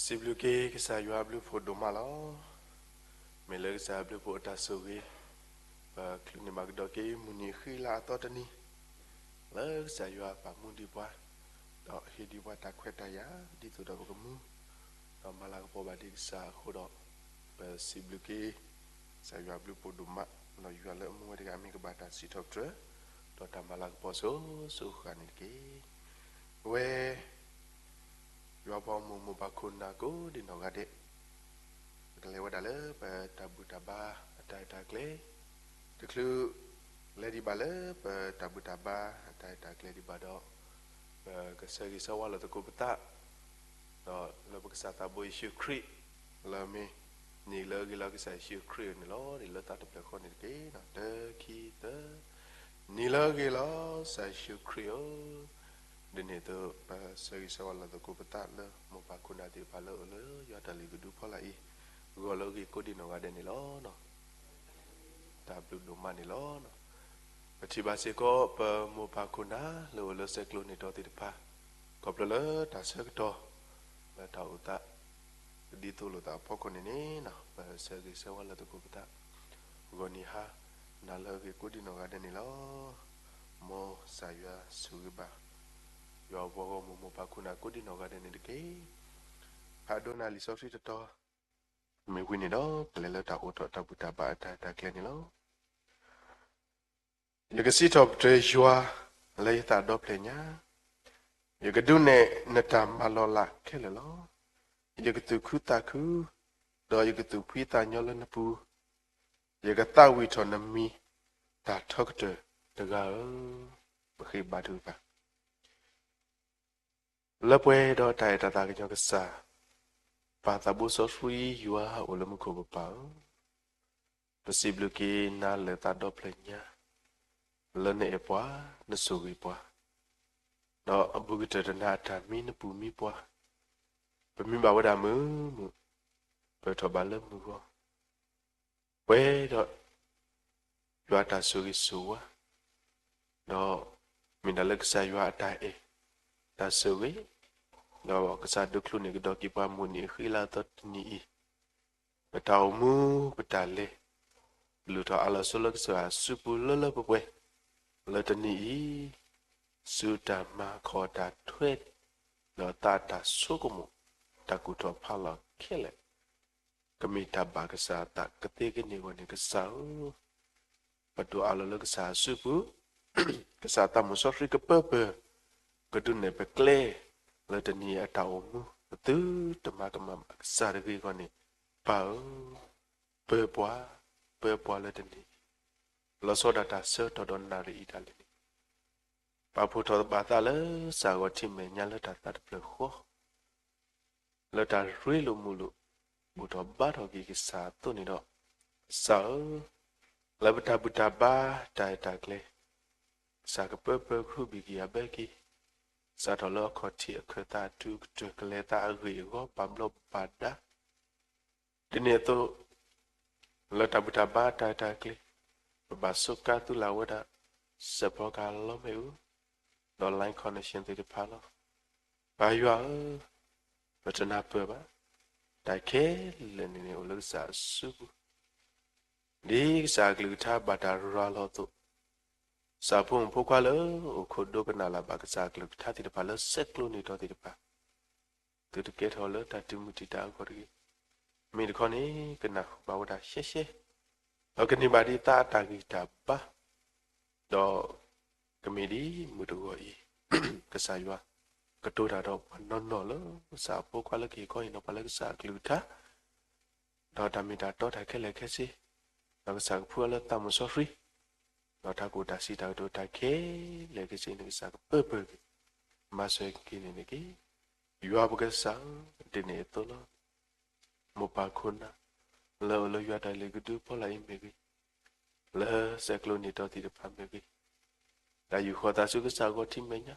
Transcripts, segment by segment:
စံးဘျုးက့ၤကစၢ်ယွၤအဘျုးဖှိၣ်ဒိၣ်မးလီၤ. မ့ၢ်လၢကစၢ်အဘျုးဖှိၣ်အတၢ်ဆိၣ်ဂ့ၤ, ပချုးန့ၢ်ဘၣ်ကဒီးက့ၤမုၢ်နံၤဃံလၤအသီတနံၤ, လၢကစၢ်ယွၤပာ်မူဒံးပှၤ, ဒီးဟ့ၣ်ဒံးပှၤတၢ်ခွဲးတၢ်ယာ် ဒ်သိးဒီးပကမူ ဒီးမၤလၤကပီၤဘၣ်ဒံးကစၢ်အဃိဒီး, ပစံးဘျုးက့ၤ ကစၢ်ယွၤအဘျုးဖှိၣ်ဒိၣ်မး, ဒီးယွၤလၢအမူဝဲတဂၤအမ့ၢ်ကဘၣ်တၢ်စံးထီၣ်ပတြၢၤ, ဒီးတၢ်မၤလၤကပီၤစိၤစိၤဃၣ်ဃၣ်န့ၣ်တက့ၢ်. ဝဲ ယွၤပှၤမိၢ်မိၢ်ပၢ်ခိၣ်နၢ်ကိးဒံးနီၢ်ဂၤဒဲး, ပကလဲၤဝဲဒၣ်လၢပတၢ်ဘူၣ်တၢ်ဘါအတၢ်အဲၣ်တၢ်ကျဲ, တချုး လဲၤဒံးဘၣ်လၢပတၢ်ဘူၣ်တၢ်ဘါအတၢ်အဲၣ်တၢ်ကျဲဒံးဘၣ်ဒီး, ပကဆၢဂ့ၤဆၢဝါလိာ်သကိးပသး, ဒီးလၢပကစၢ်သးဘိယ့ၣ်ၡူးခရံာ်, လၢမ့ၢ် နံၤလၢအဂ့ၤလီၤကစၢ်ယ့ၣ်ၡူးခရံာ်န့ၣ်လီၤ. ဒ်လၢသးတဖျၢၣ်ဃီန့ၣ်တက့ၢ်, တၢ ခံ သၢ, နံၤလၢအဂ့ၤလီၤ ကစၢ်ယ့ၣ်ၡူးခရံာ်ဧၢ, ဒ်န့ၣ်အသိး ပဆၢဂ့ၤဆၢဝါလိာ်သကိးပသးလၢမိၢ်ပၢ်ခိၣ်နၢ်သ့ၣ်တဖၣ်လၢအအိၣ်လၢယွၤတၢ်လုၢ်ဒိၣ်ပှ့ၤဒိၣ်ဖီလာ်အံၤ, ဂီၤလၢအဂ့ၤကိးဒံးနီၢ်ဂၤဒဲးန့ၣ်လီၤ. တၢ်ဘျုးဒိၣ်မးန့ၣ်လီၤ. ပထံၣ်ဘၣ်စ့ၢ်ကီးပမိၢ်ပၢ်ခိၣ်နၢ်လၢအအိၣ်လၢဆဲးကျိးန့ၢ်တီသ့ၣ်တဖၣ်, ခီဖျိလၢတၢ်ဆၢကတီၢ် လၢတၢ်အိၣ်သး ကဒ်သိးလိာ်သးအဖီခိၣ်န့ၣ်န့ၣ်, ပဆၢဂ့ၤဆၢဝါလိာ်သကိးပသး, ဂီၤနံၤဟါနၤလၢအဂ့ၤကိးဒံးနီၢ်ဂၤဒဲးန့ၣ်လီၤ. မ်ကစၢ်ယွၤဆိၣ်ဂ့ၤဘၣ် ယွၤအပှၤဂီၢ်မုၢ်မိၢ်ပၢ်ခိၣ်နၢ်ကိးဒံးနီၢ်ဂၤဒဲးန့ၣ်တက့ၢ်. ဖးဒိၣ်နၤလံာ်စီဆှံတတီၤ, မ့ၢ်ဝံၤန့ၣ်ဒီး ပလဲၤလၢတၢ်အိၣ်ထီၣ်တၢ်ဘူၣ်တၢ်ဘါအတၢ်အဲၣ်တၢ်ကျဲန့ၣ်လီၤ. ယကစံးထီၣ်ပတြၢၤယွၤလၢယသးဒီဖျၢၣ်ညါ, ယကဒုးနဲၣ်နတၢ်မၤလီၤလးခဲလၢာ်လီၤ. ယကသူၣ်ခုသးခု, ဒီးယကသူၣ်ဖှံသးညီလၢနပူၤ, ယကသးဝံၣ်ထီၣ်နမံၤတၢ်ထီကတၢၢ်တဂၤဧၢ, ပဃ့ဘါထုကဖၣ်. လၢပှဲၤဒီးတၢ်အဲၣ်တၢ်သးကညီၤကစၢ်, ပၢ်သးဘိစီဆှံယွၤအိၣ်လၢမူခိၣ်ကပၤဧၢ, ပစံးဘျုးက့ၤနၤလၢသးဒီဖျၢၣ်ညါ, လၢနအဲၣ်ပှၤ, နဆိၣ်ဂ့ၤပှၤ, ဒီးအဘူးကတၢၢ်တနၤအတၢ်မံနပူၤမံပှၤ, ပမံဘၣ်ဝဲဒၣ်မုာ်မုာ်, ပထီၣ်ဘၣ်လၢမုၢ်ဂီၤ ပှဲၤဒီးယွၤအတၢ်ဆိၣ်ဂ့ၤဆိၣ်ဝါ, ဒီးမ့ၢ်ဒၣ်လၢကစၢ်ယွၤအတၢ်အဲၣ်, တၢ်ဆိၣ်ဂ့ၤ, ဒီးကစၢ်ဒုးချုးန့ၢ်ကဒီးက့ၤပှၤမုၢ်နံၤအဃံလၤအသီတနံၤအံၤ, ပတၢ်အိၣ်မူပတၢ်လဲၤ, ပလုၢ်ထီၣ်အးလီၤဆိလၢကစၢ်ယွၤအစုပူၤလၢလၢပှဲၤပှဲၤ, လၢတနံၤအံၤ, ဆူတၢ်မၤခီၣ်တၢ်ထွဲ, ဒီးသးအတၢ်ဆိကမိၣ်, တၢ်ကူၣ်ထီၣ်ဖးလီၤခဲလၢာ် ကမ့ၢ်တၢ်ဘၣ်ကစၢ်အသးကသ့ကန့ၢ်အဂီၢ်န့ၣ် ကစၢ်ဧၢ, ပဒိးအးလီၤလၢကစၢ်အစုပူၤ, ကစၢ်သးမုၣ်စီဆှံကပၢပၢၢ်, ကဒုးနဲၣ်ပကျဲ, လၢတနံၤအံၤအတၢ်အိၣ်မူ ပသုတမၤကမၣ်ဘၣ်ကစၢ်တဂ့ၤအဂီၢ်န့ၣ်, ပၢ်ဧၢ, ပၢပှၤ, ပၢပှၤလၢတနံၤအံၤ, လီၤဆီဒၣ်တၢ်ဆၢကတီၢ်ဒီးနၣ်ရံၣ်အံၤဒၣ်လဲာ်န့ၣ် ပာ်ဖှိၣ်ထီၣ်ဘၣ်သးလၢကစၢ်ဂီၤထံးမဲာ်ညါလၢတၢ်သးတဖျၢၣ်ဃီ, လၢတၢ်ရ့လိာ်မုာ်လိာ်, ဘူၣ်ထီၣ်ဘါထီၣ်က့ၤကစၢ်အသိးန့ၣ်ဒီး, ကစၢ်ဧၢ, လၢပတၢ်ဘူၣ်တၢ်ဘါတၢ်အဲၣ်တၢ်ကျဲ, ကစၢ်ကပၢပၢၢ်ကဟုဘံၣ်ကယၤဘၢက့ၤ, စးထီၣ်လၢအခီၣ်ထံးအခၢၣ်သးအတုၤကတၢၢ်ကလဲၤသးအဂ့ၢ်အဂီၢ်ဘၣ်ဘျီးဘၣ်ဒါ ဒ်န့ၣ်အသိး, လၢတၢ်ဘူၣ်တၢ်ဘါတၢ်အဲၣ်တၢ်ကျဲ, ပဘၣ်စူးကါသုလၢ်ဝဲဒၣ်, စဲးဖီကဟၣ်လီမ့ၣ်အူ, ဒီး line connection သ့ၣ်တဖၣ်လီၤ. ပၢ်ယွၤဧၢ, ပတနၢ်ပၢၢ်ဘၣ်, တၢ်ခဲလၢာ်န့ၣ်န့ၣ်အိၣ်လၢကစၢ်အစုပူၤ, ဒ်ကစၢ်အကလုၢ်ကထါဘၣ်တၢ်ရၤလီၤအသိး, ကစၢ်ဖိမုၣ်ဖိခွါလၢအိၣ်ခိးဒိကနၣ်လၢ်ဘၣ်ကစၢ်အကလုၢ်ကထါသ့ၣ်တဖၣ်လၢဆဲးကျိးန့ၢ်တီသ့ၣ်တဖၣ် သုတကဲထီၣ်လၢတၢ်တမုာ်တံာ်တာ်အဂီၢ်တဂ့ၤ. မ့ၢ်တခီန့ၣ် ကနၢ်ဟူဘၣ်ဝဲဒၣ်ရှဲရှဲ, ဒီးကန့ၢ်ဘၣ်ဒ်သးအတၢ်ဂံၢ်တၢ်ဘါ, ဒီးကမ့ၢ်ဒ်မုၢ်တဂီၤအံၤ, ကစၢ်ယွၤကတိၤတၢ်ဒီးပှၤနီၢ်နီၢ်လၢကစၢ်အဖိခွါလၢကဟ့ၣ်ခီဟ့ၣ်နီၤပှၤလၢကစၢ်အကလုၢ်ကထါ ဒီးတၢ်မ့ၢ်တၢ်တီတၢ်ခဲလၢာ်ခဲဆ့, ဒီးကစၢ်ကဖှူအီၤလၢသးမုၣ်စီဆှံ, ဒီးတၢ်ကူၣ်တၢ်စံးတၢ်ကတိၤတၢ်ခဲလၢာ်ခဲဆ့န့ၣ် ကစၢ်ကပၢပၢၢ်က့ၤ, မၤစၢၤက့ၤန့ၣ်န့ၣ်တက့ၢ်. ယွၤပကစၢ်ဧၢ, ဒ်န့ၣ်အသိးလီၤ. မိၢ်ပၢ်ခိၣ်နၢ်, လၢအိၣ်လၢယွၤတၢ်လုၢ်ကဒုဖီလာ်အံၤမ့ၢ်ဂ့ၤ, လၢဆဲးကျိးန့ၢ်တီသ့ၣ်တဖၣ်မ့ၢ်ဂ့ၤ, တၢ်ယူာ်ဃီၤသးဆူကစၢ်ဂီၤထံးမဲာ်ညါ,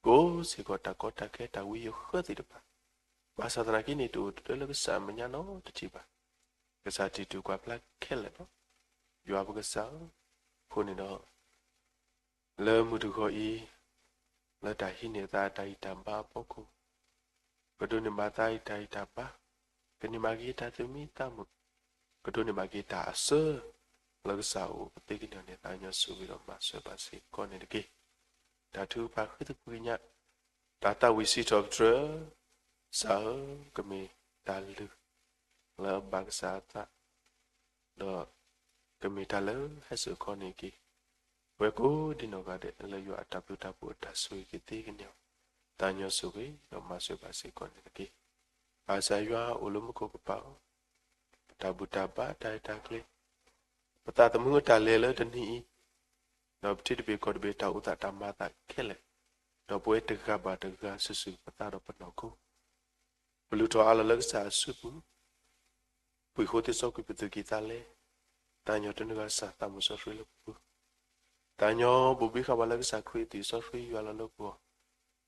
ကိးစ့ၢ်ကီးတၢ်ကီတၢ်ခဲတၢ်ဝံယဃၢသ့ၣ်တဖၣ်, ဘၣ်ဆၣ်သနာ်က့န့ၣ် တအိၣ်တဒၢလၢကစၢ်အမဲာ်ညါနီတထံၣ်ဘၣ်. ကစၢ်တံၤတူာ်ကွၢ်ဖျါခဲလၢာ်လီၤ. ယွၤပကစၢ်ဧၢ, အဃိန့ၣ်ဒီး လၢမုၢ်တဂီၤအံၤ, လၢတၢ်ဟံးန့ၢ်သးတၢ်ဂံၢ်တၢ်ဘါအဖီခိၣ်, ကဒိးန့ၢ်ဘၣ်တၢ်အံၤတၢ်ဂံၢ်တၢ်ဘါ, ကန့ၢ်ဘၣ်က့ၤတၢ်သူၣ်မံသးမုာ်, ကဒိးန့ၢ်ဘၣ်က့ၤတၢ်အစၢ လၢကစၢ်အိၣ်ကသ့ကညီၤန့ၣ် သးကညီၤဆိၣ်ဂ့ၤဒီးမၤစၢၤဘၣ်စ့ၢ်ကီးန့ၣ်တက့ၢ်. တၢ်ထုကဖၣ်ဃ့သကွံာ်ကညး, တၢ်သးဝံၣ်စံးထီၣ်ပတြၢၤ, ကစၢ်ဧၢ, ကမ့ၢ်တၢ်လုၢ် လၢအဘၣ်ကစၢ်အသး, ဒီးကမ့ၢ်တၢ်လၢဟဲစိာ်ခီန့ၣ်တက့ၢ်. ပဝဲကိးဒံနီၢ်ဂၤဒဲး လၢယွၤအတၢ်ဘျုးတၢ်ဖှိၣ်အတၢ်ဆိၣ်ဂ့ၤကသ့ကညီၤ, သးကညီၤဆိၣ်ဂ့ၤဒီးမၤစၢၤဘၣ်စ့ၢ်ကီးန့ၣ်တက့ၢ်. ဘၣ်ဆၣ်ယွၤအိၣ်လၢမူခိၣ်ကပၤအီၤ, ပတၢ်ဘူၣ်တၢ်ဘါတၢ်ရဲၣ်တၢ်ကျဲၤ, ပသးသမူအတၢ်လဲၤလၢတနံၤအံၤ, ဒီးပထံတဘ့ၣ်ကီၢ်တဘ့ၣ်တၢ်အိၣ်သးတၢ်မၤသးခဲလၢာ်, ဒီးပဝဲတဂၤဘၣ်တဂၤစုာ်စုာ်ပသးဒီးပနီၢ်ခိ ပလုၢ်ထီၣ်အါလီၤလၢကစၢ်အစုပူၤ, ပှ့ၤဃိသ့စီကွံာ်ပသူၣ်ကံၢ်သးလဲ, သးကညီၤတနုာ်ဂၤစၢ်သးမုၢ်စီဆှံလၢပပူၤ, သးကညီၤဘိးဘံဃာ်ပှၤလၢကစၢ်ခရံာ်အသွံၣ်စီဆှံယွၤလီၤလၢပဂီၢ်,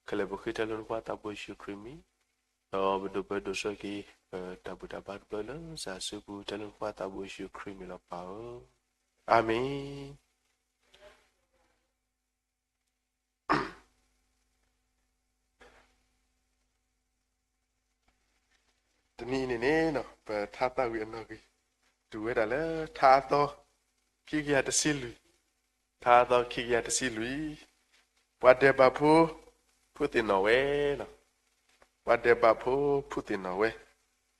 ခဲလၢာ်ပဃ့ထဲလၢနဖိသးဘိယ့ၣ်ၡူးခရံာ်မံၤ, ဒီးပဒိးပၢဒိးဆှၢက့ၤ ပတၢ်ဘူၣ်တၢ်ဘါတဖျၢၣ်လၢကစၢ်အစုပူၤ ထဲလၢနဖိသးဘိယ့ၣ်ၡူးခရံာ်မံၤလီၤပၢ်ဧၢ, အၤမ့ၣ်. တနံၤအံၤန့ၣ်န့ၣ် ပထါသီဝံၤအနီၣ်ဂံၢ် တုၤဝဲဒၣ်လၢထါအသီ ခံကယၤတဆံလွံၢ်, ထါအသီခံကယၤတဆံလွံၢ်, ပှၤဒဲးဘးဖိ ဖိသ့ၣ်နီၣ်ဝဲ, ပှၤဒဲးဘးဖိ ဖိသ့ၣ်နီၣ်ဝဲ,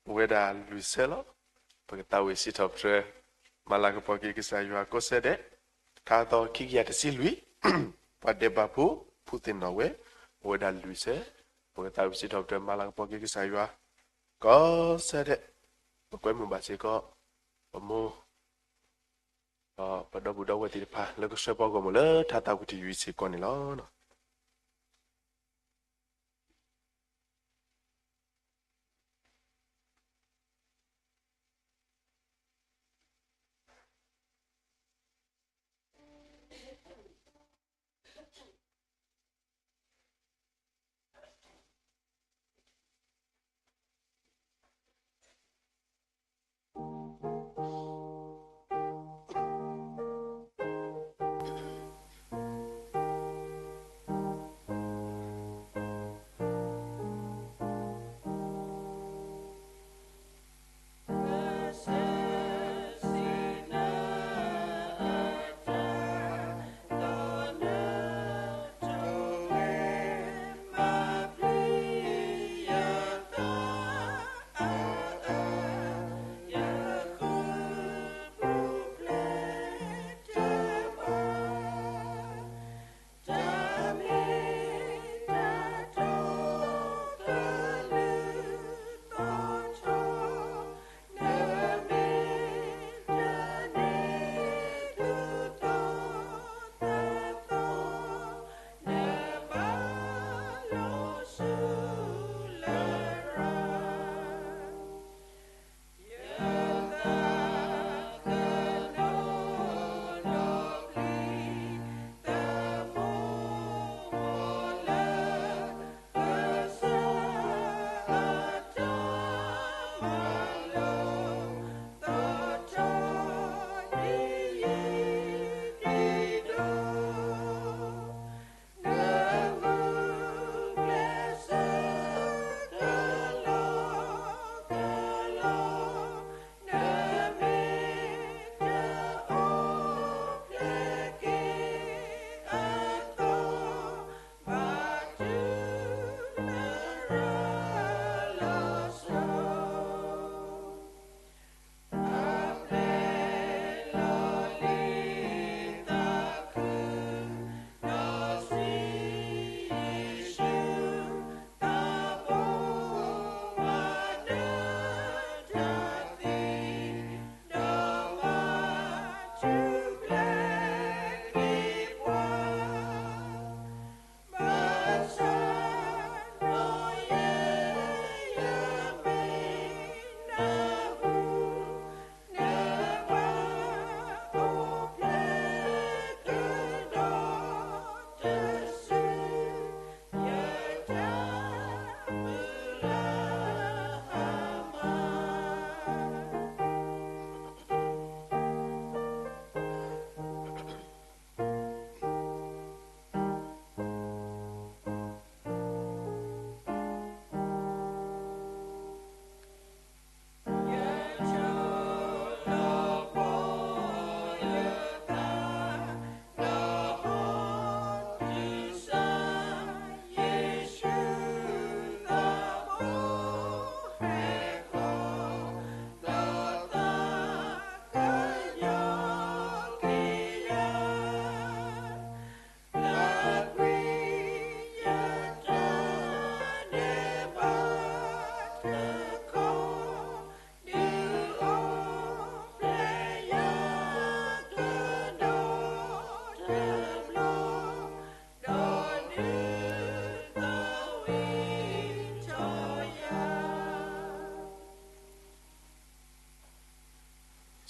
အိၣ်ဝဲဒၣ်လွံၢ်ဆၢလီၤ. ပကသးဝံၣ်စံးထီၣ်ပတြၢၤ မၤလၤကပီၤက့ၤကစၢ်ယွၤကိးဆၢဒဲး, ထါအသီခံကယၤတဆံလွံၢ်, ပှၤဒဲးဘးဖိ ဖိသ့ၣ်နီၣ်ဝဲ, အိၣ်ဝဲဒၣ်လွံၢ်ဆၢ, ပကသးဝံၣ်စံးထီၣ်ပတြၢၤ မၤလၤကပီၤက့ၤကစၢ်ယွၤ ကိးဆၢဒဲး, ပကွဲမုာ်ဘၣ်စ့ၢ်ကီး ပမိၢ် ဒီးပဒီပုၢ်ဒီဝဲၢ်သ့ၣ်တဖၣ် လၢကဆှၢပှၤဂီၢ်မုၢ်လၢထါသီဝံၤတယုၢ်အံၤစ့ၢ်ကီးန့ၣ်လီၤ.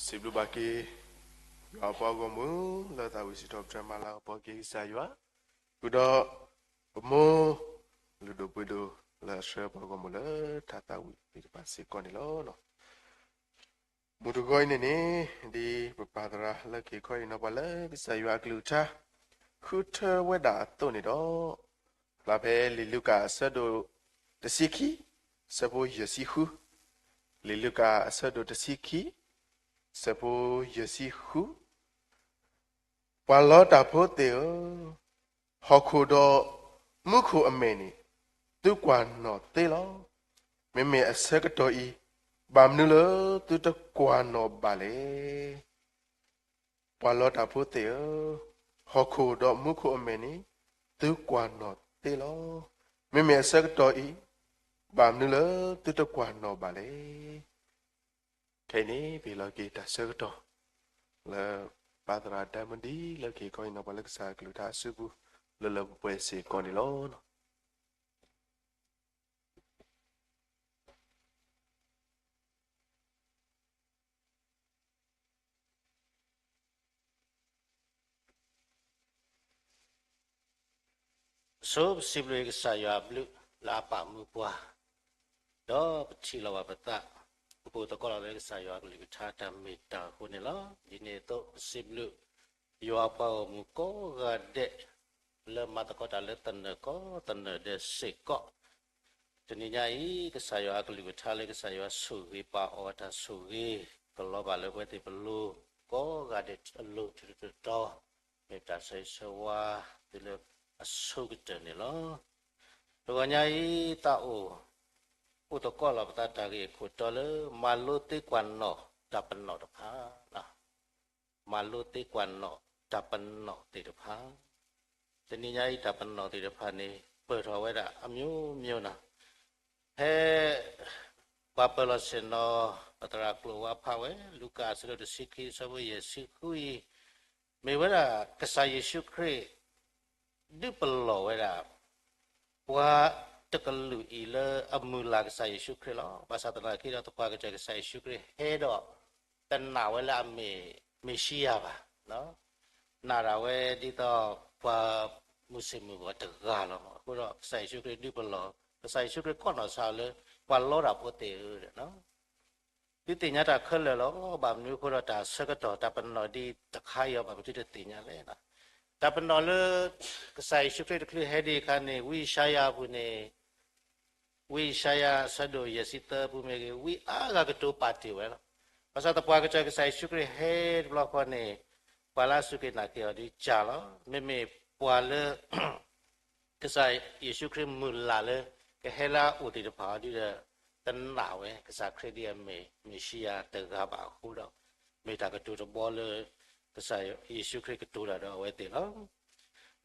စံးဘျုးဘၣ်က့ၤ ယွၤအပှၤဂီၢ်မုၢ် လၢသးဝံၣ်စံးထီၣ်ပတြၢၤမၤလၤကပီၤက့ၤကစၢ်ယွၤ, ဃုာ်ဒီး ပမိၢ်လုၢ်ဒိၣ်ပှ့ၤဒိၣ် လၢအဆှၢပှၤဂီၢ်မုၢ်လၢထါသးဝံၣ်သ့ၣ်တဖၣ်စ့ၢ်ကီးန့ၣ်လီၤ. မုၢ်တဂီၤအံၤန့ၣ်န့ၣ် ဒ်ပပၢ်သရၣ်လၢခံခီအံၤနီၤ ပှၤလၢကစၢ်ယွၤအကလုၢ်ကထါ ဃုထၢဝဲဒၣ်အသိးန့ၣ်ဒီး, ဖျါဖဲလံာ်လူၤကၣ်အဆၢဒိၣ်တဆံခံ, ဆၢဖိယဲၢ်ဆံဃု, လံာ်လူၤကၣ်အဆၢဒိၣ်တဆံခံ, ဆၢဖိယဲၢ်ဆံဃု ပှၤလီတၢ်ဖိသ့ၣ်ဧၢ, ဟီၣ်ခိၣ်ဒီးမူခိၣ်အမဲာ်န့ၣ် သုကွၢ်နီၣ်သ့လီၤ. မ့မ့ၢ်အဆၢကတီၢ်အံၤ ဘၣ်မနုၤလၢသုတကွၢ်နီၣ်ဘၣ်လဲၣ်. ပှၤလီတၢ်ဖိသ့ၣ်ဧၢ, ဟီၣ်ခိၣ်ဒီးမူခိၣ်အမဲာ်န့ၣ် သုကွၢ်နီၣ်သ့လီၤ. မ့မ့ၢ်အဆၢကတီၢ်အံၤ ဘၣ်မနုၤလၢသုတကွၢ်နီၣ်ဘၣ်လဲၣ်. ခဲအံၤန့ၣ် ပဟ့ၣ်လီၤက့ၤတၢ်ဆၢကတီၢ် လၢပၢ်သရၣ်ဒၢမဒံ လၢခံခီအံၤနီၤ ပှၤလၢကစၢ်အကလုၢ်ကထါအစုပူၤ လၢလၢပှဲၤပှဲၤစ့ၢ်ကီးန့ၣ်လီၤ. ဆိပစံးဘျုးကစၢ်ယွၤအဘျုးလၢအပာ်မူပှၤ, ဒီးပထံၣ်လိာ်ဘၣ်ပသး ပအိၣ်သကိးလီၤလၢကစၢ်ယွၤအကလုၢ်ကထါတၢ်မ့ၢ်တၢ်အဃိန့ၣ်လီၤ. ဒ်န့ၣ်အသိး ပစံးဘျုးယွၤအပှၤဂီၢ်မုၢ်ကိးဂၤဒဲး လၢမၤသကိးတၢ်လၢသနၢၣ်ကိးသနၢၣ်ဒဲးစ့ၢ်ကီး တနံၤညါအံၤ ကစၢ်ယွၤအကလုၢ်ကထါလၢကစၢ်ယွၤဆိၣ်ဂ့ၤပာ်အီၤအတၢ်ဆိၣ်ဂ့ၤ ကလီၤဘၣ်လၢပဝဲသ့ၣ်ပလိၤ ကိးဂၤဒဲးအလိၤ တတီၤတတီၤ, မ့ၢ်ပတၢ်ဆိၣ်ဂ့ၤဆိၣ်ဝါ တုၤလၢအဆိကတၢၢ်န့ၣ်လီၤ. တဂီၤညါအံၤ သးအိၣ် အိၣ်သကိးလီၤပသးတၢ်ဂ့ၢ်အခိၣ်တီလၢ မၤလိသ့ကွၢ်နီၣ်တၢ်ပနီၣ်တဖၣ် မၤလိသ့ကွၢ်နီၣ်တၢ်ပနီၣ်သ့ၣ်တဖၣ်, တနံၤညါအံၤတၢ်ပနီၣ်သ့ၣ်တဖၣ်န့ၣ် ပၢၢ်ထီၣ်ဝဲဒၣ်အမျိုးမျိုးနီၤ. ဖဲ ပှၤပၢၢ်လီၤဆ့ၣ်နီၤ ပသရၣ်ကျိၤဝါဖးဝဲ လူၤကၣ်အဆၢဒိၣ်တဆံခံ အဆၢဖိယဲၢ်ဆံဃုအံၤ, မ့ၢ်ဝဲဒၣ်ကစၢ်ယ့ၣ်ၡူးခရံာ် ဒုးပလီၢ်ဝဲဒၣ် ပှၤတကလုာ်အံၤလၢအမုၢ်လၢ်ကစၢ်ယ့ၣ်ၡူးခရံာ်လီၤ. ဘၣ်ဆၣ်သနာ်က့ဒီး သပှၢ်ကတၢၢ်ကစၢ်ယ့ၣ်ၡူးခရံာ်ဟဲဒီး တနာ်ဝဲလၢအမ့ၢ်မ့ၤၡံယၤဘၣ်, နာ်ဒၣ်ဝဲဒ်သိးပှၤမုၢ်ဆ့ၣ်မုၢ်ဂီၤတဂၤလီၤ. အဃိဒီးကစၢ်ယ့ၣ်ၡူးခရံာ်ဒုးပလီၢ်, ကစၢ်ယ့ၣ်ၡူးခရံာ်ကိးနီၣ်ဆါအီၤလၢ ပှၤလီတၢ်ဖိသ့ၣ်ဧၢ, သုသ့ၣ်ညါတၢ်ခဲလၢာ်လီၤ. ဘၣ်မနုၤအဃိဒီးတၢ်ဆၢကတီၢ်တၢ်ပနီၣ်ဒ်တခါအံၤအီၤ ဘၣ်မနုၤသုတသ့ၣ်ညါလဲၣ်. တၢ်ပနီၣ်လၢ ကစၢ်ယ့ၣ်ၡူးခရံာ်တချုးဟဲဒံးအခါန့ၣ် ဝံယၡါယၤအပူၤန့ၣ် ဝံယၡါယၤအဆၢဒိၣ်ယဲၢ်ဆံသၢပူၤမ့ၢ်ဂ့ၤ ဝံအါဂၤကတိၤပာ်တ့ၢ်ဝဲလီၤ. ဘၣ်ဆၣ်သပှၢ်ကတၢၢ်ကစၢ်ယ့ၣ်ၡူးခရံာ်ဟဲတဘျီဃီန့ၣ် ပှၤလၢအစူၢ်က့ၤနာ်က့ၤအီၤဒ်ကၢ်လီၤ. မ့မ့ၢ်ပှၤလၢ ကစၢ်ယ့ၣ်ၡူးခရံာ်မုၢ်လၢ်လၢ ကဟဲလၢအအိၣ်သ့ၣ်တဖၣ်အီၤဒ်ဒီး တနာ်ဝဲ ကစၢ်ခရံာ်ဒ်အမ့ၢ်မ့ၤၡံယၤတဂၤဘၣ်အဃိဒီး မ့ၢ်တၢ်ကတိၤတဘီလၢ ကစၢ်ယ့ၣ်ၡူးခရံာ်ကတိၤတၢ်ဒီးအဝဲသ့ၣ်လီၤ.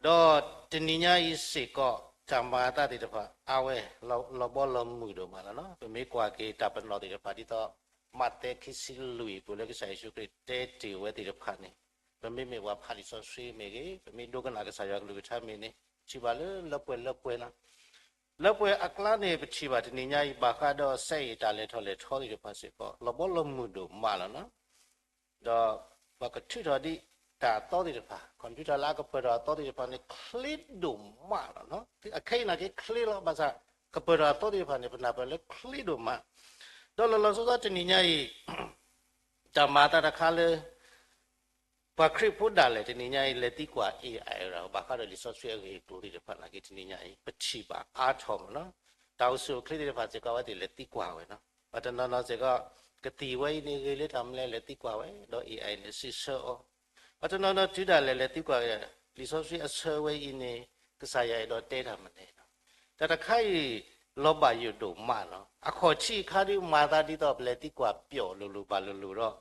ဒီးတနံၤညါအံၤစ့ၢ်ကီး တၢ်မၤအသးသ့ၣ်တဖၣ် အါဝဲ လီၤဘီလီၤမုၢ်ဒိၣ်မးလီၤနီၤ. ပမ့ၢ်ကွၢ်က့ၤတၢ်ပနီၣ်သ့ၣ်တဖၣ်ဒ်သိး မးသဲခံဆံလွံၢ်အပူၤလၢကစၢ်ယ့ၣ်ၡူးခရံာ်တဲတ့ၢ်ဝဲသ့ၣ်တဖၣ်န့ၣ် ပမ့မ့ၢ်ပှၤဖးလံာ်စီဆှံမ့ၢ်ဂ့ၤ, ပမ့ၢ်ဒိကနၣ်ကစၢ်ယွၤကလုၢ်ကထါမ့ၢ်န့ၣ် ထံၣ်ဘၣ်လၢလၢပှဲၤလၢပှဲၤနီၤ. လၢပှဲၤအကျါန့ၣ် ပထံၣ်ဘၣ်တနံၤညါအံၤ ဘၣ်ဃးဒီးစဲအ့ၣ်တၢ်လဲၤထီၣ်လဲၤထီသ့ၣ်တဖၣ်စ့ၢ်ကီး လီၤဘီလီၤမုၢ်ဒိၣ်မးလီၤနီၤ. ဒီးပှၤကထုးထီၣ်ဒံးတၢ်အသီသ့ၣ်တဖၣ် computer လၢအကပၢၢ်ထီၣ်အသီသ့ၣ်တဖၣ်န့ၣ် ချ့ဒိၣ်မးလီၤနီၤ. အခဲအံၤနာ်က့ချ့လီၤ ဘၣ်ဆၣ် ကပၢၢ်ထီၣ်အသီသ့ၣ်တဖၣ်န့ၣ် ပနၢ်ပၢၢ်လၢချ့ဒိၣ်မး. ဒီးလီၤလီၤဆီဆီတနံၤညါအံၤ တၢ်မၤအသးတခါလၢ ပှၤခရံာ်ဖိဒၣ်လဲာ်တနံၤညါအံၤ လဲၤသံကွၢ် AI ဒီး ဘၣ်ဃးဒီးလံာ်စီဆှံအဂ့ၢ်အကျိၤသ့ၣ်တဖၣ်နာ်က့တနံၤညါအံၤ ပထံၣ်ဘၣ်အါထီၣ်မးနီၤ. တၢ်အိၣ်ဆူၣ်အိၣ်ချ့သ့ၣ်တဖၣ်စ့ၢ်ကီး အဝဲသ့ၣ်လဲၤသံကွၢ်ဝဲနီၤ. ပှၤတနီၤနီၤစ့ၢ်ကီး ကသံၣ်ဝဲအံၤန့ၣ်ဂ့ၤလၢတၢ်မနုၤလဲၣ် လဲၤသံကွၢ်ဝဲ ဒီး AI န့ၣ်စံးဆၢအီၤ. ပှၤတနီၤနီၤတုၤဒၣ်လဲာ်လဲၤသံကွၢ် လံာ်စီဆှံအဆၢဝဲအံၤန့ၣ် ကစၢ်ယွၤအဲၣ်ဒိးတဲတၢ်မနုၤလဲၣ်. တၢ်တခါအံၤ လီၤဘၣ်ယိၣ်ဒိၣ်မးနီၤ. အခီၣ်ထံးအခါဒုးမၤသးဒ်သိးပလဲၤသံကွၢ်ပျီၣ်လိၤလိၤဘၣ်လိၤလိၤ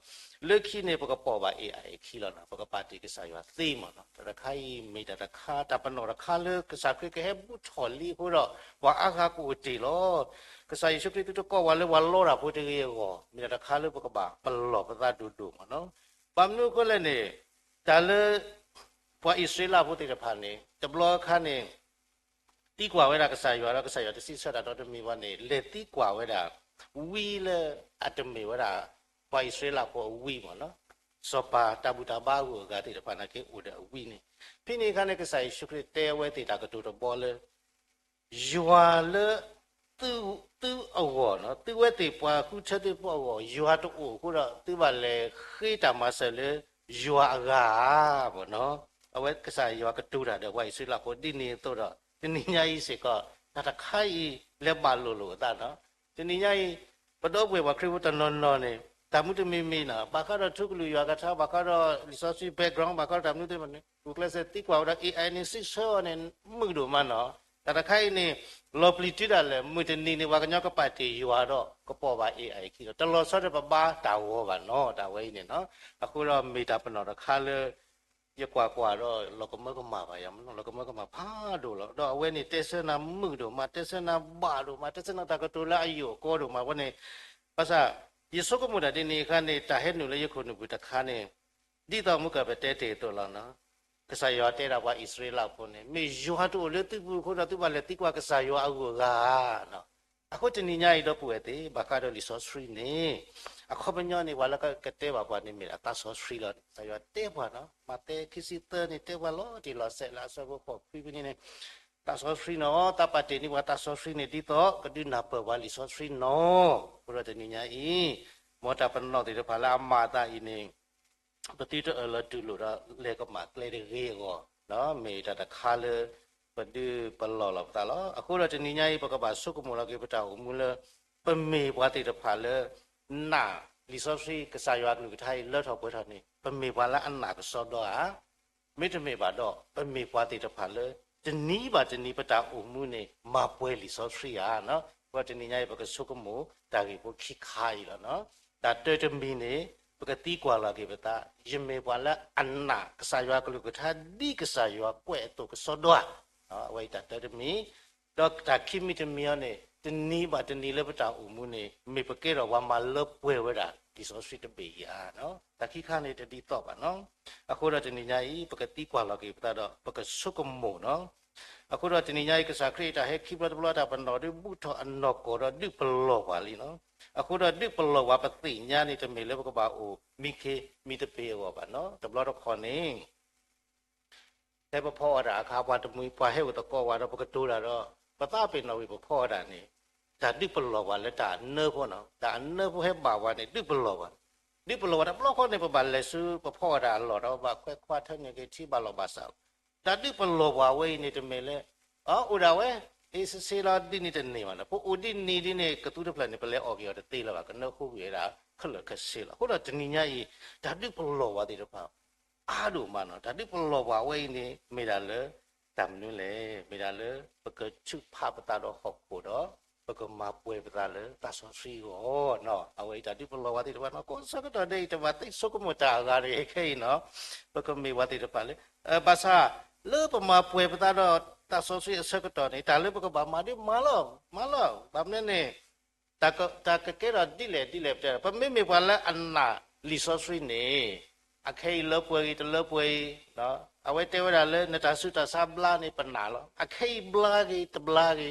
ဒီး လၢခံန့ၣ် ပကပိာ်ဘၣ် AI အခံလီၤနီၤ. ပကပာ်တ့ၢ်ကစၢ်ယွၤသ့မးနီၤ. တၢ်တခါအံၤမ့ၢ်တၢ်တခါ တၢ်ပနီၣ်တခါလၢကစၢ်ခရံာ်ကဟဲဘူးထီၣ်လံအဃိဒီး ပှၤအါဂၤကအိၣ်တ့ၢ်လီၤ. ကစၢ်ယ့ၣ်ၡူးခရံာ်သုတကိးပှၤလၢပှၤလီတၢ်ဖိတဂ့ၤအဂီၢ် မ့ၢ်တၢ်တခါလၢပကဘၣ်ပလီၢ်ပသးဒိၣ်ဒိၣ်မးနီၤ. ဘၣ်မနုၤအဃိလဲၣ်န့ၣ် တၢ်လၢ ပှၤအံၣ်စရ့လးဖိသ့ၣ်တဖၣ်န့ၣ် တဘျီအခါန့ၣ် သံကွၢ်ဝဲဒၣ်ကစၢ်ယွၤဒီး ကစၢ်ယွၤတစံးဆၢတၢ်ဒီတမံၤဘၣ်န့ၣ် လဲၤသံကွၢ်ဝဲဒၣ် ဝံလၢအတမ့ၢ်ဝဲဒၣ် ပှၤအံၣ်စရ့လးဖိအဝံၣ်မ့ၢ်နီၤ, စီၤပၤတၢ်ဘူၣ်တၢ်ဘါအဂုၤအဂၤသ့ၣ်တဖၣ်န့ၣ်က့ၤအိၣ်ဒီးအဝံၣ်န့ၣ်, ဖဲန့ၣ်အခါန့ၣ် ကစၢ်ယ့ၣ်ၡူးခရံာ်တဲအဝဲသ့ၣ်တၢ်ကတိၤတဘီလၢ ယွၤလၢ သုအဂီၢ်နီၤ, သုဝဲသ့ၣ်ပှၤဃုထၢသ့ၣ်တဖၣ်အဂီၢ် ယွၤတအိၣ်အဃိဒီး သုဘၣ်လဲၤဃ့တၢ်မၤစၢၤလၢယွၤအဂၤဧါမ့ၢ်နီၤ. အဝဲကစၢ်ယွၤကတိၤတၢ်ဒီးပှၤအံၣ်စရ့လးဖိဒ်န့ၣ်အသိးဒီး တနံၤညါအံၤစ့ၢ်ကီး တၢ်တခါအံၤလဲၤဘၣ်လိာ်လိာ်အသးနီၤ. တနံၤညါအံၤ ပဒီပုၢ်ဝဲၢ်ပှၤခရံာ်ဖိတနီၤနီၤန့ၣ် တၢ်မနုၤတမံၤမံၤနီၤ, ဘၣ်ဃးဒီးထူကလုာ်ယွၤကထါ, ဘၣ်ဃးဒီးလံာ်စီဆှံ background, ဘၣ်ဃးဒီးတၢ်မနုၤတမံၤန့ၣ် ဂုာ်ကျဲးစၢးသံကွၢ်ဝဲဒီး AI န့ၣ် စံးဆၢအီၤန့ၣ် မုာ်ဒိၣ်မးနီၤ. တၢ်တခါအံၤန့ၣ် လီၤပျံၤတုၤဒၣ်လဲာ် မုၢ်တနံၤန့ၣ် ပှၤကညီကပာ်တ့ၢ်ယွၤဒီး ကပိာ်ဘၣ် AI ခံဒီး တလီၤဆီဒီးပဘါတၢ်ဂီၤဘၣ်နီၤ. တၢ်ဝဲအံၤန့ၣ်နီၤ, အဃိဒီးမ့ၢ်တၢ်ပနီၣ်တခါလၢ ယကွၢ်ကွၢ်ဒီး လီၤကမၢကမၣ်ဘၣ်ယၤမ့ၢ်နီၤ, လီၤကမၢကမၣ်ဖးဒိၣ်လီၤ. ဒီးအဝဲန့ၣ် တဲဆၢနၤမုာ်ဒိၣ်မး, တဲဆၢနၤဘၣ်ဒိၣ်မး, တဲဆၢနၤတၢ်ကတိၤလၢအယိာ်အကီဒိၣ်မးဝဲန့ၣ်, ဘၣ်ဆၣ် ယဆိကမိၣ်တၢ်ဒ်န့ၣ်အခါန့ၣ် တၢ်ဟဲနုာ်လၢယခိၣ်နူာ်ပူၤတခါန့ၣ် ဒ်သိးမုၢ်ကပတဲတ့ၢ်အသိးလီၤနီၤ. ကစၢ်ယွၤတဲဒၣ်ပှၤအံၣ်စရ့လးဖိန့ၣ် မ့ၢ်ယွၤတအိၣ်လၢသုပူၤအဃိဒီး သုဘၣ်လဲၤသံကွၢ်ကစၢ်ယွၤအဂုၤအဂၤဧါနီၤ. အဃိတနံၤညါအံၤ ဒီပုၢ်ဝဲၢ်သ့ၣ် ဘၣ်ဃးဒီးလံာ်စီဆှံန့ၣ် အခီပညီန့ၣ် ပှၤလၢကတဲဘၣ်ပှၤန့ၣ် မ့ၢ်ဒၣ်သးစီဆှံလီၤ. ကစၢ်ယွၤတဲပှၤနီၤ, မးသဲခံဆံသၢန့ၣ် တဲပှၤလီၤတံၢ်လီၤဆဲးလၢအဆၢဖိဃိးခွံဖဲန့ၣ်န့ၣ် သးစီဆှံနီၤ, သးပာ်တ့ၢ်န့ၢ်ပှၤသးစီဆှံန့ၣ် ဒ်သိးကဒုးနၢ်ပၢၢ်ပှၤလံာ်စီဆှံနီၤ. အဃိဒီးတနံၤညါအံၤ မ်တၢ်ပနီၣ်သ့ၣ်တဖၣ်လၢအမၤအသးအံၤန့ၣ် ပသုတအၢၣ်လီၤတူၢ်လိာ်ဒီး လဲၤကမၣ်ကျဲတဂ့ၤအဂီၢ်, မ့ၢ်တၢ်တခါလၢ ပဒုးပလီၢ်လီၤပသးလီၤ. အဃိဒီးတနံၤညါအံၤ ပကဘၣ်ဆိကမိၣ်လီၤက့ၤပတၢ်အိၣ်မူလၢ ပမ့ၢ်ပှၤသ့ၣ်တဖၣ်လၢ နာ်လံာ်စီဆှံ ကစၢ်ယွၤအကလုၢ်ကထါအံၤ လၢထီၣ်ပှဲၤထီၣ်န့ၣ် ပမ့ၢ်ပှၤလၢအနာ်ကစီဒီဧါ, မ့တမ့ၢ်ဘၣ်ဒီး ပမ့ၢ်ပှၤသ့ၣ်တဖၣ်လၢ တနံၤဘၣ်တနံၤပတၢ်အိၣ်မူန့ၣ် မၤပှဲၤလံာ်စီဆှံဧါ. အဃိတနံၤညါအံၤ ပကဆိကမိၣ်တၢ်ဂ့ၢ်ဖိခံခါအံၤလီၤ. တၢ်တၢတမံၤန့ၣ် ပကသံကွၢ်လီၤက့ၤပသး, ယမ့ၢ်ပှၤလၢအနာ်ကစၢ်ယွၤအကလုၢ်ကထါ ဒ်ကစၢ်ယွၤကွဲးအသိးကစီဒီဧါ. အဝဲအံၤတၢ်တၢတမံၤ, ဒီးတၢ်ခံမံၤတမံၤအံၤန့ၣ် တနံၤဘၣ်တနံၤလၢပတၢ်အိၣ်မူန့ၣ် မ့ၢ်ပကဲထီၣ်ပှၤမၤလၢပှဲၤဝဲဒၣ်လံာ်စီဆှံတဘ့ၣ်ဧါ. တၢ်ခံခါန့ၣ်တဒ်သိးဘၣ်နီၤ. အဃိဒီးတနံၤညါအံၤ ပကသံကွၢ်လီၤက့ၤပသးဒီး ပကဆိကမိၣ်နီၤ. အဃိဒီးတနံၤညါအံၤ ကစၢ်ခရံာ်အတၢ်ဟဲခံဘျီတဘျီ တၢ်ပနီၣ်ဒုးဘူးထီၣ်အနီၢ်ကီၢ်ဒီးဒုးပလီၢ်ပှၤလံနီၤ. အဃိဒီးဒုးပလီၢ်ပှၤ ပသ့ၣ်ညါန့ၣ် တမ့ၢ်လၢပကဘၣ်အိၣ်မံခ့မံသပ့ၤအဂီၢ်ဘၣ်နီၤ. တဘျီတခီၣ်န့ၣ် ဖဲပဖီၣ်အီၣ်တၢ်အခါ ပှၤတမှံၤ ပှၤဟဲအိၣ်သကိးဝဲဒီး ပကတိၤတၢ်ဒီး ပသးပ့ၤနီၣ်ဝံၤပဖီၣ်အီၣ်တၢ်န့ၣ် တၢ်ဒုးပလီၢ်ပှၤလၢတၢ်အနၢဖိနီၤ. တၢ်အနၢဖိဟဲဘၣ်ပှၤန့ၣ် ဒုးပလီၢ်ပှၤ, ဒုးပလီၢ်ပှၤတဘျီဃီန့ၣ် ပဘၣ်လဲၤဆူပဖီၣ်အီၣ်တၢ်အလီၢ်ဒီး ပဘၣ်ခွဲးခွါထၢနုာ်က့ၤ ထံဘၣ်လီၢ်ဘၣ်စး, တၢ်ဒုးပလီၢ်ပှၤဝဲအံၤန့ၣ် တမ့ၢ်လၢ အအိၣ်ဒၣ်ဝဲ အ့စ့စ့လီၤ ဒ်န့ၣ်တန့ၢ်ဘၣ်နီၤ. ပအိၣ်ဒ်န့ၣ်ဒ်န့ၣ် ကသူတဖျၢၣ်န့ၣ် ပလဲၤအီၣ်က့ၤအီၤတသ့လၢၤဘၣ်, ကနၢဃုကွံာ်ဝဲဒၣ်ခဲလၢာ်ခဲဆ့လီၤ. အဃိဒီးတနံၤညါအံၤ တၢ်ဒုးပလီၢ်ပှၤသ့ၣ်တဖၣ် အါဒိၣ်မးနီၤ. တၢ်ဒုးပလီၢ်ပှၤဝဲအံၤန့ၣ် မ့ၢ်ဒၣ်လၢ တၢ်မနုၤလဲၣ်. မ့ၢ်ဒၣ်လၢ ပကထုးဖးပသးဒီးဟီၣ်ခိၣ်ဒီး ပကမၤပှဲၤပသးလၢသးစီဆှံအဂီၢ်နီၤ. အဝဲအံၤတၢ်ဒုးပလီၢ်ပှၤသ့ၣ်တဖၣ်နီၤ. ကိးဆၢကတီၢ်ဒဲးအံၤ တဘၣ်သ့ၣ်ဆိကမိၣ်တၢ်အဂၤတဂ့ၤခဲအံၤနီၤ. ပကမ့ၢ်ပှၤသ့ၣ်တဖၣ်လၢ ဘၣ်ဆၣ် လၢပမၤပှဲၤပသးဒီးသးစီဆှံအဆၢကတီၢ်န့ၣ် တၢ်လၢပကဘၣ်မၤဒ်မၤလီၤ မၤလီၤ. ဘၣ်မနုၤန့ၣ် တၢ်ကကဲထီၣ်ဒ်လဲၣ်ဒ်လဲၣ်ပတဲ, ပမ့မ့ၢ်ပှၤလၢအနာ်လံာ်စီဆှံန့ၣ် အခဲအံၤလၢပှဲၤဂ့ၤတလၢပှဲၤဂ့ၤ, အဝဲတဲဝဲဒၣ်လၢနတၢ်ဆူးတၢ်ဆါဘျါန့ၣ် ပနာ်လီၤ. အခဲအံၤဘျါဂ့ၤတဘျါဂ့ၤ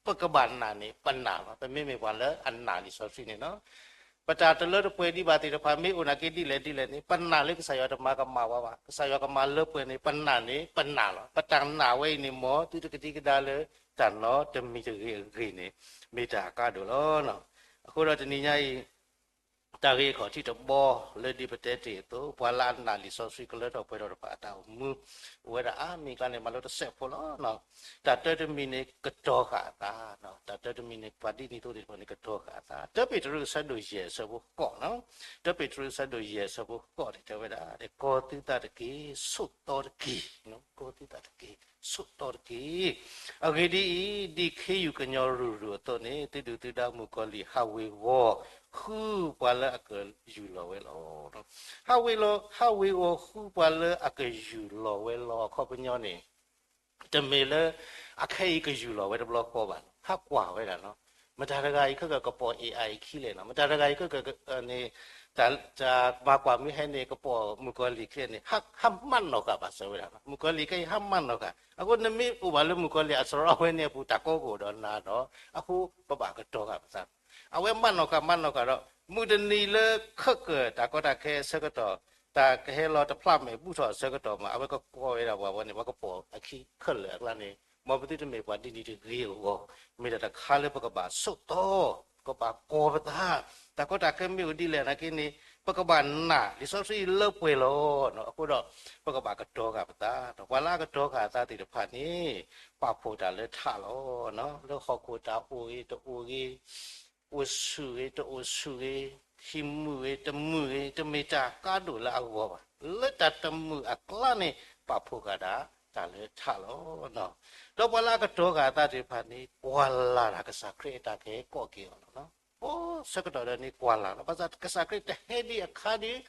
ပကဘၣ်နာ်န့ၣ် ပနာ်လီၤ. ပမ့မ့ၢ်ပှၤလၢအနာ်လံာ်စီဆှံန့ၣ်နီၤ. ပတၢ်တလၢတပှဲၤဒံးဘၣ်သ့ၣ်တဖၣ် မ့ၢ်အိၣ်နာ်က့ဒ်လဲၣ်ဒ်လဲၣ်န့ၣ် ပနာ်လၢကစၢ်ယွၤတမၤကမၣ်ဝဲဘၣ်. ကစၢ်ယွၤကမၤလၢပှဲၤန့ၣ် ပနာ်န့ၣ် ပနာ်လီၤ. ပတၢ်နာ်ဝဲအံၤန့ၣ် မ်သုတကဒံကဒါလၢတၢ်နီတမံၤတဂ့ၤအဂ့ၢ်န့ၣ် မ့ၢ်တၢ်အကါဒိၣ်လီၤ. အဃိဒီးတနံၤညါအံၤ တၢ်ဂ့ၢ်အခီၣ်ထံးတဘီလၢဒ်ပတဲတ့ၢ်အသိး ပှၤလၢအနာ်လံာ်စီဆှံကလၢထီၣ်ပှဲၤထီၣ်တဖၣ်အတၢ်အိၣ်မူ အိၣ်ဝဲဒၣ်အါမံၤအကျါန့ၣ် မၤလိတစဲးဖိလီၤ. တၢ်တၢတမံၤန့ၣ် ကတီၤဃာ်အသး, တၢ်တၢတမံၤန့ၣ် ပှၤဒ်န့ၣ်အသိးသ့ၣ်တဖၣ်န့ၣ် ကတီၤဃာ်အသး. တၢပ့းတရူးအဆၢဒိၣ်ယဲၢ်အဆၢဖိဃိးနီၤ, တၢပ့းတရူးအဆၢဒိၣ်ယဲၢ်အဆၢဖိဃိးန့ၣ် တဲဝဲဒၣ် ကီၤသုသးတက့ၢ်, ဆိးသီတက့ၢ်, ကီၤသုသးတက့ၢ်, ဆိးသီတက့ၢ်. အဂ့ၢ်ဒ်အံၤ, ဒ်ခ့ယုၢ်ကညီၤရုၢ်ရုၢ်အသိးန့ၣ် သုဒုၣ်သုဒါမုၣ်ကီၤလံၢ် ဟးဝ့ၤဝီၤ ဃုပှၤလၢအကယူၢ်လီၤဝဲလီၤ. ဟးဝ့ၤလီၤ, ဟးဝ့ၤဝီၤဃုပှၤလၢအကယူၢ်လီၤဝဲလီၤ. အခီပညီန့ၣ် တမ့ၢ်လၢ အခဲအံၤကယူၢ်လီၤဝဲတဘျီဃီဘၣ်, ဟးကွၢ်ဝဲဒၣ်နီၤ. မတၤတဂၤအံၤခဲကကပိာ် AI ခံလဲၣ်နီၤ, မတၤတဂၤအံၤခဲကန့ၣ် တၢ်မၤကွၢ်မ့ၢ်ဟဲန့ၣ် ကပိာ်မုၣ်ကီၤလံၢ်ခံလဲၣ်န့ၣ် ဟးမၢနီၢ်ဃာ်ဘၣ်စၢၤဝဲဒၣ်နီၤ. မုၣ်ကီၤလံၢ်ခဲအံၤဟးမၢနီၢ်ဃာ်, အဃိနမ့ၢ်အိၣ်ဘၣ်လၢမုၣ်ကီၤလံၢ်အစရီဝဲန့ၣ်အပူၤ တၢ်ကီကအိၣ်ဒီးနၤဒီး အဃိပဘၣ်ကတီၤဃာ်ပသး. အဝဲမၢနီၢ်ဃာ် မၢနီၢ်ဃာ်ဒီး မုၢ်တနံၤလၢခဲကၢၣ်တၢ်ကီတၢ်ခဲအဆၢကတီၢ်, တၢ်ကဟဲလီၤတဖျးမဲာ်ဘူၣ်ထီၣ်အဆၢကတီၢ်မး အဝဲကကွၢ်ဝဲဒၣ်ပှၤဝဲန့ၣ် ပှၤကပိာ်အခံခဲလၢာ်အကျါန့ၣ်, မ်ပသုတမ့ၢ်ပှၤဒ်န့ၣ်တဂ့ၤအဂီၢ်, မ့ၢ်ဒၣ်တခါလၢပကဘၣ်ဆိးသီ, ပကဘၣ်ကီၤပသး, တၢ်ကီတၢ်ခဲမ့ၢ်အိၣ်ဒ်လဲၣ်နာ်က့န့ၣ် ပကဘၣ်နာ်လံာ်စီဆှံလၢပှဲၤလီၤ. အဃိဒီး ပကဘၣ်ကတီၤဃာ်ပသး, ပှၤလၢအကတီၤဃာ်အသးသ့ၣ်တဖၣ်န့ၣ် ပာ်ဖှိၣ်တၢ်လၢထးလီၤ. လၢဟီၣ်ခိၣ်တၢ်အိၣ်ဂ့ၤတအိၣ်ဂ့ၤ, အိၣ်ဆူၣ်ဂ့ၤတအိၣ်ဆူၣ်ဂ့ၤ, ဟံးမုာ်ဂ့ၤတမုာ်ဂ့ၤ, တမ့ၢ်တၢ်ကါဒိၣ်လၢအဂီၢ်ဘၣ်. လၢတၢ်တမုာ်အကျါန့ၣ် ပာ်ဖှိၣ်ဃာ်ဒၣ်တၢ်လၢထးလီၤ. ဒီးပှၤလၢအကတီၤဃာ်အသးသ့ၣ်တဖၣ်န့ၣ် ကွၢ်လၢ်ဒၣ်ကစၢ်ခရံာ်အတၢ်ကဟဲကိးက့ၤအီၤလီၤ. အိၣ်ဆၢကတီၢ်ဒီးန့ၣ်ကွၢ်လၢ်လီၤ. ဘၣ်ဆၣ်ကစၢ်ခရံာ်တဟဲဒံးအခါဒီး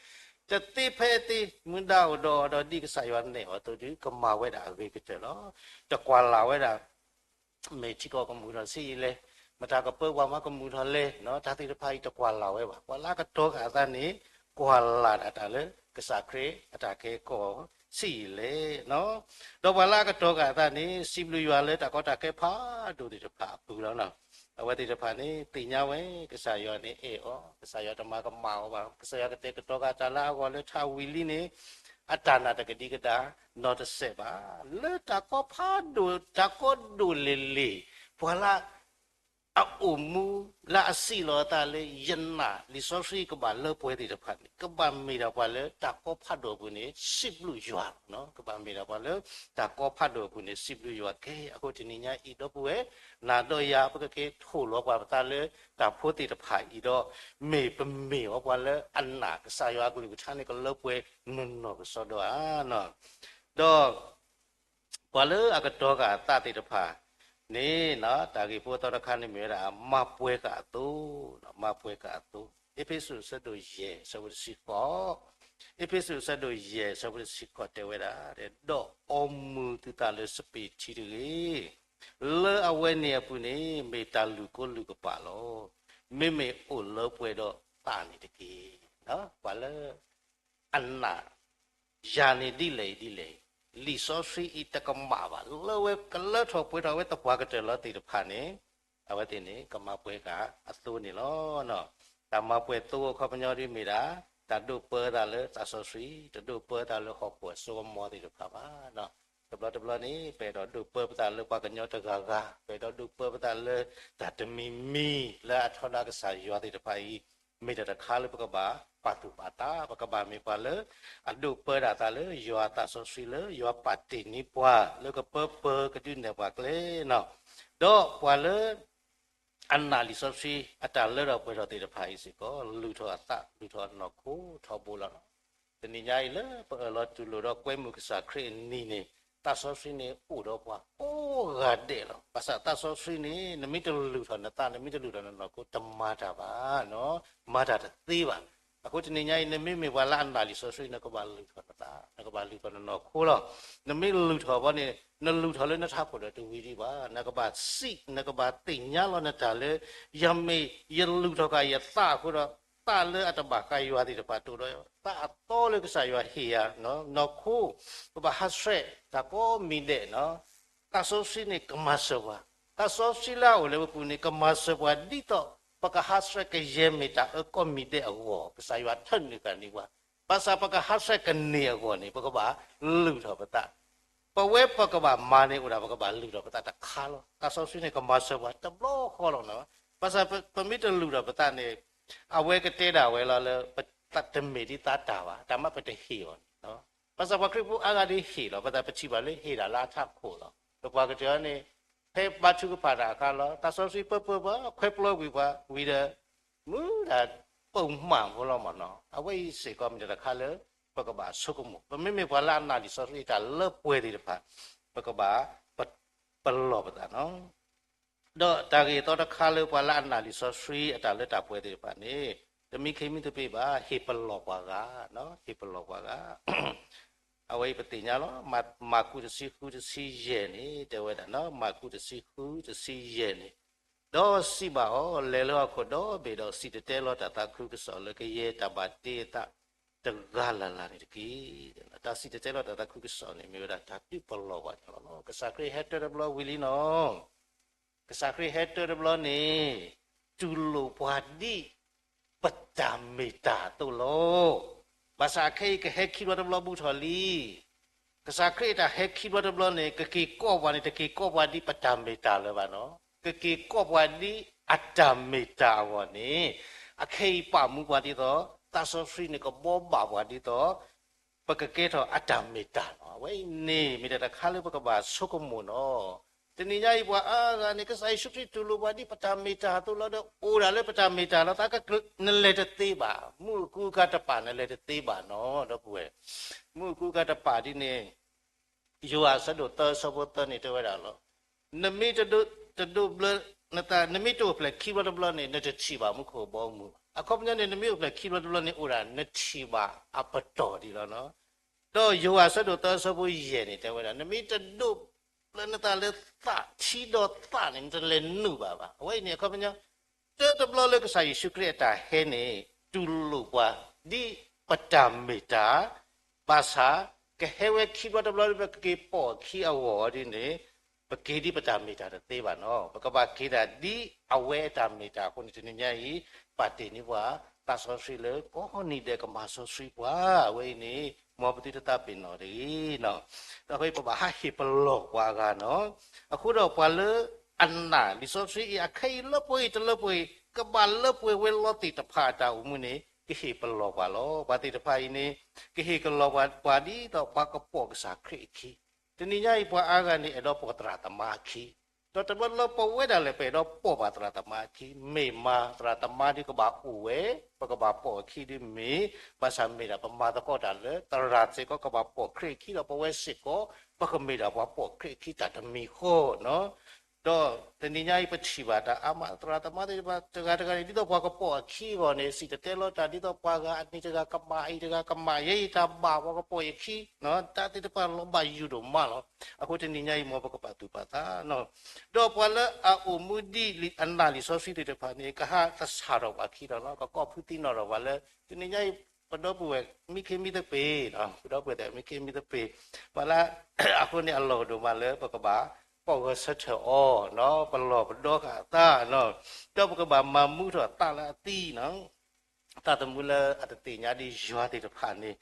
တသ့ဖဲအသ့, မူဒါအိၣ်ဒီးအီၤဒီးဒ်ကစၢ်ယွၤနဲၣ်အီၤအသိးဒီး ကမၤဝဲဒၣ်အဂ့ၤကတၢၢ်လီၤ. တကွၢ်လၢ်ဝဲဒၣ် မ့ၢ်ထံကီၢ်ကမုာ်ထီၣ်ဆံးယံာ်လဲၣ်, မတၤကပၢပှၤမၤကမုာ်ထီၣ်လဲၣ်, တၢ်သ့ၣ်တဖၣ်အံၤတကွၢ်လၢ်ဝဲဘၣ်. ပှၤလၢအကတီၤဃာ်အသးန့ၣ် ကွၢ်လၢ်ဒၣ်တၢ်လၢကစၢ်ခရံာ်အတၢ်ကဟဲကိးဆံးယံာ်လဲၣ်. ဒီးပှၤလၢအကတီၤဃာ်အသးန့ၣ် စံးဘျုးယွၤလၢတၢ်ကီတၢ်ခဲဖးဒိၣ်သ့ၣ်တဖၣ်အပူၤလီၤ. အဝဲသ့ၣ်တဖၣ်န့ၣ် သ့ၣ်ညါဝဲ ကစၢ်ယွၤန့ၣ်အဲၣ်အီၤ, ကစၢ်ယွၤတမၤကမၣ်အီၤဘၣ်, ကစၢ်ယွၤကတဲာ်ကတီၤဃာ်တၢ်လၢအဂီၢ်လၢထးဝံၤလံန့ၣ် အတၢ်နာ်တကဒံကဒါ နီတစဲးဘၣ်. လၢတၢ်ကီဖးဒိၣ် တၢ်ကီဒိၣ်လ့ၤလ့ၤ, ပှၤလၢ အအိၣ်မူလၢအစံးလီၤအသးလၢ ယနာ်လံာ်စီဆှံကဘၣ်လၢပှဲၤသ့ၣ်တဖၣ်န့ၣ် ကဘၣ်မ့ၢ်ဒၣ်ပှၤလၢတၢ်ကီဖးဒိၣ်အပူၤန့ၣ် စံးဘျုးယွၤ, ကဘၣ်မ့ၢ်ဒၣ်ပှၤလၢတၢ်ကီဖးဒိၣ်အပူၤန့ၣ် စံးဘျုးယွၤကဲ. အဃိတနံၤညါအံၤ ဒီပုၢ်ဝဲၢ် နၤဒီးယၤ ပကက့ၤထိၣ်လီၤပှၤပသးလၢတၢ်ဖိသ့ၣ်တဖၣ်အံၤဒီး မ့ၢ်ပမ့ၢ်ဝဲပှၤလၢအနာ်ကစၢ်ယွၤအကလုၢ်ကထါန့ၣ် ကလၢပှဲၤနီၢ်နီၢ်ကစီဒီဧါ. ဒီး ပှၤလၢအကတီၤဃာ်အသးသ့ၣ်တဖၣ်န့ၣ် တၢ်ဂ့ၢ်ဖိသီတခါန့ၣ်မ့ၢ်ဝဲဒၣ် မၤပှဲၤဃာ်အသိ, မၤပှဲၤဃာ်အသိ. အ့းဖ့းစူးအဆၢဒိၣ်ယဲၢ်အဆၢဖိတဆံဃိး, အ့းဖ့းစူးအဆၢဒိၣ်ယဲၢ်အဆၢဖိတဆံဃိးတဲဝဲဒၣ်, ဒီးအီမူၤသုသးလၢစပံးထံတဂ့ၤ, လၢအဝဲန့ၣ်အပူၤန့ၣ် မ့ၢ်တၢ်လုၢ်ကိလုၢ်ကပာ်လီၤ. မ့မ့ၢ်အိၣ်လၢပှဲၤဒီးသးန့ၣ်တက့ၢ်. ပှၤလၢ အနာ် ယၤန့ၣ်ဒ်လဲၣ်အံၤဒ်လဲၣ်အံၤ, လံာ်စီဆှံအံၤတကမၣ်ဘၣ်, လၢဝဲကလၢထီၣ်ပှဲၤထီၣ်ဝဲသပှၢ်ကတၢၢ်လီၤသ့ၣ်တဖၣ်န့ၣ်, အဝဲသ့ၣ်န့ၣ် ကမၤပှဲၤဃာ်အသိန့ၣ်လီၤ. တၢ်မၤပှဲၤသိအခီပညီဒ်မ့ၢ်ဒၣ်, တၢ်ဒိးပၢသးလၢသးစီဆှံ, တဒိးပၢသးလၢဟီၣ်ခိၣ်အစိကမီၤသ့ၣ်တဖၣ်ဘၣ်. တဘျီတဘျီန့ၣ် ပအဲၣ်ဒိးဒိးပၢပသးလၢပှၤကညီတဂၤဂၤ, ပအဲၣ်ဒိးဒိးပၢပသးလၢတၢ်တမံၤမံၤလၢအထီဒါကစၢ်ယွၤသ့ၣ်တဖၣ်အံၤ, မ့ၢ်တၢ်တခါလၢပကဘၣ်ပာ်သူၣ်ပာ်သး, ပကဘၣ်မ့ၢ်ပှၤလၢအဒိးပၢဒၣ်သးလၢယွၤသးစီဆှံလၢယွၤပာ်တ့ၢ်န့ၢ်ပှၤ လၢကပၢပၢၤကဒုးနဲၣ်ပှၤကျဲနီၤ. ဒီးပှၤလၢ အနာ်လံာ်စီဆှံအတၢ်လၢထီၣ်ပှဲၤထီၣ်သ့ၣ်တဖၣ်အံၤစ့ၢ်ကီး လုၢ်ထီၣ်အသး လုၢ်ထီၣ်အနီၢ်ခိထီဘိလီၤ. တနံၤညါအံၤလၢပအၢၣ်လီၤတူၢ်လိာ်ဒီးကွဲမုာ်ကစၢ်ခရံာ်အနံၤန့ၣ်, သးစီဆှံန့ၣ်အိၣ်ဒီးပှၤကိးဂၤဒဲးလီၤ. ဘၣ်ဆၣ်သးစီဆှံန့ၣ် နမ့ၢ်တလုၢ်ထီၣ်နသး နမ့ၢ်တလုၢ်ထီၣ်နနီၢ်ခိ တမၤတၢ်ဘၣ်, မၤတၢ်တသ့ဘၣ်. အဃိတနံၤညါအံၤ နမ့မ့ၢ်ပှၤလၢအနာ်လံာ်စီဆှံ နကဘၣ်လုၢ်ထီၣ်နသး, နကဘၣ်လုၢ်ထီၣ်နနီၢ်ခိလီၤ. နမ့ၢ်လုၢ်ထီၣ်ဘၣ်န့ၣ် နလုၢ်ထီၣ်လၢနထးခိၣ်ဒီးတဝံၤဒံးဘၣ်. နကဘၣ်စံး, နကဘၣ်သ့ၣ်ညါလီၤနတၢ်လၢ ယမ့ၢ်ယလုၢ်ထီၣ်ဃာ်ယသးအဃိဒီး သးလၢအတဘၣ်ဃးယွၤသ့ၣ်တဖၣ် တအိၣ်ဒီးသးအသီလၢကစၢ်ယွၤဟ့ၣ်ယၤ, နီၢ်ခိ ပဘၣ်ဟးဆှဲးတၢ်ကိးမံၤဒဲး. သးစီဆှံန့ၣ်ကမၤစၢၤပှၤ, သးစီဆှံလၢအအိၣ်လၢပပူၤန့ၣ် ကမၤစၢၤပှၤဒ်သိး ပကဟးဆှဲးကယဲၢ်မ့ၢ်တၢ်အၢကိးမံၤဒဲးအဂီၢ် ကစၢ်ယွၤထၢနုာ်ဃာ်န့ၢ်ပှၤ. ဘၣ်ဆၣ်ပကဟးဆှဲးကန့ၢ်အဂီၢ်န့ၣ် ပကဘၣ်လုၢ်ထီၣ်ပသး. ပဝဲပကဘၣ်မၤန့ၣ်အိၣ်ဒၣ် ပကဘၣ်လုၢ်ထီၣ်ပသးတခါလီၤ. သးစီဆှံန့ၣ်ကမၤစၢၤပှၤတဘျီဃီလီၤ. ဘၣ်ဆၣ်ပမ့ၢ်တလုၢ်ထီၣ်ပသးန့ၣ် အဝဲကတဲဒၣ်ဝဲလီၤလၢ တမ့ၢ်ဒ်သးတၢ်ဘၣ်, တၢ်မ့ၢ်ပတဟ့ၣ်အီၤန့ၣ်. ဘၣ်ဆၣ်ပှၤခရံာ်ဖိအါဂၤဒ်ဟ့ၣ်လီၤ, ဘၣ်ဆၣ်ပထံၣ်ဘၣ်လၢဟ့ၣ်ဒၣ်လၢအထးခိၣ်လီၤ. ပပှၤကတၢၢ်န့ၣ် ဖဲဘါထုကဖၣ်တၢ်အခါလီၤ, သးစီဆှံပၢပၢပှၤ ခွဲးပျီကွံာ်ပှၤဝံၤဒီး မူဒါပိာ်မၣ်ဖိလီၤမၢ်နီၤ. အဝဲအံၤစ့ၢ်ကီးမ့ၢ်တၢ်တခါလၢ ပကဘၣ်ဆိကမိၣ်, ပမ့မ့ၢ်ပှၤလၢအနာ်လံာ်စီဆှံအတၢ်လၢပှဲၤသ့ၣ်တဖၣ် ပကဘၣ်ပလီၢ်ပသးနီၤ. ဒီးတၢ်ဂ့ၢ်အသီတခါလၢပှၤလၢအနာ်လံာ်စီဆှံအတၢ်လၢတၢ်ပှဲၤသ့ၣ်တဖၣ်န့ၣ် တမံခ့မံသပ့ၤဘၣ်, ဟ့ၣ်ပလီၢ်ပှၤဂၤ, ဟ့ၣ်ပလီၢ်ပှၤဂၤ. အဝဲအံၤပသ့ၣ်ညါလီၤ. မၤကူးတဆံဃုတဆံယဲၢ်န့ၣ် တဲဝဲဒၣ်, မၤကူးတဆံဃုတဆံယဲၢ်န့ၣ်, ဒီးစံးဘၣ်အီၤ, လဲၤလၢဟီၣ်ခိၣ်ဒီဘ့ၣ်ဒီး စံၣ်တဲၤတဲလီၤတၢ်သးခုကစီၣ်လၢကယဲၢ်တၢ်ဘၣ်တ့အသးတဂၤလၢ်လၢ်န့ၣ်တက့ၢ်. တၢ်စံၣ်တဲၤတဲလီၤတၢ်သးခုကစီၣ်န့ၣ် မ့ၢ်ဝဲဒၣ်တၢ်ဒုးပလီၢ်ပှၤန့ၣ်လီၤ. ကစၢ်ခရံာ်ဟဲတၢတဘျီဝံၤလံနီၤ. ကစၢ်ခရံာ်ဟဲတၢတဘျီန့ၣ် တူၢ်လိာ်ပှၤဒ် ပတၢ်မ့ၢ်တၢ်အသိးလီၤ. ဘၣ်ဆၣ်အခဲအံၤကဟဲခံဘျီတဘျီဘူးထီၣ်လံ. ကစၢ်ခရံာ်အတၢ်ဟဲခံဘျီတဘျီန့ၣ် ကက့ၤကိးပှၤန့ၣ် တက့ၤကိးပှၤဒ်ပတၢ်မ့ၢ်တၢ်လၢၤဘၣ်နီၤ. ကက့ၤကိးပှၤဒ်အတၢ်မ့ၢ်တၢ်အဂီၢ်န့ၣ် အခဲအံၤပာ်မူပှၤဒ်သိး သးစီဆှံန့ၣ်ကဘှီဘၣ်ပှၤဒ်သိး ပကကဲထီၣ်အတၢ်မ့ၢ်တၢ်လီၤ. အဝဲအံၤန့ၣ် မ့ၢ်တၢ်တခါလၢပကဘၣ်ဆိကမိၣ်နီၤ. တနံၤညါအံၤပှၤအါဂၤန့ၣ် ကစၢ်ယ့ၣ်ၡူးခရံာ်တူၢ်လိာ်ပှၤဒ်ပတၢ်မ့ၢ်တၢ်အသိးလီၤဒီး အိၣ်ဒၣ်လၢပတၢ်မ့ၢ်တၢ်လီၤ. သးကကျၢၤနလဲၤတသ့ဘၣ်, မူးအကူအကၤတပာ်နလဲၤတသ့ဘၣ်နီၤ ဒီပုၢ်ဝဲၢ်. မူးအကူအကၤတပာ်ဒ်န့ၣ် ယိၤဟၣ်အဆၢဒိၣ်သၢအဆၢဖိသၢန့ၣ်တဲဝဲဒၣ်လီၤ. နမ့ၢ်တဒိး, တဒိးဘျၢနသး, နမ့ၢ်တအိၣ်ဖျဲၣ်ခံဘျီတဘျီန့ၣ် နတထံၣ်ဘၣ်မူခိၣ်ဘီမုၢ်ဘၣ်. အခီပညီန့ၣ် နမ့ၢ်အိၣ်ဖျဲၣ်ခံဘျီတဘျီန့ၣ် အိၣ်ဒၣ်နထံၣ်ဘၣ်အပတီၢ်ဒ်လီၤနီၤ. ဒီးယိၤဟၣ်အဆၢဒိၣ်သၢအဆၢဖိယဲၢ်န့ၣ်တဲဝဲဒၣ် နမ့ၢ်တဒိးဘျၢနသးလၢသးထံဒီးသးန့ၣ် နတလဲၤနုာ်ဘၣ်ဘၣ်. အဝဲအံၤန့ၣ် အခီပညီ တၢတဘျီလၢကစၢ်ယ့ၣ်ၡူးခရံာ်အတၢ်ဟဲန့ၣ် တူၢ်လိာ်ပှၤဒ်ပတၢ်မ့ၢ်တၢ်, ဘၣ်ဆၣ် ကဟဲဝဲခံဘျီတဘျီလၢပကက့ၤပိာ်အခံအဂီၢ်ဒ်န့ၣ် ပက့ၤဒ်ပတၢ်မ့ၢ်တၢ်တသ့ဘၣ်နီၤ. ပကဘၣ်က့ၤဒၣ်ဒ်အဝဲအတၢ်မ့ၢ်တၢ်အဃိန့ၣ် တနံၤညါအံၤ ပာ်တ့ၢ်န့ၢ်ပှၤ သးစီဆှံလၢကိးနံၤဒဲးကမၤစီဆှံပှၤ အဝဲအံၤန့ၣ် မ်ပသုတသးပ့ၤနီၣ်တဂ့ၤနီၤ. ဒီးအဃိပဘၣ်ဟးဟ့ၣ်ပလီၢ်ပှၤအဂၤနီၤ. အဃိဒီးပှၤလၢအနာ်လံာ်စီဆှံအံၤ အခဲအံၤလၢပှဲၤအံၤတလၢပှဲၤအံၤ ကဘၣ်လၢပှဲၤဝဲလီၤသ့ၣ်တဖၣ်အတၢ်အိၣ်မူန့ၣ် ကဟ့ၣ်ပလီၢ်ပှၤလီၤ. ပှၤသ့ၣ်တဖၣ်အံၤန့ၣ် ကဟ့ၣ်ကလီၤပှၤ ပှၤဒ်သိးပှၤကပိာ်ကစၢ်ခရံာ်အခံ. တနံၤညါအံၤပှၤအါဂၤန့ၣ် အဲၣ်ဒိးပိာ်သရၣ်သမါအခံ ဒီးတဘျီလၢပဝဲဒၣ်လဲာ် ပအဲၣ်ဒိးပိာ်ဘၣ်သရၣ်သမါအခံ, မ့ၢ်မၤသရၣ်သမါဒ်ကဘၣ်အိၣ်ဝဲ, ပကဘၣ်ပိာ်အခံဒ်မ့ၢ်, ဘၣ်ဆၣ်မ့ၢ်ဒၣ်ပမၤသကိးတၢ်လၢ သရၣ်စ့ၢ်ကီးကဘၣ်ပိာ်ခရံာ်အခံဒီး ပဝဲစ့ၢ်ကီး ပကမ့ၢ်ဒၣ်ပှၤပိာ်ခရံာ်အခံတၢ်တမံၤဃီနီၤ. ဒီးတနံၤညါအံၤပထံၣ်ဘၣ်တၢ်အါမး သရၣ်သမါသ့ၣ်တဖၣ်တဂၤတဂၤန့ၣ် ဒ်သိးပှၤကပိာ်အခံအဂီၢ်န့ၣ် စံၣ်တဲၤတဲလီၤတၢ် ဒ်သိးပှၤဂၤအန့ၣ်တဂၤကမၣ် အံၤတဂၤကမၣ် ယဲအံၤတၢ်ဘၣ်ပှၤကပိာ်အခံ တၢ်သ့ၣ်တဖၣ်လီၤဘၣ်ယိၣ်ဒိၣ်မးလီၤ. အဃိတနံၤညါအံၤ မ်ပကပာ်သူၣ်ပာ်သးနီၤ. ဒီးပှၤလၢအအိၣ်မူဒ်အနာ်လံာ်စီဆှံသ့ၣ်တဖၣ်န့ၣ် ကဟးသဆၣ်ထီၣ်ပှၤခံလီၤနီၤ, ကကိးဖုသံနီၣ်ထီၣ်ပှၤလၢ တနံၤညါအံၤ ပဒီပုၢ်ဝဲၢ်မံခ့မံသပ့ၤ, ပဒီပုၢ်ဝဲၢ်မံခ့မံသပ့ၤ, ပှၤလၢ အဃိန့ၣ်အလီၢ်ဒိၣ်မးလၢပကဘၣ် ကိးဂီၤဆၢထၢၣ်အီၤနီၤ, ပလီၢ်ပဒီဃာ်အသးနီၤ, ဒီးပကဘၣ်မၤမူထီၣ်သးလၢအသံနီၤ သးသမူလၢအတသ့ၣ်ညါဒ်ယွၤသ့ၣ်တဖၣ်န့ၣ်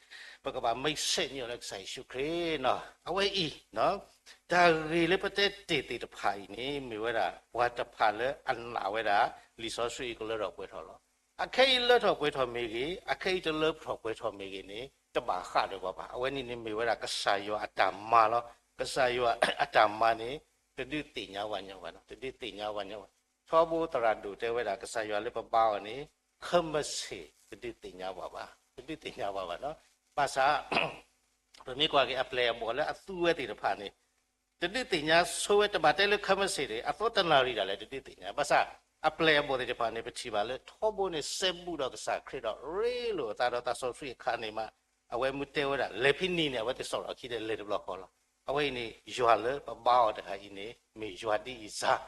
ပကဘၣ်မ့ၢ်ဆဲးန့ၢ်အီၤလၢကစၢ်ယ့ၣ်ၡူးခရံာ်နီၤ. အဝဲအံၤ တၢ်ဂ့ၢ်လၢပတဲတ့ၢ်သ့ၣ်တဖၣ်အံၤန့ၣ် မ့ၢ်ဝဲဒၣ် ပှၤတဖၣ်လၢအနာ်ဝဲဒၣ် လံာ်စီဆှံအံၤကလၢထီၣ်ပှဲၤထီၣ်လီၤ. အခဲအံၤလၢထီၣ်ပှဲၤထီၣ်မ့ၢ်ဂ့ၤ, အခဲအံၤတလၢထီၣ်ပှဲၤထီၣ်မ့ၢ်ဂ့ၤန့ၣ် တဘၣ်ဃးဒီးပှၤဘၣ်. အဝဲန့ၣ်န့ၣ်မ့ၢ်ဝဲဒၣ်ကစၢ်ယွၤအတၢ်မၤလီၤ. ကစၢ်ယွၤအတၢ်မၤန့ၣ် တဒုးသ့ၣ်ညါဝဲညီဘၣ်နီၤ, တဒုးသ့ၣ်ညါဝဲညီဘၣ်. ထီဘိသရၣ်ဒိၣ်တဲဝဲဒၣ် ကစၢ်ယွၤလၢပဘါအီၤန့ၣ် ခဲမုၢ်ဆ့ၣ် တဒုးသ့ၣ်ညါဝဲဘၣ်, တဒုးသ့ၣ်ညါဝဲဘၣ်နီၤ. ဘၣ်ဆၣ် ပမ့ၢ်ကွၢ်က့ၤအပျဲၢ်အဘီၣ်လၢအသူဝဲသ့ၣ်တဖၣ်န့ၣ် တဒုးသ့ၣ်ညါဆိဝဲ တဘၣ်တဲလၢခဲမုၢ်ဆ့ၣ်န့ၣ် အသီတနၣ်ရံၣ်ဒၣ်လဲာ် တဒုးသ့ၣ်ညါ. ဘၣ်ဆၣ် အပျဲၢ်အဘီၣ်သ့ၣ်တဖၣ်န့ၣ် ပထံၣ်ဘၣ်လၢထီဘိန့ၣ် စဲဘူးဒီးကစၢ်ခရံာ်ဒီး ရ့လိာ်အသးဒီးသးစီဆှံအခါန့ၣ်မး အဝဲမ့ၢ်တဲဝဲဒၣ် လဲၤဖဲနံၤန့ၣ် အဝဲသ့ၣ်စိာ်ထီၣ်အခံဒီးလဲၤတဘျီဃီလီၤ. အဝဲအံၤန့ၣ် ယွၤလၢပဘါအီၤတဂၤအံၤန့ၣ် မ့ၢ်ယွၤဒ်အံၤစၢ်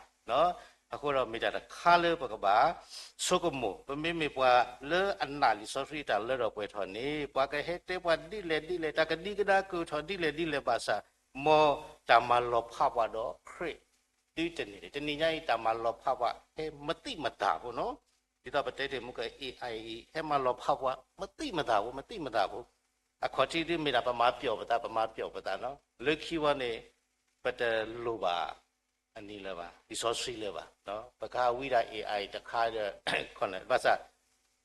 အဃိဒီးမ့ၢ်တၢ်တခါလၢပကဘၣ်ဆိကမိၣ်, ပမ့မ့ၢ်ပှၤလၢအနာ်လံာ်စီဆှံတၢ်လၢထီၣ်ပှဲၤထီၣ်န့ၣ် ပှၤကဟဲတဲပှၤဒ်လဲၣ်ဒ်လဲၣ်, တၢ်ကဒံကဒါကၢၢ်ထီၣ်ဒ်လဲၣ်ဒ်လဲၣ်ဘၣ်ဆၣ်, မ်တၢ်မၤလီၤဖးပှၤဒီးခရံာ် တုၤတနံၤန့ၣ်, တနံၤညါအံၤ တၢ်မၤလီၤဖးပှၤဟဲမသံၣ်မတၤဖိနီၤ, ဒ်သိးပတဲတ့ၢ်မူက AI အံၤ ဟဲမၤလီၤဖးပှၤ မသံၣ်မတၤဖိ, မသံၣ်မတၤဖိ, အခီၣ်ထံးဒ်မ့ၢ်ဒၣ် ပမၤပျီၣ်ပသး ပမၤပျီၣ်ပသးနီၤ, လၢခံဝဲန့ၣ် ပတလိၣ်ဘၣ် အနံၤလၢၤဘၣ်, လံာ်စီဆှံလၢၤဘၣ်, ပကဟးဝံဒၣ် AI တခါဒီး ဘၣ်ဆၣ်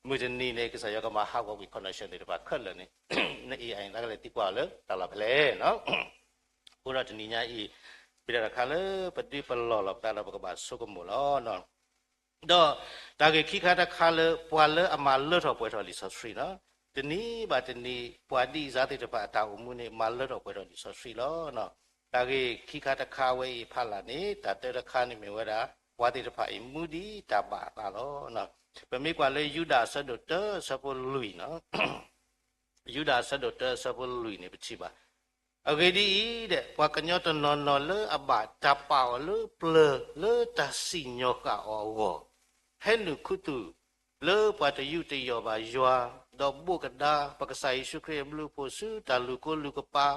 မုၢ်တနံၤန့ၣ် ကစၢ်ယွၤကမၤဟးဂီၤကွံာ် connection သ့ၣ်တဖၣ်ခဲလၢာ်န့ၣ်, န AI န့ၣ် သးကလဲၤသံကွၢ်အီၤလၢတၢ်လီၢ်ဖဲလဲၣ်နီၤ. အဃိဒီးတနံၤညါအံၤ ပတၢ်တခါလၢပဒုးပလီၢ်လီၤပသးဒီး ပကဘၣ်ဆိကမိၣ်လီၤ. ဒီးတၢ်ဂ့ၢ်ခံခါတခါလၢ ပှၤလၢအမၤလၢထီၣ်ပှဲၤထီၣ်လံာ်စီဆှံနီၤ, တနံၤဘၣ်တနံၤ ပှၤဒ်အံၤစၢ်သ့ၣ်တဖၣ်အတၢ်အိၣ်မူန့ၣ် မၤလၢထီၣ်ပှဲၤထီၣ်လံာ်စီဆှံလီၤ. တၢ်ဂ့ၢ်ခံခါတခါဝဲအံၤဖးလၢ်န့ၣ် တၢ်တၢတခါန့ၣ်မ့ၢ်ဝဲဒၣ် ပှၤသ့ၣ်တဖၣ်အံၤမူဒ်တၢ်ဘၣ်အသးလီၤ. ပမ့ၢ်ကွၢ်လၢယူဒၤအဆၢဒိၣ်တၢအဆၢဖိလွံၢ်နီၤ, ယူဒၤအဆၢဒိၣ်တၢအဆၢဖိလွံၢ်န့ၣ် ပထံၣ်ဘၣ်, အဂ့ၢ်ဒ်အံၤ, ပှၤကညီတနီၤနီၤလၢအဘၣ်တၢ်ပာ်အီၤလၢပျၢၤလၢတၢ်စံၣ်ညီၣ်ဃာ်အီၤအဂီၢ်, ဟဲနုာ်ခူသူၣ်လၢပှၤတယူးတယီၣ်ဘၣ်ယွၤ, ဒီးဘိးကဒါပကစၢ်ယ့ၣ်ၡူးခရံာ်အဘျုးအဖှိၣ်ဆူတၢ်လူၤကိလူၤကပၤ,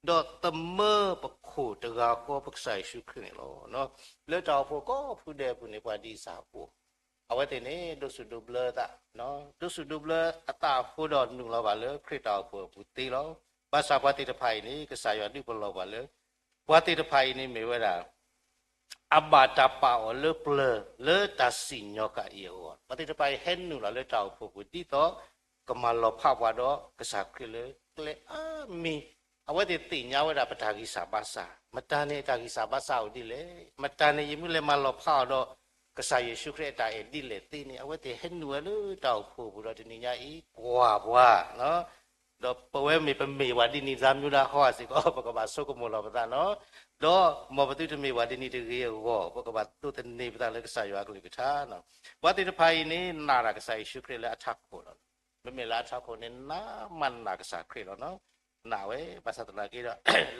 ဒီးသမၢပခိၣ်တဂၤဃီပကစၢ်ယ့ၣ်ၡူးခရံာ်န့ၣ်လီၤ. လၢတၢ်အိၣ်ဖှိၣ်ကိးဖုဒဲးအပူၤန့ၣ် ပှၤဒ်အံၤစၢ်အိၣ် အဝဲသ့ၣ်န့ၣ် ဒိးစူၣ်ဒိးဘျၢသး, ဒိးစူၣ်ဒိးဘျၢအသးအဃိဒီး နုာ်လီၤဘၣ်လၢခရံာ်တၢ်အိၣ်ဖှိၣ်အပူၤသ့လီၤ. ဘၣ်ဆၣ်ပှၤသ့ၣ်တဖၣ်အံၤန့ၣ် ကစၢ်ယွၤဒုးပလီၢ်ပှၤလၢ ပှၤသ့ၣ်တဖၣ်အံၤန့ၣ်မ့ၢ်ဝဲဒၣ် အဘၣ်တၢ်ပာ်အီၤလၢပျၢၤလၢတၢ်စံၣ်ညီၣ်ဃာ်အံၤအဂီၢ်, ပှၤသ့ၣ်တဖၣ်အံၤဟဲနုာ်လီၤလၢတၢ်အိၣ်ဖှိၣ်ပူၤ ဒ်သိးကမၤလီၤဖးပှၤဒီးကစၢ်ခရံာ်လၢကျဲအါမံၤ, အဝဲသ့ၣ်သ့ၣ်ညါဝဲဒၣ်ပတၢ်ဂံၢ်စၢ်ဘါစၢ်, မတၤန့ၣ်တၢ်ဂံၢ်စၢ်ဘါစၢ်အိၣ်ဒ်လဲၣ်, မတၤန့ၣ်ယမ့ၢ်လဲၤမၤလီၤဖးအီၤဒီး ကစၢ်ယ့ၣ်ၡူးခရံာ်အတၢ်အဲၣ်ဒ်လဲၣ်သ့န့ၣ် အဝဲသ့ၣ်ဟဲနုာ်ဝဲလၢတၢ်အိၣ်ဖှိၣ်ပူၤဒီးတနံၤညါအံၤ ကွၢ်ပှၤ ဒီးပဝဲမ့ၢ်ပမ့ၢ်ပှၤဒ်န့ၣ် သးမူဒါဟီၣ်စ့ၢ်ကီး ပကဘၣ်ဆိကမိၣ်လီၤပသးနီၤ, ဒီးမ်ပသုတမ့ၢ်ပှၤဒ်န့ၣ်တဂ့ၤအဂီၢ် ပကဘၣ်ဒိးသန့ၤပသးလၢကစၢ်ယွၤအကလုၢ်ကထါနီၤ. ပှၤသ့ၣ်တဖၣ်အံၤန့ၣ် နာ်တၢ်ကစၢ်ယ့ၣ်ၡူးခရံာ်လၢအထးခိၣ်လီၤ. မ့မ့ၢ်လၢအထးခိၣ်န့ၣ် နးမးနာ်ကစၢ်ခရံာ်လီၤနီၤ, နာ်ဝဲ ဘၣ်ဆၣ်သနာ်က့ဒီး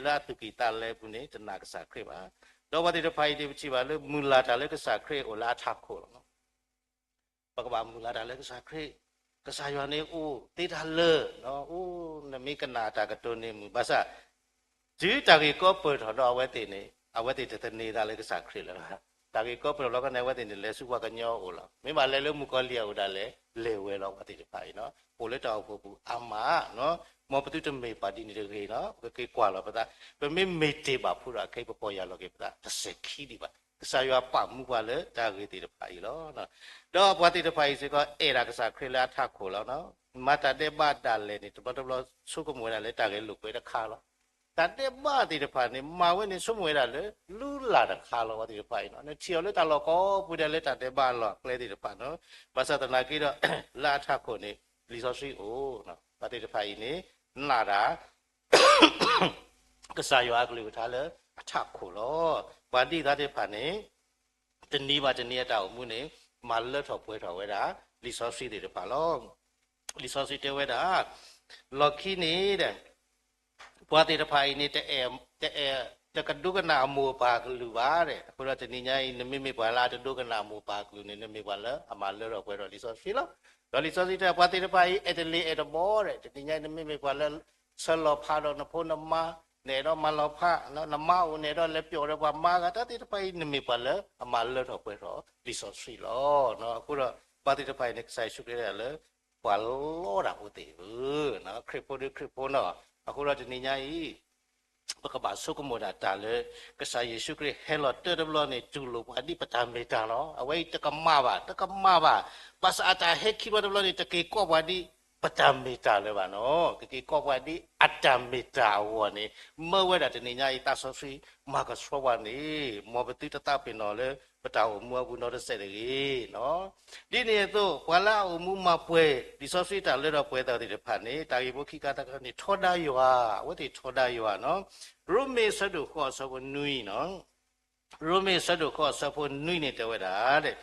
လၢအသူၣ်ကံၢ်သးလဲပူၤန့ၣ် တနာ်ကစၢ်ခရံာ်ဘၣ်. ဒီးပှၤသ့ၣ်တဖၣ်အံၤန့ၣ် ပထံၣ်ဘၣ်လၢမုၢ်လၢ်တၢ်လၢကစၢ်ခရံာ်အိၣ်လၢအထးခိၣ်လီၤနီၤ. ပကဘၣ်မုၢ်လၢ်တၢ်လၢကစၢ်ခရံာ်, ကစၢ်ယွၤန့ၣ်အိၣ်သ့တၢ်လၢာ်, အိၣ်နမ့ၢ်ကနၣ်တၢ်ကတိၤန့ၣ်မုာ်ဘၣ်ဆၣ်, တုၤတၢ်ဂ့ၢ်ကီပၢၢ်ထီၣ်ဒီးအဝဲသ့ၣ်န့ၣ် အဝဲသ့ၣ်တသန့ၤသးလၢကစၢ်ခရံာ်လၢၤဘၣ်. တၢ်ဂ့ၢ်ကီပၢၢ်ထီၣ်လီၤခီန့ၣ် အဝဲသ့ၣ်န့ၣ်လဲၤဆူပှၤကညီအအိၣ်လီၤ. မ့ၢ်ဘၣ်လဲၤလၢမုၣ်ကီၤလံၢ်အအိၣ်ဒၣ်လဲာ် လဲၤဝဲလီၤပှၤသ့ၣ်တဖၣ်အံၤနီၤ, အိၣ်လၢတၢ်အိၣ်ဖှိၣ်ပူၤအါမးနီၤ, မ်ပသုတမ့ၢ်ပှၤဒ်န့ၣ်တဂ့ၤနီၤ, ပကက့ၤကွၢ်လီၤပသး, ပမ့ၢ်မ့ၢ်တ့ၢ်ဘၣ်ဖိဒီးအခဲအံၤ ပပီၢ်ယၢ်လီၤက့ၤပသး တစဲၤခံဒံးဘၣ်. ကစၢ်ယွၤပာ်မူပှၤလၢတၢ်ဂ့ၢ်သ့ၣ်တဖၣ်အံၤလီၤ. ဒီးပှၤသ့ၣ်တဖၣ်အံၤစ့ၢ်ကီး အဲၣ်ဒၣ်ကစၢ်ခရံာ်လၢအထးခိၣ်လီၤ. မၤတၢ်ဒဲးဘးဒၣ်လဲာ်န့ၣ် တဘျီတဘျီဆိကမိၣ်ဝဲဒၣ်လၢတၢ်ဂဲၤလိာ်ကွဲတခါလီၤ. တၢ်ဒဲးဘးသ့ၣ်တဖၣ်န့ၣ် မၤဝဲန့ၣ်ဆိကမိၣ်ဝဲဒၣ်လၢ လုၢ်လၢ်တခါလီၤ ပှၤသ့ၣ်တဖၣ်အံၤနီၤ. နထံၣ်အီၤလၢတၢ်လီၢ်ကိးပူၤဒဲးလၢတၢ်ဒဲးဘးအလီၢ်အကျဲသ့ၣ်တဖၣ်နီၤ. ဘၣ်ဆၣ်သနာ်က့ဒီး လၢအထးခိၣ်န့ၣ် လံာ်စီဆှံအိၣ်, ပှၤသ့ၣ်တဖၣ်အံၤန့ၣ် နာ်တၢ် ကစၢ်ယွၤအကလုၢ်ကထါလၢအထးခိၣ်လီၤ. ပှၤဒ်သိးသ့ၣ်တဖၣ်န့ၣ် တနံၤဘၣ်တနံၤအတၢ်အိၣ်မူန့ၣ် မၤလၢထီၣ်ပှဲၤထီၣ်ဝဲဒၣ် လံာ်စီဆှံသ့ၣ်တဖၣ်လီၤ. လံာ်စီဆှံတဲဝဲဒၣ် လီၢ်ခံန့ၣ် ပှၤသ့ၣ်တဖၣ်အံၤန့ၣ် တအဲၣ် တအဲၣ် တကဒိကနၣ်အမိၢ်အပၢ်အကလုၢ်ဘၣ်ဒီး အဃိဒီးတနံၤညါအံၤ နမ့မ့ၢ်ပှၤလၢအတဒိကနၣ်အမိၢ်အပၢ်အကလုၢ်န့ၣ် နမ့ၢ်ပှၤလၢအမၤလၢထီၣ်ပှဲၤထီၣ်လံာ်စီဆှံလီၤ. ဒီးလံာ်စီဆှံတဲ ပှၤသ့ၣ်တဖၣ်အံၤ အဲၣ်တလ့ၤအဲၣ်တဘီဒီး တနံၤညါအံၤ နမ့မ့ၢ်ပှၤလၢ ဆၢလီၤဖးဒီးနဖိနမါ, နအဲၣ်ဒိးမၤလီၤဖး, နမါအိၣ် နအဲၣ်ဒိးလဲၤပျီၣ်ဒီးပှၤမါဂၤ တၢ်သ့ၣ်တဖၣ်အံၤ နမ့ၢ်ပှၤလၢအမၤလၢထီၣ်ပှဲၤထီၣ်လံာ်စီဆှံလီၤ. အဃိဒီး ပှၤသ့ၣ်တဖၣ်အံၤန့ၣ် ကစၢ်ယ့ၣ်ၡူးခရံာ်တဲလၢ ပှၤလီတၢ်ဖိသ့ၣ်ဧၢ, ခရံာ်ဖိဒီးခရံာ်ဖိနီၤ. အဃိဒီးတနံၤညါအံၤ ပကဘၣ်ဆိကမိၣ်ဒၣ်တၢ်လၢ ကစၢ်ယ့ၣ်ၡူးခရံာ်ဟဲလီၤတၢတဘျီန့ၣ် တူၢ်လိာ်ပှၤဒ်ပတၢ်မ့ၢ်တၢ်လီၤ. အဝဲအံၤတကမၣ်ဘၣ်, တကမၣ်ဘၣ်. ဘၣ်ဆၣ်အတၢ်ဟဲခံဘျီတဘျီန့ၣ် တက့ၤကိးပှၤဒ် ပတၢ်မ့ၢ်တၢ်လၢၤဘၣ်နီၤ. ကက့ၤကိးပှၤဒ်အတၢ်မ့ၢ်တၢ်အဂီၢ်န့ၣ် မၢဝဲဒၣ်တနံၤညါအံၤ သးစီဆှံမၤကဆှီပှၤန့ၣ် မ်ပသုတသးပ့ၤနီၣ်လၢ ပတၢ်အိၣ်မူအပူၤနီတစဲးတဂ့ၤနီၤ. ဒ်န့ၣ်အသိး ပှၤလၢအအိၣ်မူမၤပှဲၤ လံာ်စီဆှံတၢ်လၢထီၣ်ပှဲၤသးသ့ၣ်တဖၣ်န့ၣ် တၢ်ဂ့ၢ်ဖိခံခါတခါန့ၣ် ထီဒါယွၤ, အဝဲသ့ၣ်ထီဒါယွၤနီၤ. ရိမ့ၤအဆၢဒိၣ်ဃိး အဆၢဖိနွံနီၤ. ရိမ့ၤအဆၢဒိၣ်ဃိး အဆၢဖိနွံန့ၣ်တဲဝဲဒၣ်,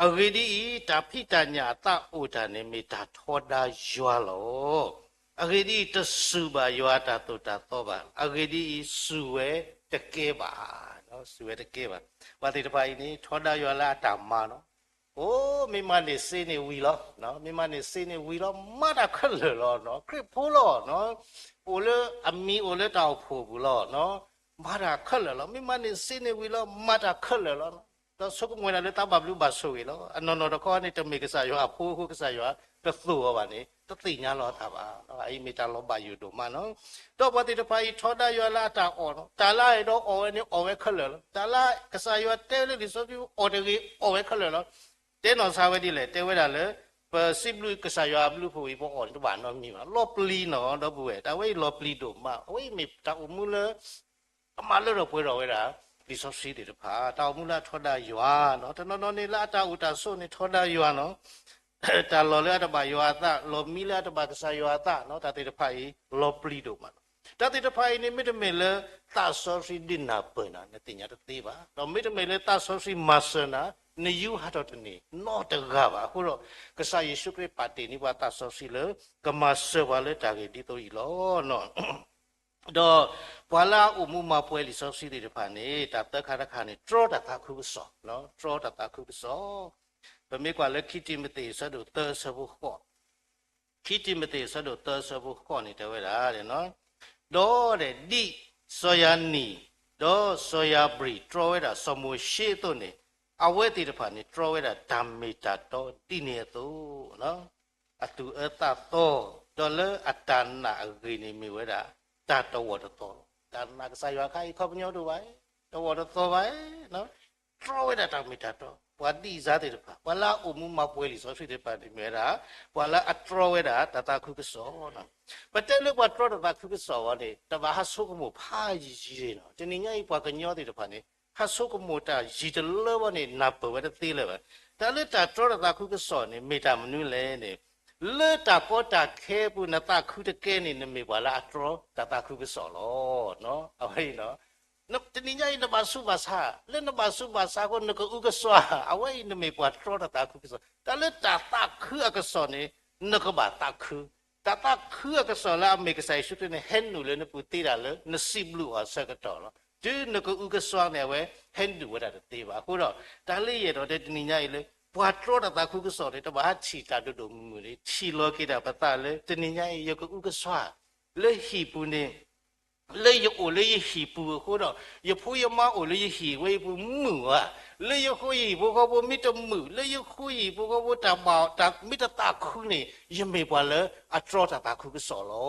အဂ့ၢ်ဒ်အံၤ, တၢ်ဖံးတၢ်ညၣ်အသးအိၣ်တၢ်န့ၣ် မ့ၢ်တၢ်ထီဒါယွၤလီၤ. အဂ့ၢ်ဒ်အံၤ, တစူၢ်ဘၣ်ယွၤအတၢ်သိၣ်တၢ်သီဘၣ်. အဂ့ၢ်ဒ်အံၤ, စူၢ်ဝဲတကဲဘၣ်, စူၢ်ဝဲတကဲဘၣ်. ပှၤသ့ၣ်တဖၣ်အံၤန့ၣ် ထီဒါယွၤလၢအတၢ်မၤနီၤ. အိၣ် မ့ၢ်မၤန့ၢ်စ့န့ၣ်ဝံၤလီၤ, မ့ၢ်မၤန့ၢ်စ့န့ၣ်ဝံၤလီၤ, မၤတၢ်ခဲလၢာ်လီၤ, ခရံာ်ဖိလီၤ, အိၣ်လၢအမံၤအိၣ်လၢတၢ်အိၣ်ဖှိၣ်ပူၤလီၤ. မၤတၢ်ခဲလၢာ်လီၤ, မ့ၢ်မၤန့ၢ်စ့န့ၣ်ဝံၤလီၤ, မၤတၢ်ခဲလၢာ်လီၤ. ဒီးဆိကမိၣ်ဝဲဒၣ်လၢသးဘၣ်ဘျုးဘၣ်ဆိၣ်ဂ့ၤလီၤ. အနီၢ်နီၢ်တခီန့ၣ် တမ့ၢ်ကစၢ်ယွၤအဖိအဃိ ကစၢ်ယွၤတသိၣ်အီၤဘၣ်န့ၣ် တသ့ၣ်ညါလီၤအသးဘၣ်. အအံၤမ့ၢ်တၢ်လီၤဘၣ်ယိၣ်ဒိၣ်မးနီၤ. ဒီးပှၤသ့ၣ်တဖၣ်အံၤထီဒါယွၤလၢအတၢ်အီၣ်နီၤ, တၢ်လၢအအဲၣ်ဒိးအီၣ်ဝဲန့ၣ် အီၣ်ဝဲခဲလၢာ်လီၤ. တၢ်လၢကစၢ်ယွၤတဲဝဲလၢလံာ်စီဆှံအီၣ်တဂ့ၤ အီၣ်ဝဲခဲလၢာ်လီၤ. တဲနီၢ်ဆါဝဲဒ်လဲၣ်, တဲဝဲဒၣ်လၢ ပစံးဘျုးကစၢ်ယွၤအဘျုးအဖှိၣ်အံၤ ပအီၣ်န့ၣ်တဘၣ်နီတမံၤဘၣ်. လီၤပျံၤနီၤ ဒီပုၢ်ဝဲၢ်, တၢ်ဝဲအံၤလီၤပျံၤဒိၣ်မး. အဝဲအံၤမ့ၢ်တၢ်အိၣ်မူလၢ ကမၤလၢထီၣ်ပှဲၤထီၣ်ဝဲဒၣ် လံာ်စီဆှံသ့ၣ်တဖၣ်, တၢ်အိၣ်မူလၢအထီဒါယွၤနီၤ. တနီၤနီၤန့ၣ်လၢအတၢ်အိၣ်တၢ်ဆိးန့ၣ်ထီဒါယွၤနီၤ. တၢ်လီၢ်လၢအတဘၣ်ယွၤအသး, လီၢ်မံလၢအတဘၣ်ကစၢ်ယွၤအသးနီၤ, တၢ်သ့ၣ်တဖၣ်အံၤ လီၤပျံၤဒိၣ်မးနီၤ. တၢ်သ့ၣ်တဖၣ်အံၤန့ၣ် မ့တမ့ၢ်လၢသးစီဆှံဒုးနၢ်ပၢၢ်နၤ နသ့ၣ်ညါတသ့ဘၣ်. ဒီးမ့တမ့ၢ်လၢသးစီဆှံမၤစၢၤနၤ နယူးဟးထီၣ်တန့ၢ် နီတဂၤဘၣ်. အဃိဒီး ကစၢ်ယ့ၣ်ၡူးခရံာ်ပာ်တ့ၢ်န့ၢ်ပှၤသးစီဆှံလၢ ကမၤစၢၤပှၤလၢတၢ်ဂ့ၢ်ဒ်သိးအံၤလီၤ. ဒီးပှၤလၢအအိၣ်မူမၤပှဲၤလံာ်စီဆှံသ့ၣ်တဖၣ်န့ၣ် တၢ်သၢခါတခါန့ၣ် တြီတၢ်သးခုကစီၣ်, တြီတၢ်သးခုကစီၣ်. ပမ့ၢ်ကွၢ်လၢခံတံၤမသ့းအဆၢဒိၣ်သၢအဆၢဖိဃိး, ခံတံၤမသ့းအဆၢဒိၣ်သၢအဆၢဖိဃိးန့ၣ်တဲဝဲဒၣ်, ဒီးဒ်စီၤယၤနံၣ်, ဒီးစီၤယၤဘြံၣ်တြီဝဲဒၣ်စီၤမိၤၡ့အသိးန့ၣ်, အဝဲသ့ၣ်တဖၣ်န့ၣ် တြီဝဲဒၣ်တၢ်မ့ၢ်တၢ်တီဒ်န့ၣ်အသိး အသူၣ်အၢသးသီ ဒီးလၢအတၢ်နာ်အဂ့ၢ်န့ၣ် မ့ၢ်ဝဲဒၣ် တၢ်တဝီတသီလီၤ. တၢ်နာ်ကစၢ်ယွၤအခါအံၤ ခီပညီဒိၣ်ဘၣ်, တဝီတသီဘၣ်, တြီဝဲဒၣ်တၢ်မ့ၢ်တၢ်တီ, ပှၤဒံၣ်စၢ်သ့ၣ်တဖၣ်, ပှၤလၢအအိၣ်မူမၤပှဲၤလံာ်စီဆှံသ့ၣ်တဖၣ်န့ၣ် မ့ၢ်ဝဲဒၣ် ပှၤလၢအတြီဝဲဒၣ်တၢ်သးခုကစီၣ်လီၤ. ပတဲလၢပှၤတြီတၢ်သးခုကစီၣ်အဂီၢ်န့ၣ် တဘၣ်ဟးဆိကမိၣ်ဖးယံာ်ယံာ်လီၤ. တနံၤညါအံၤ ပှၤကညီသ့ၣ်တဖၣ်န့ၣ် ဟးဆိကမိၣ်တၢ်ယံာ်တလၢဘၣ်န့ၣ် နၢ်ပၢၢ်ဝဲတသ့လၢၤဘၣ်. တၢ်လၢတၢ်တြီတၢ်သးခုကစီၣ်န့ၣ် မ့ၢ်တၢ်မနုၤလဲၣ်န့ၣ်, လၢတၢ်ကီတၢ်ခဲအပူၤ နသးခုတကဲန့ၣ် နမ့ၢ်ပှၤလၢအတြီတၢ်သးခုကစီၣ်လီၤ. အဝဲအံၤ တနံၤညါအံၤ နဘၣ်ဆူးဘၣ်ဆါ, လၢနဘၣ်ဆူးဘၣ်ဆါအဃိ နကအုကစွါ, အဝဲအံၤ နမ့ၢ်ပှၤတြီတၢ်သးခုကစီၣ်. တၢ်လၢတၢ်သးခုအကစီၣ်န့ၣ် နကဘၣ်သးခု, တၢ်သးခုအကစီၣ်လၢအမ့ၢ်ကစၢ်ယ့ၣ်ၡူးခရံာ်န့ၣ် ဟဲနုာ်လၢနပူၤသ့ဒၣ်လၢ နစံးဘျုးအီၤအဆၢကတီၢ်လီၤ. တုၤနကအုကစွါန့ၣ် အဝဲဟဲနုာ်ဝဲဒၣ်တသ့ဘၣ်. အဃိဒီး တၢ်လၢယအဲၣ်ဒိးတဲတနံၤညါအံၤလၢ ပှၤတြီတၢ်သးခုကစီၣ်န့ၣ် တဘၣ်ဟးထံၣ်တၢ်ဒိၣ်ဒိၣ်မုၢ်မုၢ်န့ၣ် ထံၣ်လီၤက့ၤဒၣ်ပသးလၢ တနံၤညါအံၤ ယကအုကစွါ လၢဟံၣ်ပူၤန့ၣ် လၢယအိၣ်လၢယဟံၣ်ပူၤအဃိဒီး ယဖိယမါအိၣ်လၢယဟံၣ်ဝဲအံၤပူၤမုာ်ဧါ, လၢယဃိယဟံၣ်ဖိဃီဖိမ့ၢ်တမုာ်, လၢယဃိယဟံၣ်ဖိဃီဖိတၢ်ဘၣ်တၢ်မ့ၢ်တသးခုန့ၣ် ယမ့ၢ်ပှၤလၢအတြီတၢ်သးခုကစီၣ်လီ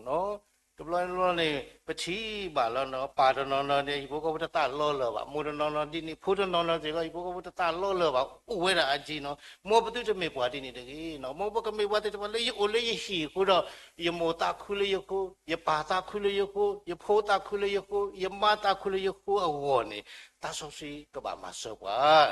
ၤ. တဘျီတဘျီန့ၣ် ပထံၣ်ဘၣ်လီၤနီၤ, ပၢ်တနီၤနီၤန့ၣ် ဟံၣ်ဖိဃီဖိတသးလီလၢၤဘၣ်, မိၢ်တနီၤနီၤဒ်န့ၣ်, ဖိတနီၤနီၤစ့ၢ်ကီး ဟံၣ်ဖိဃီဖိတသးလီလၢၤဘၣ်, အိၣ်ဝဲဒၣ်အါက့နီၤ. မ်ပသုတမ့ၢ်ပှၤဒ်န့ၣ်တဂ့ၤနီၤ. မ်ပကမ့ၢ်ပှၤသ့ၣ်တဖၣ်လၢယအိၣ်လၢယဟံၣ်အဃိဒီး ယမိၢ်သးခုလၢယဃိ, ယပၢ်သးခုလၢယဃိ, ယဖိသးခုလၢယဃိ, ယမါသးခုလၢယဃိအဂီၢ်န့ၣ် သးစီဆှံကဘၣ်မၤစၢၤပှ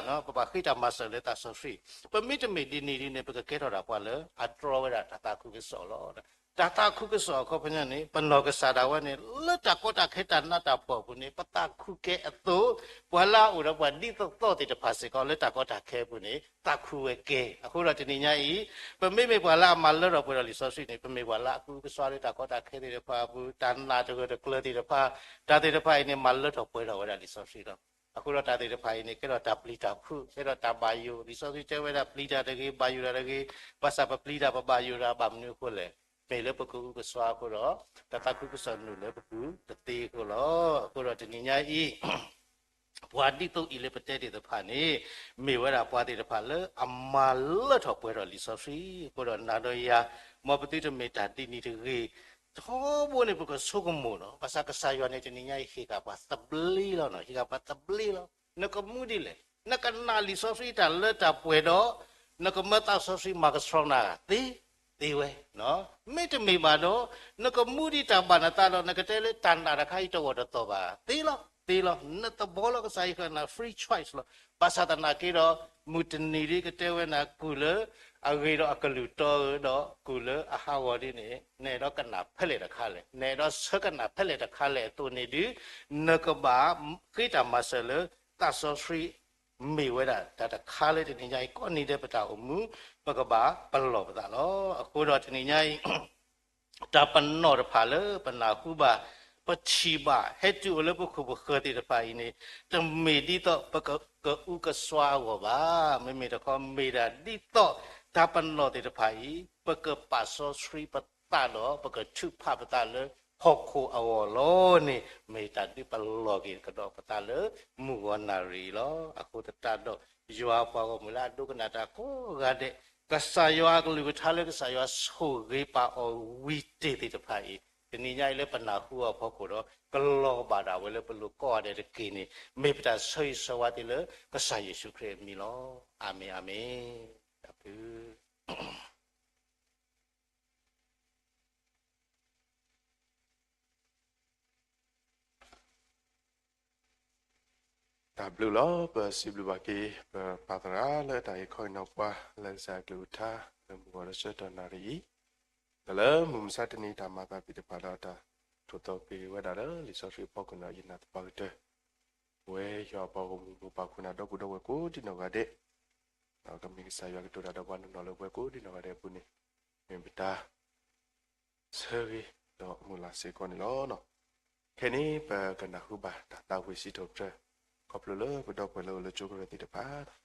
ၤ, ပဘၣ်ဃ့တၢ်မၤစၢၤလၢသးစီဆှံ. ပမ့ၢ်တမ့ၢ်ဒ်န့ၣ်ဒ်န့ၣ် ပကကဲထီၣ်ဒၣ်ပှၤလၢအတြီဝဲဒၣ်တၢ်သးခုကစီၣ်လီၤ. တၢ်သးခုကစီၣ်အခီပညီန့ၣ် ပနီၢ်ကစၢ်ဒၣ်ဝဲန့ၣ် လၢတၢ်ကီတၢ်ခဲတၢ်နးတၢ်ဖှီၣ်အပူၤန့ၣ် ပသးခုကဲအသိး, ပှၤလၢအအိၣ်ဒီးပှၤဒ်သိးသိးသ့ၣ်တဖၣ်စ့ၢ်ကီး လၢတၢ်ကီတၢ်ခဲအပူၤန့ၣ် သးခုဝဲကဲ. အဃိဒီးတနံၤညါအံၤ ပမ့မ့ၢ်ပှၤလၢအမၤလၢထီၣ်ပှဲၤထီၣ်လံာ်စီဆှံန့ၣ် ပမ့ၢ်ပှၤလၢအကအုကစွါလၢတၢ်ကီတၢ်ခဲသ့ၣ်တဖၣ်အပူၤ, တၢ်နာ်တဂၢၢ်တကျၢၤသ့ၣ်တဖၣ်, တၢ်သ့ၣ်တဖၣ်အံၤန့ၣ် မၤလၢထီၣ်ပှဲၤထီၣ်ဝဲဒၣ်လံာ်စီဆှံလီၤ. အဃိဒီးတၢ်သ့ၣ်တဖၣ်အံၤန့ၣ် ကဲထီၣ်တၢ်ပျံၤတၢ်ဖုး, ကဲထီၣ်တၢ်ဘၣ်ယိၣ်, လံာ်စီဆှံတဲဝဲဒၣ် ပျံၤတၢ်တဂ့ၤ, ဘၣ်ယိၣ်တၢ်တဂ့ၤ, ဘၣ်ဆၣ်ပပျံၤတၢ်ပဘၣ်ယိၣ်တၢ်ဘၣ်မနုၤအဃိလဲၣ်, မ့ၢ်လၢပကအုကစွါအဃိဒီး တၢ်သးခုကစီၣ်နုာ်လၢပပူၤတသ့အဃိလီၤ. အဃိဒီးတနံၤညါအံၤ ပှၤဒ်သိးအံၤလၢပတဲသ့ၣ်တဖၣ်န့ၣ် မ့ၢ်ဝဲဒၣ်ပှၤသ့ၣ်တဖၣ်လၢအမၤလၢထီၣ်ပှဲၤထီၣ်လံာ်စီဆှံအဃိဒီး နၤဒီးယၤ မ်ပသုတမ့ၢ်တၢ်ဒ်န့ၣ်တဂ့ၤ. ထီဘိန့ၣ် ပကဆိကမိၣ်နီၤ, ဘၣ်ဆၣ်ကစၢ်ယွၤန့ၣ် တနံၤညါအံၤ ဟ့ၣ်ဃာ်ပှၤသဘျ့လီၤနီၤ, ဟ့ၣ်ဃာ်ပှၤသဘျ့လီၤ. နကမူဒ်လဲၣ်, နကနာ်လံာ်စီဆှံတၢ်လၢတၢ်ပှဲၤဒီး နကမၢသးစီဆှံမၤကဆှီနၤသ့, သ့ဝဲ. မ့တမ့ၢ်ဘၣ်ဒီး နကမူဒံးတၢ်ဘၣ်နသးဒီး နကတဲလၢတၢ်နာ်တခါအံၤတဂီၢ်တသီၣ်ဘၣ်, သ့လီၤ, သ့လီၤ. နတဘီလီၤ ကစၢ်ယွၤဟ့ၣ်နၤ free choice လီၤ. ဘၣ်ဆၣ်သနာ်က့ဒီး မုၢ်တနံၤဒ်ကတဲဝဲနၤ ကူၣ်လၢအဂ့ၤဒီးအကလုၢ်တီဧၢ, ဒီးကူၣ်လၢအဟးဂီၤဒ်န့ၣ် နအဲၣ်ဒိးကနၣ်ဖဲလဲၣ်တခါလဲၣ်, နအဲၣ်ဒိးဆၢကနၣ်ဖဲလဲၣ်တခါလဲၣ်အသိးန့ၣ်ဒီး နကဘၣ်ဃ့တၢ်မၤစၢၤလၢသးစီဆှံ မ့ၢ်ဝဲဒၣ်တၢ်တခါလၢတနံၤညါအံၤ ကိးနံၤဒဲးပတၢ်အိၣ်မူ ပကဘၣ်ပလီၢ်ပသးလီၤ. အဃိဒီးတနံၤညါအံၤ တၢ်ပနီၣ်တဖၣ်လၢပနၢ်ဟူဘၣ် ပထံၣ်ဘၣ် ဟဲတုၤအိၣ်လၢပခိၣ်ပဃၢၤသ့ၣ်တဖၣ်အံၤန့ၣ် တမ့ၢ်ဒ်သိးပကအုကစွါအဂီၢ်ဘၣ်. မ့မ့ၢ်တခီ မ့ၢ်ဒၣ်ဒ်သိးတၢ်ပနီၣ်သ့ၣ်တဖၣ်အံၤ ပကပာ်စီဆှံပသးဒီး ပကထုးဖးပသးလၢ ဟီၣ်ခိၣ်အဂီၢ်လီၤန့ၣ် မ့ၢ်တၢ်ဒုးပလီၢ်က့ၤကဒီးပသးလၢမုၢ်ဂီၤနၣ်ရံၣ်အံၤလီၤ. အဃိသတးဒီး ယွၤပှၤဂီၢ်မုၢ်လၢအဒိကနၣ်တၢ်ကိးဂၤဒဲး ကစၢ်ယွၤအကလုၢ်ကထါလၢကစၢ်ယွၤဆိၣ်ဂ့ၤပာ်အီၤဝံၤတ့ၢ်သ့ၣ်တဖၣ်အံၤ တနံၤညါအံၤလၢပနၢ်ဟူအီၤအဖီခိၣ်ဒီး ကလီၤဘၣ်ဒၣ်ဝဲလၢပလိၤကိးဂၤဒဲးတက့ၢ်န့ၣ် မ့ၢ်ပတၢ်ဆၢဂ့ၤဆၢဝါသ့လၢကစၢ်ယ့ၣ်ၡူးခရံာ်အမံၤလီၤ. အၤမ့ၣ်, အၤမ့ၣ်. တၢ်ဘျုး တၢ်ဘျုးလီၤ. ပစံးဘျုးဘၣ်က့ၤ ပပၢ်သရၣ်လၢတၢ်ဟ့ၣ်ခီဟ့ၣ်နီၤပှၤ လၢကစၢ်ယွၤကလုၢ်ကထါ လၢမုၢ်ဂီၤဒီးဆၢကတီၢ်နၣ်ရံၣ်အံၤ, ဒီးလၢမုၢ်မဆါတနံၤတၢ်မၤအသးသ့ၣ်တဖၣ်ဒီးတၢ်ထိၣ်သီက့ၤဝဲဒၣ်လၢလံာ်စီဆှံအဖီခိၣ်န့ၣ် ယနာ်သပှၢ်ကတၢၢ် ပဝဲယွၤပှၤဂီၢ်မုၢ်မိၢ်ပၢ်ခိၣ်နၢ်ဒီပုၢ်ဒီဝဲၢ်ကိးဒံနီၢ်ဂၤဒဲး ဒီးကမ့ၢ်ကစၢ်ယွၤကတိၤတၢ်ဒီးပှၤနီၢ်နီၢ်လၢပဝဲကိးဒံနီၢ်ဂၤဒဲးအပူၤန့ၣ် မ့ၢ်ပတၢ်ဆၢဂ့ၤဒီးမုၢ်လၢ်စ့ၢ်ကီးန့ၣ်လီၤ. ခဲအံၤန့ၣ် ပကနၢ်ဟူဘၣ်တၢ်သးဝံၣ်စံးထီၣ်ပတြၢၤ ခီဖျိလၢပဒီပုၢ်ဝဲၢ်လၢအိၣ်လၢကၠိကရၢၢ်သ့ၣ်တဖၣ်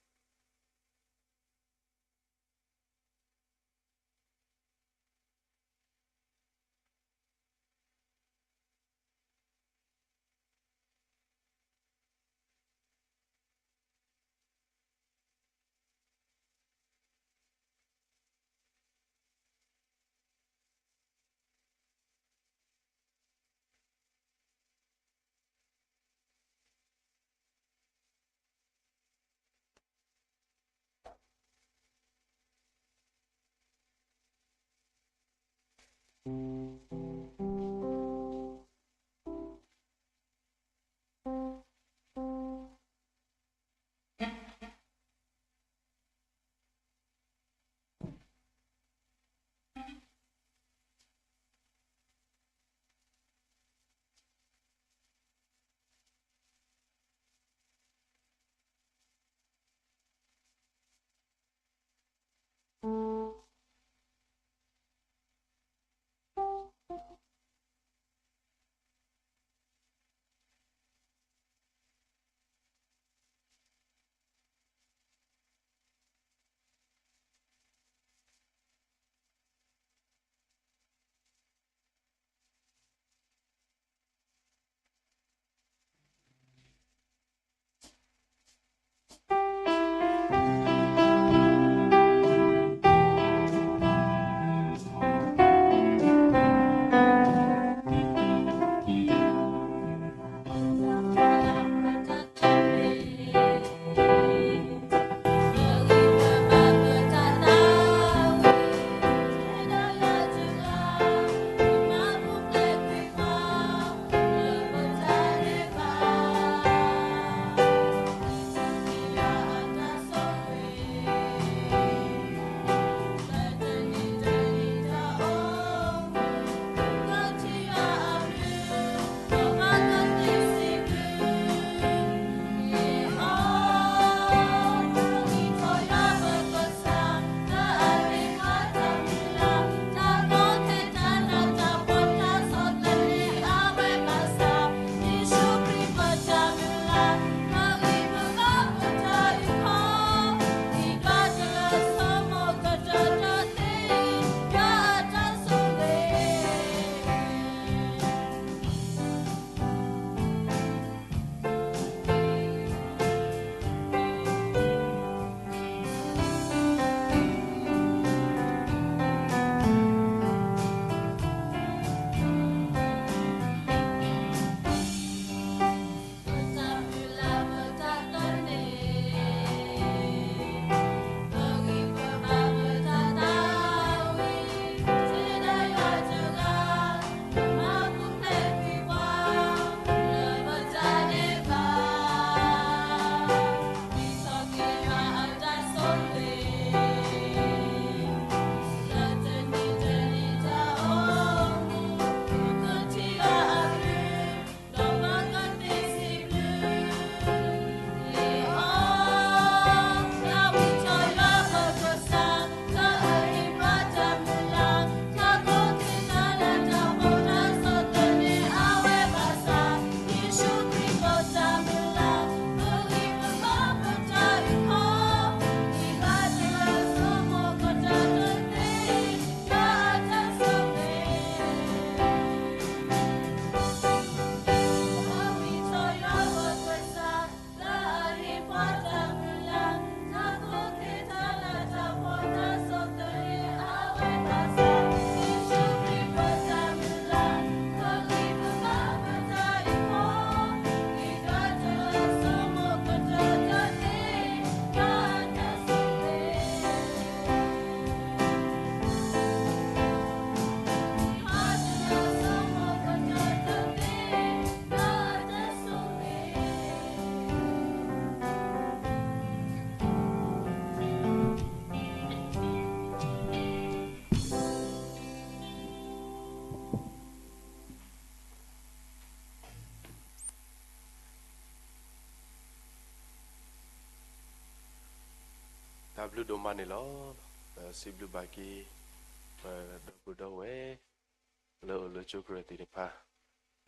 တၢ်ဘျုးဒိၣ်မးန့ၣ်လီၤ. ပစံးဘျုးဘၣ်က့ၤ ပဒီပုၢ်ဒီဝဲၢ် လၢအိၣ်လၢကၠိကရၢၢ်သ့ၣ်တဖၣ်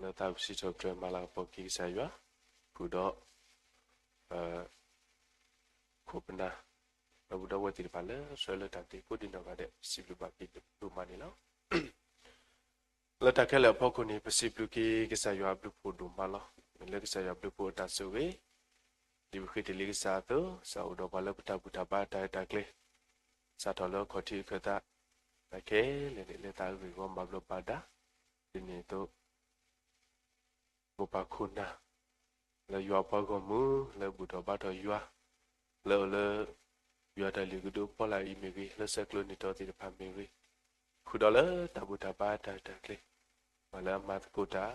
လၢတၢ်စံးထီၣ်ပတြၢၤမၤလၤကပီၤက့ၤကစၢ်ယွၤ ဃုာ်ဒီး ခိၣ်ပနၢ် ဒီပုၢ်ဒီဝဲၢ်သ့ၣ်တဖၣ်လၢဆှၢလၢတၢ်သ့ကိးဒံးနီၢ်ဂၤဒဲး ပစံးဘျုးဘၣ်က့ၤဒိၣ်မးန့ၣ်လီၤ. လၢတၢ်ခဲလၢာ်အဖီခိၣ်န့ၣ် ပစံးဘျုးက့ၤကစၢ်ယွၤအဘျုးဖှိၣ်ဒိၣ်မးလီၤ. မ့ၢ်လၢကစၢ်ယွၤအဘျုးဖှိၣ်အတၢ်ဆိၣ်ဂ့ၤ ဒ်ပဃ့တ့ၢ်လံကစၢ်အသိး ကစၢ်အိၣ်ဒီးပှၤလၢပတၢ်ဘူၣ်တၢ်ဘါတၢ်ရဲၣ်တၢ်ကျဲၤ စးထီၣ်လၢအခီၣ်ထံးအခၢၣ်သး တၢ်ခဲလၢာ်န့ၣ် လၢသးအဂ့ၢ်အဂီၢ်မၤဘျီးဘၣ်ဒါ ဒ်န့ၣ်အသိး မိၢ်ပၢ်ခိၣ်နၢ် လၢယွၤအပှၤဂီၢ်မုၢ် လၢဘူၣ်ထီၣ်ဘါထီၣ်ယွၤ လၢအိၣ်လၢ ယွၤတၢ်လုၢ်ကဒိးဖီလာ်အံၤမ့ၢ်ဂ့ၤ လၢဆဲးကျိးနံၣ်တီသ့ၣ်တဖၣ်မ့ၢ်ဂ့ၤ, ဃုာ်ဒီးလၢတၢ်ဘူၣ်တၢ်ဘါတၢ်ရဲၣ်တၢ်ကျဲၤ, ပှၤလၢအမၤသကိးတၢ်,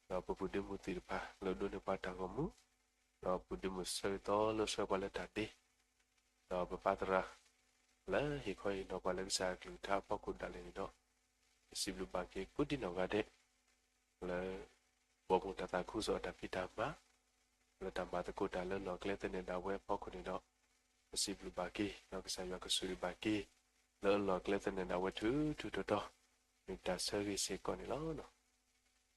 ဒီးပပုၢ်ဒ့မုၣ်သ့ၣ်တဖၣ်လၢအဒိးန့ၢ်ပှၤတၢ်ဂီၤမူ, ဒီးပပုၢ်ဒ့မုၣ်ဆၢဂ့ၤသီလၢဆှၢပှၤလၢတၢ်ဒ့, ဒီးပပၢ်သရၣ် လၢဟ့ၣ်ခီဟ့ၣ်နီၤပှၤလၢကစၢ်အကလုၢ်ကထါအဖီခိၣ်ဒၣ်လဲာ်န့ၣ်ဒီး, ပစံးဘျုးဘၣ်က့ၤကိးဒံနီၢ်ဂၤဒဲး လၢ ဘီမုၢ်တၢ်သးခုကစီၣ်အတၢ်ဖံးတၢ်မၤ, လၢတၢ်မၤသကိးတၢ်လၢလီၢ်ကျဲသနၢၣ်ဒၣ်ဝဲအဖီခိၣ်န့ၣ်ဒီး, ပစံးဘျုးဘၣ်က့ၤ ဒီးကစၢ်ယွၤကဆိၣ်ဂ့ၤဘၣ်က့ၤ လၢအလီၢ်ကျဲသနၢၣ်ဒၣ်ဝဲထူထူတီတီ, မ့ၢ်တၢ်ဆၢဂ့ၤစ့ၢ်ကီးန့ၣ်လီၤ.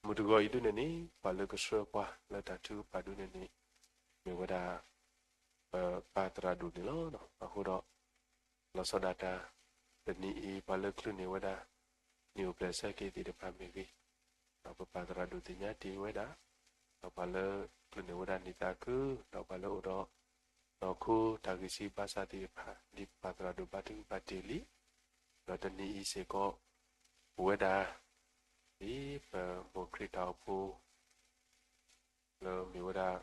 မုၢ်တဂီၤအံၤဒုန့ၣ်န့ၣ် ပှၤလၢကဆှၢပှၤလၢတၢ်ထုကဖၣ်ဒုန့ၣ်န့ၣ် မ့ၢ်ဝဲဒၣ် ပပၢ်သရၣ်ဒိၣ်န့ၣ်လီၤ. အဃိဒီး လီၤဆီဒၣ်တၢ် တနံၤအံၤ ပှၤလၢချုးန့ၢ်ဝဲဒၣ် နံၣ်အိၣ်ဖျဲၣ်ဆၢက့ၤသ့ၣ်တဖၣ်မ့ၢ်ဂ့ၤ, ဒီးပပၢ်သရၣ်ဒိၣ်သ့ၣ်ညါတ့ၢ်ဝဲဒၣ်, ဒီးပှၤလၢချုးန့ၢ်ဝဲဒၣ်နံၣ်သးခု, ဒီးပှၤလၢအိၣ်ဒီး နီၢ်ခိတၢ်ဂံၢ်စၢ်ဘါစၢ်သ့ၣ်တဖၣ် ဒ်ပပၢ်သရၣ်ဒိၣ်ဘါထုကဖၣ်တ့ၢ်လံ, ဒီးတနံၤအံၤစ့ၢ်ကီး အိၣ်ဝဲဒၣ် ဒ်ပမိၢ်ခရံာ်တၢ်အိၣ်ဖှိၣ် လၢမ့ၢ်ဝဲဒၣ်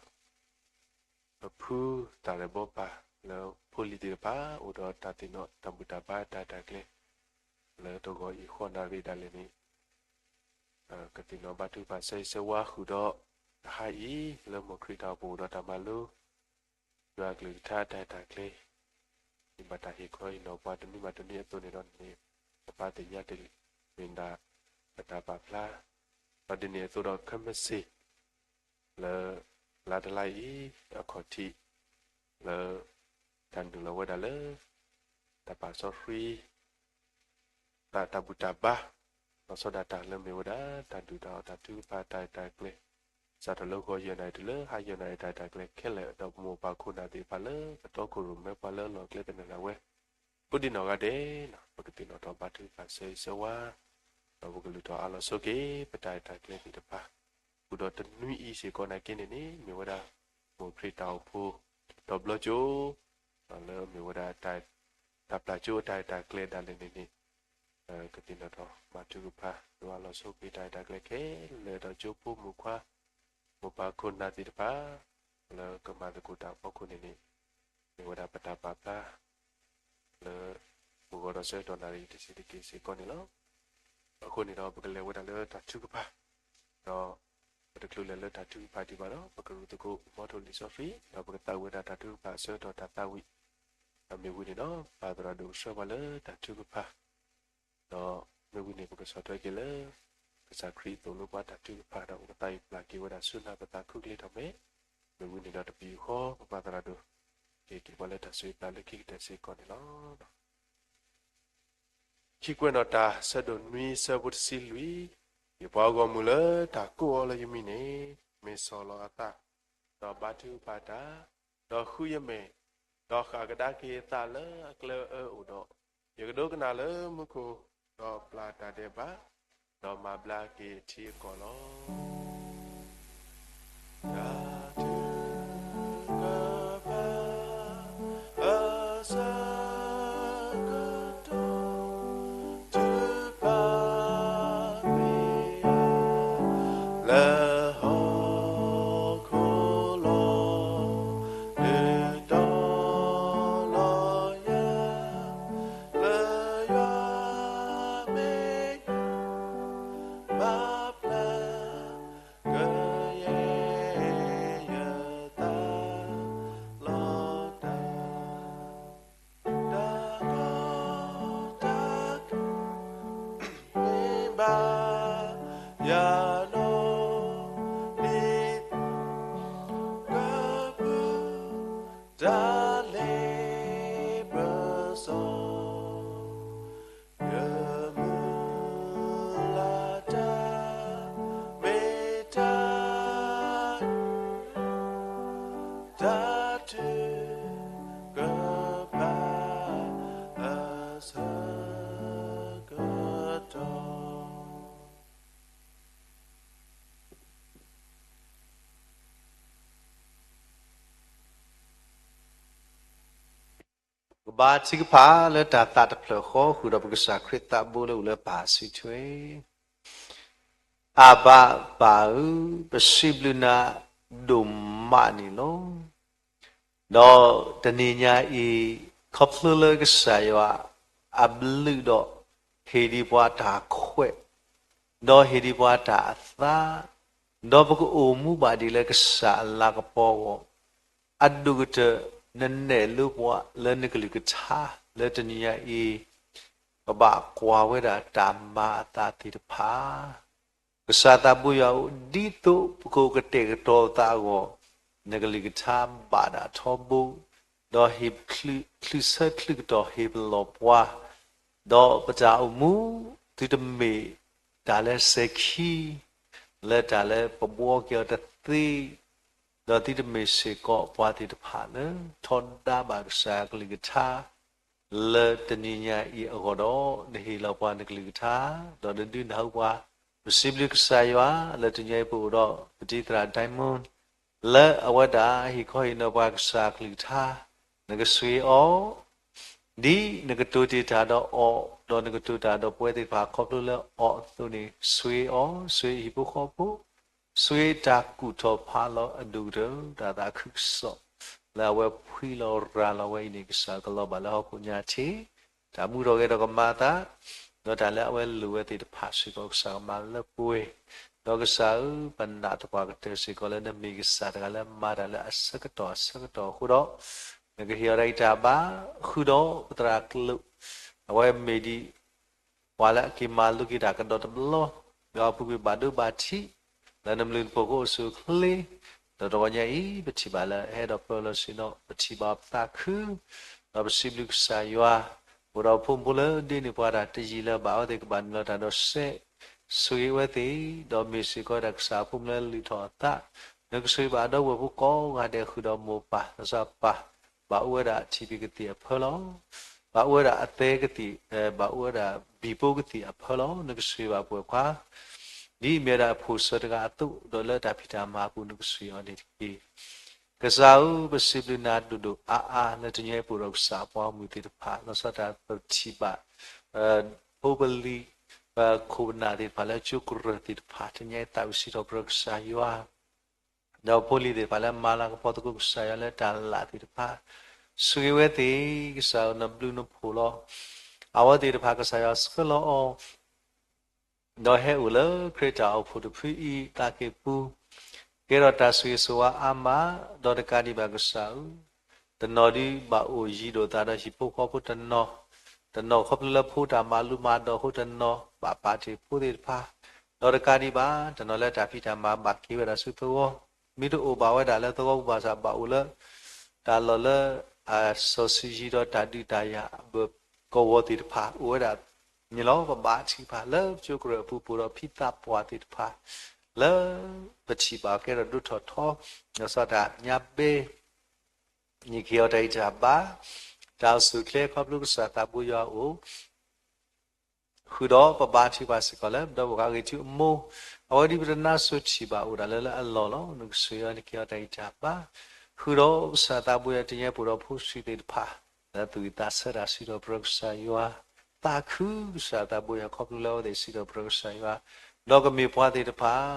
ပဖုသၣ်ရဲၣ်ဘီပၢ် လၢဖိလံၤသ့ၣ်တဖၣ် အိၣ်ဒီးတၢ်သ့ၣ်နီၣ်တၢ်ဘူၣ်တၢ်ဘါတၢ်ရဲၣ်တၢ်ကျဲၤ လၢတဂီၤအံၤဃီနၣ်ရံၣ်ဒၣ်လဲာ်န့ၣ် ကသ့ၣ်နီၣ်ဘါထုကဖၣ်ဆၢဂ့ၤဆၢဝါဃုာ်ဒီး တဟါအံၤ လၢမိၢ်ခရံာ်တၢ်အိၣ်ဖှိၣ်အိၣ်ဒီးတၢ်မၤလိ ယွၤအကလုၢ်ကထါတၢ်ရဲၣ်တၢ်ကျဲၤ မ့ၢ်ဘၣ်တၢ်ဟ့ၣ်ခီဟ့ၣ်နီၤပှၤတနွံဘၣ်တနွံအသိးန့ၣ်ဒီးန့ၣ် ပပၢ်သ့ၣ်ညါတ့ၢ်လံ မ့ၢ်ဒၣ် ပတၢ်ပာ်ဖျါ ဒီးဒ်န့ၣ်အသိးဒီးခဲမုၢ်ဆ့ၣ် လၢ လါတလါအံၤ အခီၣ်ထံး လၢ တၢ်နုာ်လီၤဝဲဒၣ်လၢ တၢ်ပာ်စီဆှံ တၢ် တၢ်ဘူၣ်တၢ်ဘါ လီၤဆီဒၣ်တၢ်လၢမ့ၢ်ဝဲဒၣ် တၢ်ဒုၣ်တၢ်အီၣ်တၢ်ထုကဖၣ်တၢ်ရဲၣ်တၢ်ကျဲၤ စးထီၣ်လၢဂီၤယဲၢ်နၣ်ရံၣ်တုၤလၢဟါယဲၢ်နၣ်ရံၣ်တၢ်ရဲၣ်တၢ်ကျဲၤခဲလၢာ် ဒီးပမိၢ်ပၢ်ခိၣ်နၢ်သ့ၣ်တဖၣ်လၢကတီခိၣ်ရိၣ်မဲပှၤလၢအလီၢ်ကျဲသနၢၣ်ဒၣ်ဝဲ ကိးဒံနီၢ်ဂၤဒဲး ပကသ့ၣ်နီၣ်ထီၣ်ဘါထုကဖၣ်ဆၢဂ့ၤဆၢဝါ ဒီးပကလုၢ်ထီၣ်အါလီၤဆိးက့ၤ ပတၢ်ရဲၣ်တၢ်ကျဲၤသ့ၣ်တဖၣ် ဃုာ်ဒီးတနွံအံၤစ့ၢ်ကီးနာ်က့န့ၣ်န့ၣ် မ့ၢ်ဝဲဒၣ် မိၢ်ခရံာ်တၢ်အိၣ်ဖှိၣ် တဘျီကၠိ ဒီးလၢမ့ၢ်ဝဲဒၣ် တၢ်ပျၢ်ကၠိအတၢ်ရဲၣ်တၢ်ကျဲၤဒၣ်လဲာ်န့ၣ်န့ၣ် ကသ့ၣ်နီၣ်ထီၣ်ဘါထုကဖၣ် ဒီးအလီၤဆိးက့ၤတၢ်ရဲၣ်တၢ်ကျဲၤခဲလၢာ်ဒီးကၠိဖိမိၢ်ခွါ မိၢ်ပၢ်ခိၣ်နၢ်သ့ၣ်တဖၣ် လၢကမၤသကိးတၢ်အဖီခိၣ်န့ၣ်န့ၣ် မ့ၢ်ဝဲဒၣ်ပတၢ်ပာ်ဖျါ လၢ ပဂီၢ်ဒီးဆၢကတီၢ်နၣ်ရံၣ်တဆံးတက့ၢ်စ့ၢ်ကီးန့ၣ်လီၤ. အဃိန့ၣ်ဒီးပကလဲၤဝဲဒၣ်လၢတၢ်ထုကဖၣ် ဒီး ပတချုးလဲၤလၢတၢ်ထုကဖၣ်ဒံးဘၣ်ဒီး ပကရူၢ်သကိးမီထိၣ်လံာ်စီဆှံ ဒီးပကသးဝံၣ်ဝဲဒၣ်တၢ်ထုကဖၣ်အဆၢကတီၢ်တၢ်သးဝံၣ် ဒီးမ့ၢ်ဝံၤန့ၣ်ဒီး ပၢ်သရၣ်ဒိၣ်ကဆှၢပှၤလၢတၢ်ထုကဖၣ် ဒီးမ့ၢ်ဝံၤန့ၣ် ပကဆီၣ်ထွဲက့ၤလၢ ကစၢ်ခရံာ်အသိးလၢပှၤတၢ်ထုကဖၣ်ဒီး ပကသးဝံၣ်ပျၢ်က့ၤဝဲဒၣ်ဆူနၢ်ပသးခုကလ့ထီၣ်မဲာ်, မ့ၢ်ဝံၤန့ၣ်ဒီးတပယူာ်ဃီ ပပၢ်သရၣ်ဒိၣ် ကဟ့ၣ်က့ၤပှၤလၢတၢ်ဆိၣ်ဂ့ၤပျၢ်လၢခံကတၢၢ်စ့ၢ်ကီးန့ၣ်လီၤ. ခံကွဲးနီၣ်တၢ် ဆၢဒိၣ်နွံ ဆၢဖိတဆံလွံၢ်, ယပှၤဂီၢ်မုၢ်လၢတၢ်ကိးအီၤလၢယမံၤန့ၣ် မ့ၢ်ဆီၣ်လီၤအသး, ဒီးဘါထုကဖၣ်တၢ်, ဒီးဃုယမဲာ်, ဒီးဃၣ်ကဒါက့ၤအသးလၢအကျဲအၢအိၣ်ဒီး, ယကဒိကနၣ်လၢမူခိၣ်, ဒီးပျၢ်တၢ်ဒဲးဘး, ဒီးမၤဘျါက့ၤအထံအကီၢ်လီၤ. တၢ်ထုကဖၣ်အဆၢကတီၢ် ထုကဖၣ်မ့ၢ်ယၤ လၢဟီၣ်ခိၣ်လီၢ် ဒုးတီၤလီၤယၤ လၢယွၤမ့ၢ်ယွၤ မၤဘျါ ကယဲၢ်ယသးလီၤတၢ်, တၢ်ကီတၢ်ခဲ မ့ၢ်ဘၣ်ယၤနီၢ်နီၢ် ဒ်သိးကပူၤ တၢ်လ့ပစီ ယမုၢ်လၢ်တၢ် မ့ၢ်တၢ် တၢ်ထုကဖၣ်အဆၢကတီၢ် ပကဘါထုကဖၣ်လၢတၢ်သးတဖျၢၣ်ဃီ ဃုာ်ဒီးပကစၢ်ခရံာ်သးဘိလၢအိၣ်လၢပၢ်စုထွဲ, အဘၣ်ပၢ်ဧၢ, ပစံးဘျုးနၤဒိၣ်မးန့ၣ်လီၤ. ဒီးတနံၤညါအံၤ ခီဖျိလၢကစၢ်ယွၤအဘျုးဒီး ဟ့ၣ်ဒံးပှၤတၢ်ခွဲး, ဒီးဟ့ၣ်ဒံးပှၤတၢ်အသး, ဒီးပကအိၣ်မူဘၣ်ဒ်လၢကစၢ်အလၤကပီၤအဂီၢ်, အဒိၣ်ကတၢၢ် နနဲၣ်လိပှၤလၢနကလုၢ်ကထါ လၢတနံၤညါအံၤ ပဘၣ်ကွၢ်ဝဲဒၣ်တၢ်မၤအသးသ့ၣ်တဖၣ် ကစၢ်သးဘိယွၤအိၣ် ဒ်သိးပကအိၣ်ကတဲာ်ကတီၤသးအဂီၢ်, နကလုၢ်ကထါဘၣ်ဒၣ်ထီဘိ, ဒီးဟ့ၣ်ချုးဆၢချုးကတီၢ်ဟ့ၣ်ပလီၢ်ပှၤ, ဒီးပတၢ်အိၣ်မူ သုတမ့ၢ်တၢ်လၢစဲၤခံ လၢတၢ်လၢပဘှီက့ၤအီၤတသ့, ဒီးသုတမ့ၢ်စ့ၢ်ကီးပှၤသ့ၣ်တဖၣ်လၢ ထီဒါဘၣ်ကစၢ်ကလုၢ်ကထါ လၢတနံၤညါအံၤအဂီၢ်ဒီး နဟ့ၣ်လီၤပှၤနကလုၢ်ကထါ, ဒီးနဒုးနၢ်ဟူပှၤ, ပစံးဘျုးကစၢ်ယွၤ လၢတနံၤအံၤပအိၣ်ဒီး ပတံၤသရၣ် Diamond လၢအဝဲဒၣ်ဟ့ၣ်ခီဟ့ၣ်နီၤပှၤကစၢ်ကလုၢ်ကထါ, နကဆှ့အီၤ ဒ်နကတိၤတ့ၢ်တၢ်ဒီးအီၤ, ဒီးနကတိၤတၢ်ဒီးပဝဲသ့ၣ်တဖၣ်ခီဖျိလၢအီၤအသိးန့ၣ် ဆှ့အီၤ, ဆှ့ဟံၣ်ဖိဃီဖိ, ဆှ့တၢ်ကူၣ်ထီၣ်ဖးလီၤအဒိၣ်ကတၢၢ် တၢ်သးခုကစီၣ် လၢအဝဲဖှံလီၤရၤလီၤဝဲအံၤန့ၣ် ကစၢ်ကလီၤဘၣ်လၢဟီၣ်ခိၣ်ညါထံး, တၢ်မူထီၣ်ဂဲၤထီၣ်ကမၤအသး, ဒီးတၢ်လၢအဝဲလိၣ်ဝဲသ့ၣ်တဖၣ်စ့ၢ်ကီး ကစၢ်ကမၤလၢပှဲၤ, ဒီးကစၢ်ဧၢ, ပနာ်သပှၢ်ကတၢၢ်စ့ၢ်ကီးလၢနမ့ၢ်ကစၢ်တဂၤလၢမၤတၢ်လၢအဆၢကတီၢ်အဆၢကတီၢ်အဃိဒီး, နကဟ့ၣ်အီၤတၢ်ဂံၢ်တၢ်ဘါ, ဃုာ်ဒီးပသရၣ်ကျိာ်, အဝဲမ့ၢ်ဒ် ပှၤလၢအက့ၤမၤလိက့ၤတၢ်ကဒီးတဘျီ, ဒီးအပူၤကွံာ်ဘၣ်ဒိဘၣ်ထံး, လၢနဘျုးနဖှိၣ်ကအိၣ်ဆူၣ်အိၣ်ချ့, ဒီးတဂီၤညါအံၤ ပထံၣ်ဘၣ်လၢအဟဲဒီးပၢလီၤဆ့ၣ်နီၤ, ပထံၣ်ဘၣ်ပသးခု, ဒီးပစံးဘျုးကစၢ်ယွၤ, အိၣ်ဒီးဖိမုၣ်ဖိလၢဒ့န့ၢ်ပှၤတၢ်တယံာ်လၢၤဘၣ်အဝဲသ့ၣ်ကဘၣ်နုာ်လီၤတၢ်ဒီးစဲး, ဆှ့ဝဲသ့ၣ်, ဒီးမ့ၢ်စ့ၢ်ကီးဝဲဒၣ်ကစၢ်အဖိမုၣ်လၢလုၢ်ထီၣ်အသး, နကဆှ့ဘၣ်ဒီပုၢ်ဝဲၢ်ဖိကိးဂၤဒဲးဃုာ်ဒီးမိၢ်ပၢ်, လီၤဆီပၢ်, ဘၣ်အိၣ်ဝဲဒၣ်ထံၣ်ဖံးကသံၣ်အဖၢလီၤ. ဘၣ်အိၣ်ဝဲဒၣ်အသဲကသံၣ်, ဘၣ်အိၣ်ဝဲဒၣ်ဘံၣ်ပိကသံၣ်အဖၢလီၤ. နကဆှ့ဘၣ်ပဝဲၢ်ခွါ, ဒ်အမ့ၢ်ဝဲဒၣ်အဖိၣ်ဆၢတဂၤအသိး, ဒီးလၢတၢ်ဖံးတၢ်မၤအပူၤနကဆှ့အီၤန့ၣ်တက့ၢ်. ကစၢ်ဧၢ, ပစံးဘျုးနၤဒိၣ်ဒိၣ်အါအါ လၢတနံၤအံၤပအိၣ်ဒီးကစၢ်အပှၤဂီၢ်မုၢ်သ့ၣ်တဖၣ်, လီၤဆီဒၣ်တၢ်ပထံၣ်ဘၣ် ဖိပလံၤ, ပခိၣ်ပနၢ်သ့ၣ်တဖၣ်လၢကၠိကရၢၢ်သ့ၣ်တဖၣ်, တနံၤအံၤသးဝံၣ်စံးထီၣ်ပတြၢၤကစၢ်ယွၤ ဒီးဖိလံၤသ့ၣ်တဖၣ်လၢမၤလၤကပီၤသကိးကစၢ်ယွၤလၢတၢ်လၢ်သ့ၣ်တဖၣ်, ဆှ့ဝဲသ့ၣ်, ကစၢ်ဧၢနဘျုးနဖှိၣ်လီၤ. အဝဲသ့ၣ်တဖၣ်ကစၢ်ယွၤဆှၢလီၤအီၤ, ဒီးဟဲအိၣ်လၢခရံာ်တၢ်အိၣ်ဖှိၣ်တဖုအံၤသးကံၢ်ပူၤ, ကဲထီၣ်တၢ်ဆိၣ်ဂ့ၤဆိၣ်ဝါအါမး, ဒီးတကးဒံးဘၣ်ကစၢ်ဧၢ, တနီၤဒုးဘၣ်အိၣ်ယံၤဒိၣ်သးဒီးဟံၣ်ဖိဃီဖိတနီၤ, တနီၤခီဖျိလၢဖိတၢ်မၤလိမၤဒိးအဃိတနီၤ, ဘၣ်ပာ်တ့ၢ်ဖိသ့ၣ်တဖၣ်, ဒီးတကးဒံးဘၣ် တနီၤလၢတၢ်ဖံးတၢ်မၤဘၣ်က့ၤဝဲဒၣ်ဆူသဝီ, မ့ၢ်တအိၣ်ဘၣ်ဝဲဒၣ်လၢသဝီပူၤဘၣ်ဆၣ် ဘၣ်အိၣ်လၢ တၢ်လီၢ်လၢ အစီဆှံယံၤဒီးတၢ်ဒုးတၢ်ယၤအဘၢၣ်ကဝီၤသ့ၣ်တဖၣ် အိၣ်ဝဲဒၣ်န့ၣ်လီၤ. ပဘါထုကဖၣ်လၢပကၠိကရၢၢ်အပူၤ ပအိၣ်ဒီးဖံသးပှၢ်သ့ၣ်တဖၣ် လၢပထံၣ်ဘၣ်ကဲထီၣ်ဒိၣ်ထီၣ်ထီ, လီၤဆီဒၣ်တၢ်ညါဘဲ ယကဟ့ၣ်အီၤတၢ်ဂံၢ်တၢ်ဘါ, တၢ်အိၣ်ဆူၣ်အိၣ်ချ့ခီဖျိကစၢ်သးဘိယွၤအအိၣ် ဃုာ်ဒီးပဘါထုကဖၣ်စ့ၢ်ကီးလၢ ပဒီပုၢ်ဝဲၢ်ခွါဂ့ၤထူအမိၢ်, အဝဲဒ်ပတနါစိၤထံၣ်ဘၣ်အိၣ်ဒၣ်လၢလၢအလီၢ်လီၤ. နကဆှ့အီၤ နကဟ့ၣ်အီၤတၢ်ဂံၢ်တၢ်ဘါ, ဃုာ်ဒီးကစၢ်သးဘိယွၤတနံၤအံၤပအိၣ်ဒီးဖိဆံးသ့ၣ်တဖၣ် လၢသူၣ်ဝံၣ်သးဆၢတၢ်စံးထီၣ်ပတြၢၤကစၢ်ယွၤ, သးခုကစၢ်သးဘိယွၤခီဖျိလၢအဝဲသ့ၣ်စံးထီၣ်ပတြၢၤကစၢ်ယွၤ, ဒီးကမ့ၢ်ပှၤသ့ၣ်တဖၣ်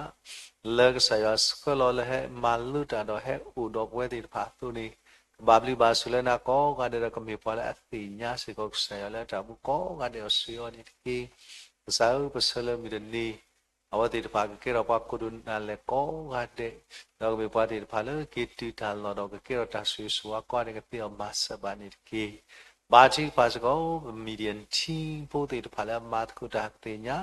လၢကစၢ်ယွၤဆှၢလီၤလၢဟဲမၤလိတၢ်ဒီးဟဲအိၣ်ဒီးပဝဲသ့ၣ်တဖၣ်အသိးန့ၣ်, ကဘၣ်ဘျုးဘၣ်ဆိၣ်လၢနၤကိးဂၤဒဲးဒီးကမ့ၢ်ပှၤလၢအသ့ၣ်ညါစ့ၢ်ကီးကစၢ်ယွၤလၢတၢ်မူကိးဂၤဒဲးအီၤဆှ့အီၤန့ၣ်တက့ၢ်. ကစၢ်ဧၢ ပဆၢလၢမုၢ်တနံၤ အဝဲသ့ၣ်တဖၣ်ကကဲထီၣ်ပှၤခိၣ်ဒိၣ်နၢ်လဲၢ်ကိးဂၤဒဲး, ဒီးကမ့ၢ်ပှၤသ့ၣ်တဖၣ်လၢက့ၤတုၤတၢ်လီၢ်ဒီးကကဲထီၣ်တၢ်ဆိၣ်ဂ့ၤဆိၣ်ဝါကိးဂၤဒဲး ကသ့အီၤမၤစၢၤဘၣ်န့ၣ်တက့ၢ်. ဘါထုကဖၣ်စ့ၢ်ကီး ပ Media Team ဖိသ့ၣ်တဖၣ်လၢအမၤသကိးတၢ်ကသ့ၣ်ညါ,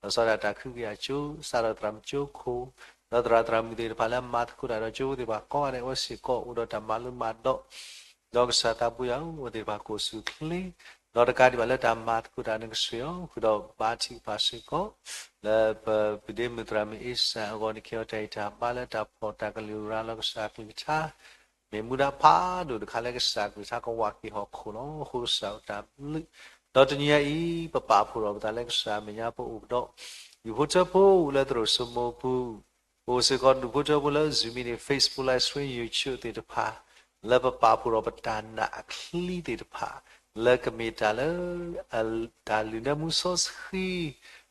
လီၤဆီဒၣ်တၢ်ခုကယာ်ကၠိ စးထီၣ်သရၣ်မုၣ်ကၠိခိၣ်, ဒီးသရၣ်သရၣ်မုၣ်သ့ၣ်တဖၣ်လၢအမၤသကိးတၢ်ဒီးကၠိဖိသ့ၣ်တဖၣ်ကိးဂၤဒဲး အဝဲစ့ၢ်ကီးအိၣ်ဒီးတၢ်မၤလိမၤဒိး ဒီးကစၢ်သးဘိယွၤဧၢ အဝဲသ့ၣ်တဖၣ်ကအိၣ်ဆူၣ်အိၣ်ချ့, ဒီးတကးဒံးဘၣ်လၢတၢ်မၤသကိးတၢ်နကဆှ့အီၤ, ဃုာ်ဒီးဘါထုကဖၣ်စ့ၢ်ကီး လၢပပုၢ်ဒ့မုၣ်သရၣ်မုၣ်အ့စၢ်အဂီၢ် နကဟ့ၣ်အီၤတၢ်ဂံၢ်တၢ်ဘါလၢတၢ်ဖီၣ်တၢ်ကလုၢ်ရၤလီၤကစၢ်ကလုၢ်ကထါ, မ့ၢ်မူဒါဖးဒိၣ်တခါလၢကစၢ်ကလုၢ်ကထါကဝးက့ၤဟီၣ်ခိၣ်လီၤ. အဃိကစၢ်အတၢ်ဘျုး, ဒီးတနံၤညါအံၤ ပပာ်ဖှိၣ်ထီၣ်ပသးလၢကစၢ်အမဲာ်ညါ ပအိၣ်ကဒီး ဒူၣ်ဖိထၢဖိလၢသရိာ်စိမိပူၤ ပအိၣ်စ့ၢ်ကီးဒူၣ်ဖိထၢဖိလၢ Zoom meeting, Facebook live stream, YouTube သ့ၣ်တဖၣ်, လၢပပာ်ဖှိၣ်ထီၣ်ပတၢ်နာ်အချံသ့ၣ်တဖၣ်, လၢကမ့ၢ်တၢ်လၢ တၢ်လုၢ်နၢမူစီဆှံ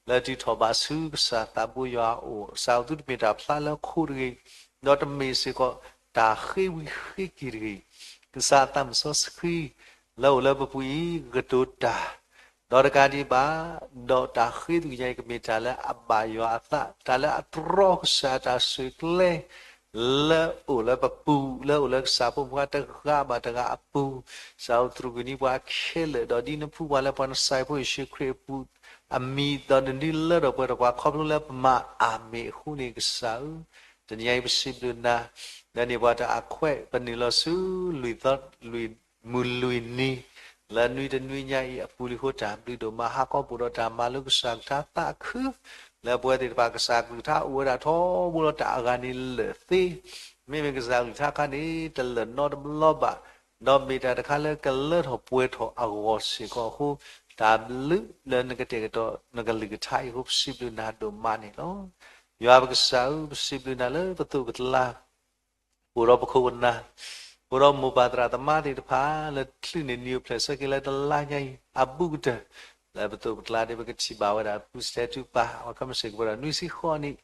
လၢတုၤထီၣ်ဘးဆူကစၢ်သးဘိယွၤအအိၣ်, ကစၢ်အသုတမ့ၢ်တၢ်ဖျါလၢခိတဂ့ၤ, ဒီးတမ့ၢ်စ့ၢ်ကီးတၢ်ဃ့ဝံၤဃ့က့ၤတဂ့ၤ, ကစၢ်အသးမုၣ်စီဆှံ လၢအိၣ်လၢပပူၤအံၤ ကတိၤတၢ် ဒီးတကးဒံးဘၣ်, ဒီးတၢ်ဃ့သုကညါအံၤ ကမ့ၢ်တၢ်လၢအဘၣ်ယွၤအသး, တၢ်လၢအတြီကစၢ်တၢ်ဆိၣ်ကျဲ လၢအိၣ်လၢပပူၤ, လၢအိၣ်လၢကစၢ်ဖိမုၢ်ပှၢ်တဂၤဘၣ်တဂၤအပူၤ, ကစၢ်အိၣ်တြူၢ်ကွံာ်န့ၢ်ပှၤခဲလၢာ်, ဒီးဒ်နဖှူပှၤလၢပှၤနစၢ်ဖိယ့ၣ်ၡူးခရံာ်အပူၤ, အမံၤဒီးနဒုးလၢထီၣ်ပှဲၤထီၣ်ပှၤ ခီဖျိလၢပမၤအၤမ့ၣ်အဃိန့ၣ် ကစၢ်ဧၢ, တနံၤအံၤပစံးဘျုးနၤ, လၢန့ၢ်ပှၤတၢ်အခွဲး ပနုာ်လီၤဆူ လွံၢ်သီ လွံၢ်မုၢ်လွံၢ်နံၤ လၢနွံတနွံညါအံၤအပူၤလံအဃိ တၢ်ဘျုးဒိၣ်မး ဟါခီပအိၣ်ဒီးတၢ်မၤလိကစၢ်ကလုၢ်ကထါသးခု, လၢပဝဲသ့ၣ်တဖၣ်ကစၢ်ကလုၢ်ကထါအိၣ်ဝဲဒၣ်ထီဘိလီၤ တၢ်အဂၤန့ၣ်လၢာ်သ့, မ့မ့ၢ်ကစၢ်ကလုၢ်ကထါခါန့ၣ် တလၢာ်နီတဘျီဘၣ်, ဒီးမ့ၢ်တၢ်တခါလၢကလၢထီၣ်ပှဲၤထီၣ်အဂီၢ်စ့ၢ်ကီးအဃိ, တၢ်ဘျုးလၢနကတဲာ်ကတီၤနကလုၢ်ကထါအံၤအဃိ ပစံးဘျုးနၤဒိၣ်မးန့ၣ်လီၤ. ယွၤပကစၢ်ဧၢ, ပစံးဘျုးနၤလၢပသိးပကျါ ပအိၣ်ဒီးပခိၣ်ပနၢ်, ပအိၣ်ဒီးမိၢ်ပၢ်သရၣ်သမါသ့ၣ်တဖၣ် လၢချုးန့ၢ်နံၣ်အိၣ်ဖျဲၣ်ဆၢက့ၤလၢတလါညါအံၤ အဘူးကတၢၢ်, လၢပသိးပကျါဒ်ပကထံၣ်ဘၣ်ဝဲဒၣ် ပူစတဲတူပၢ် အဝဲခဲမုၢ်ဆ့ၣ်ကပၤဒီးနွံဆံဃိးနံၣ်,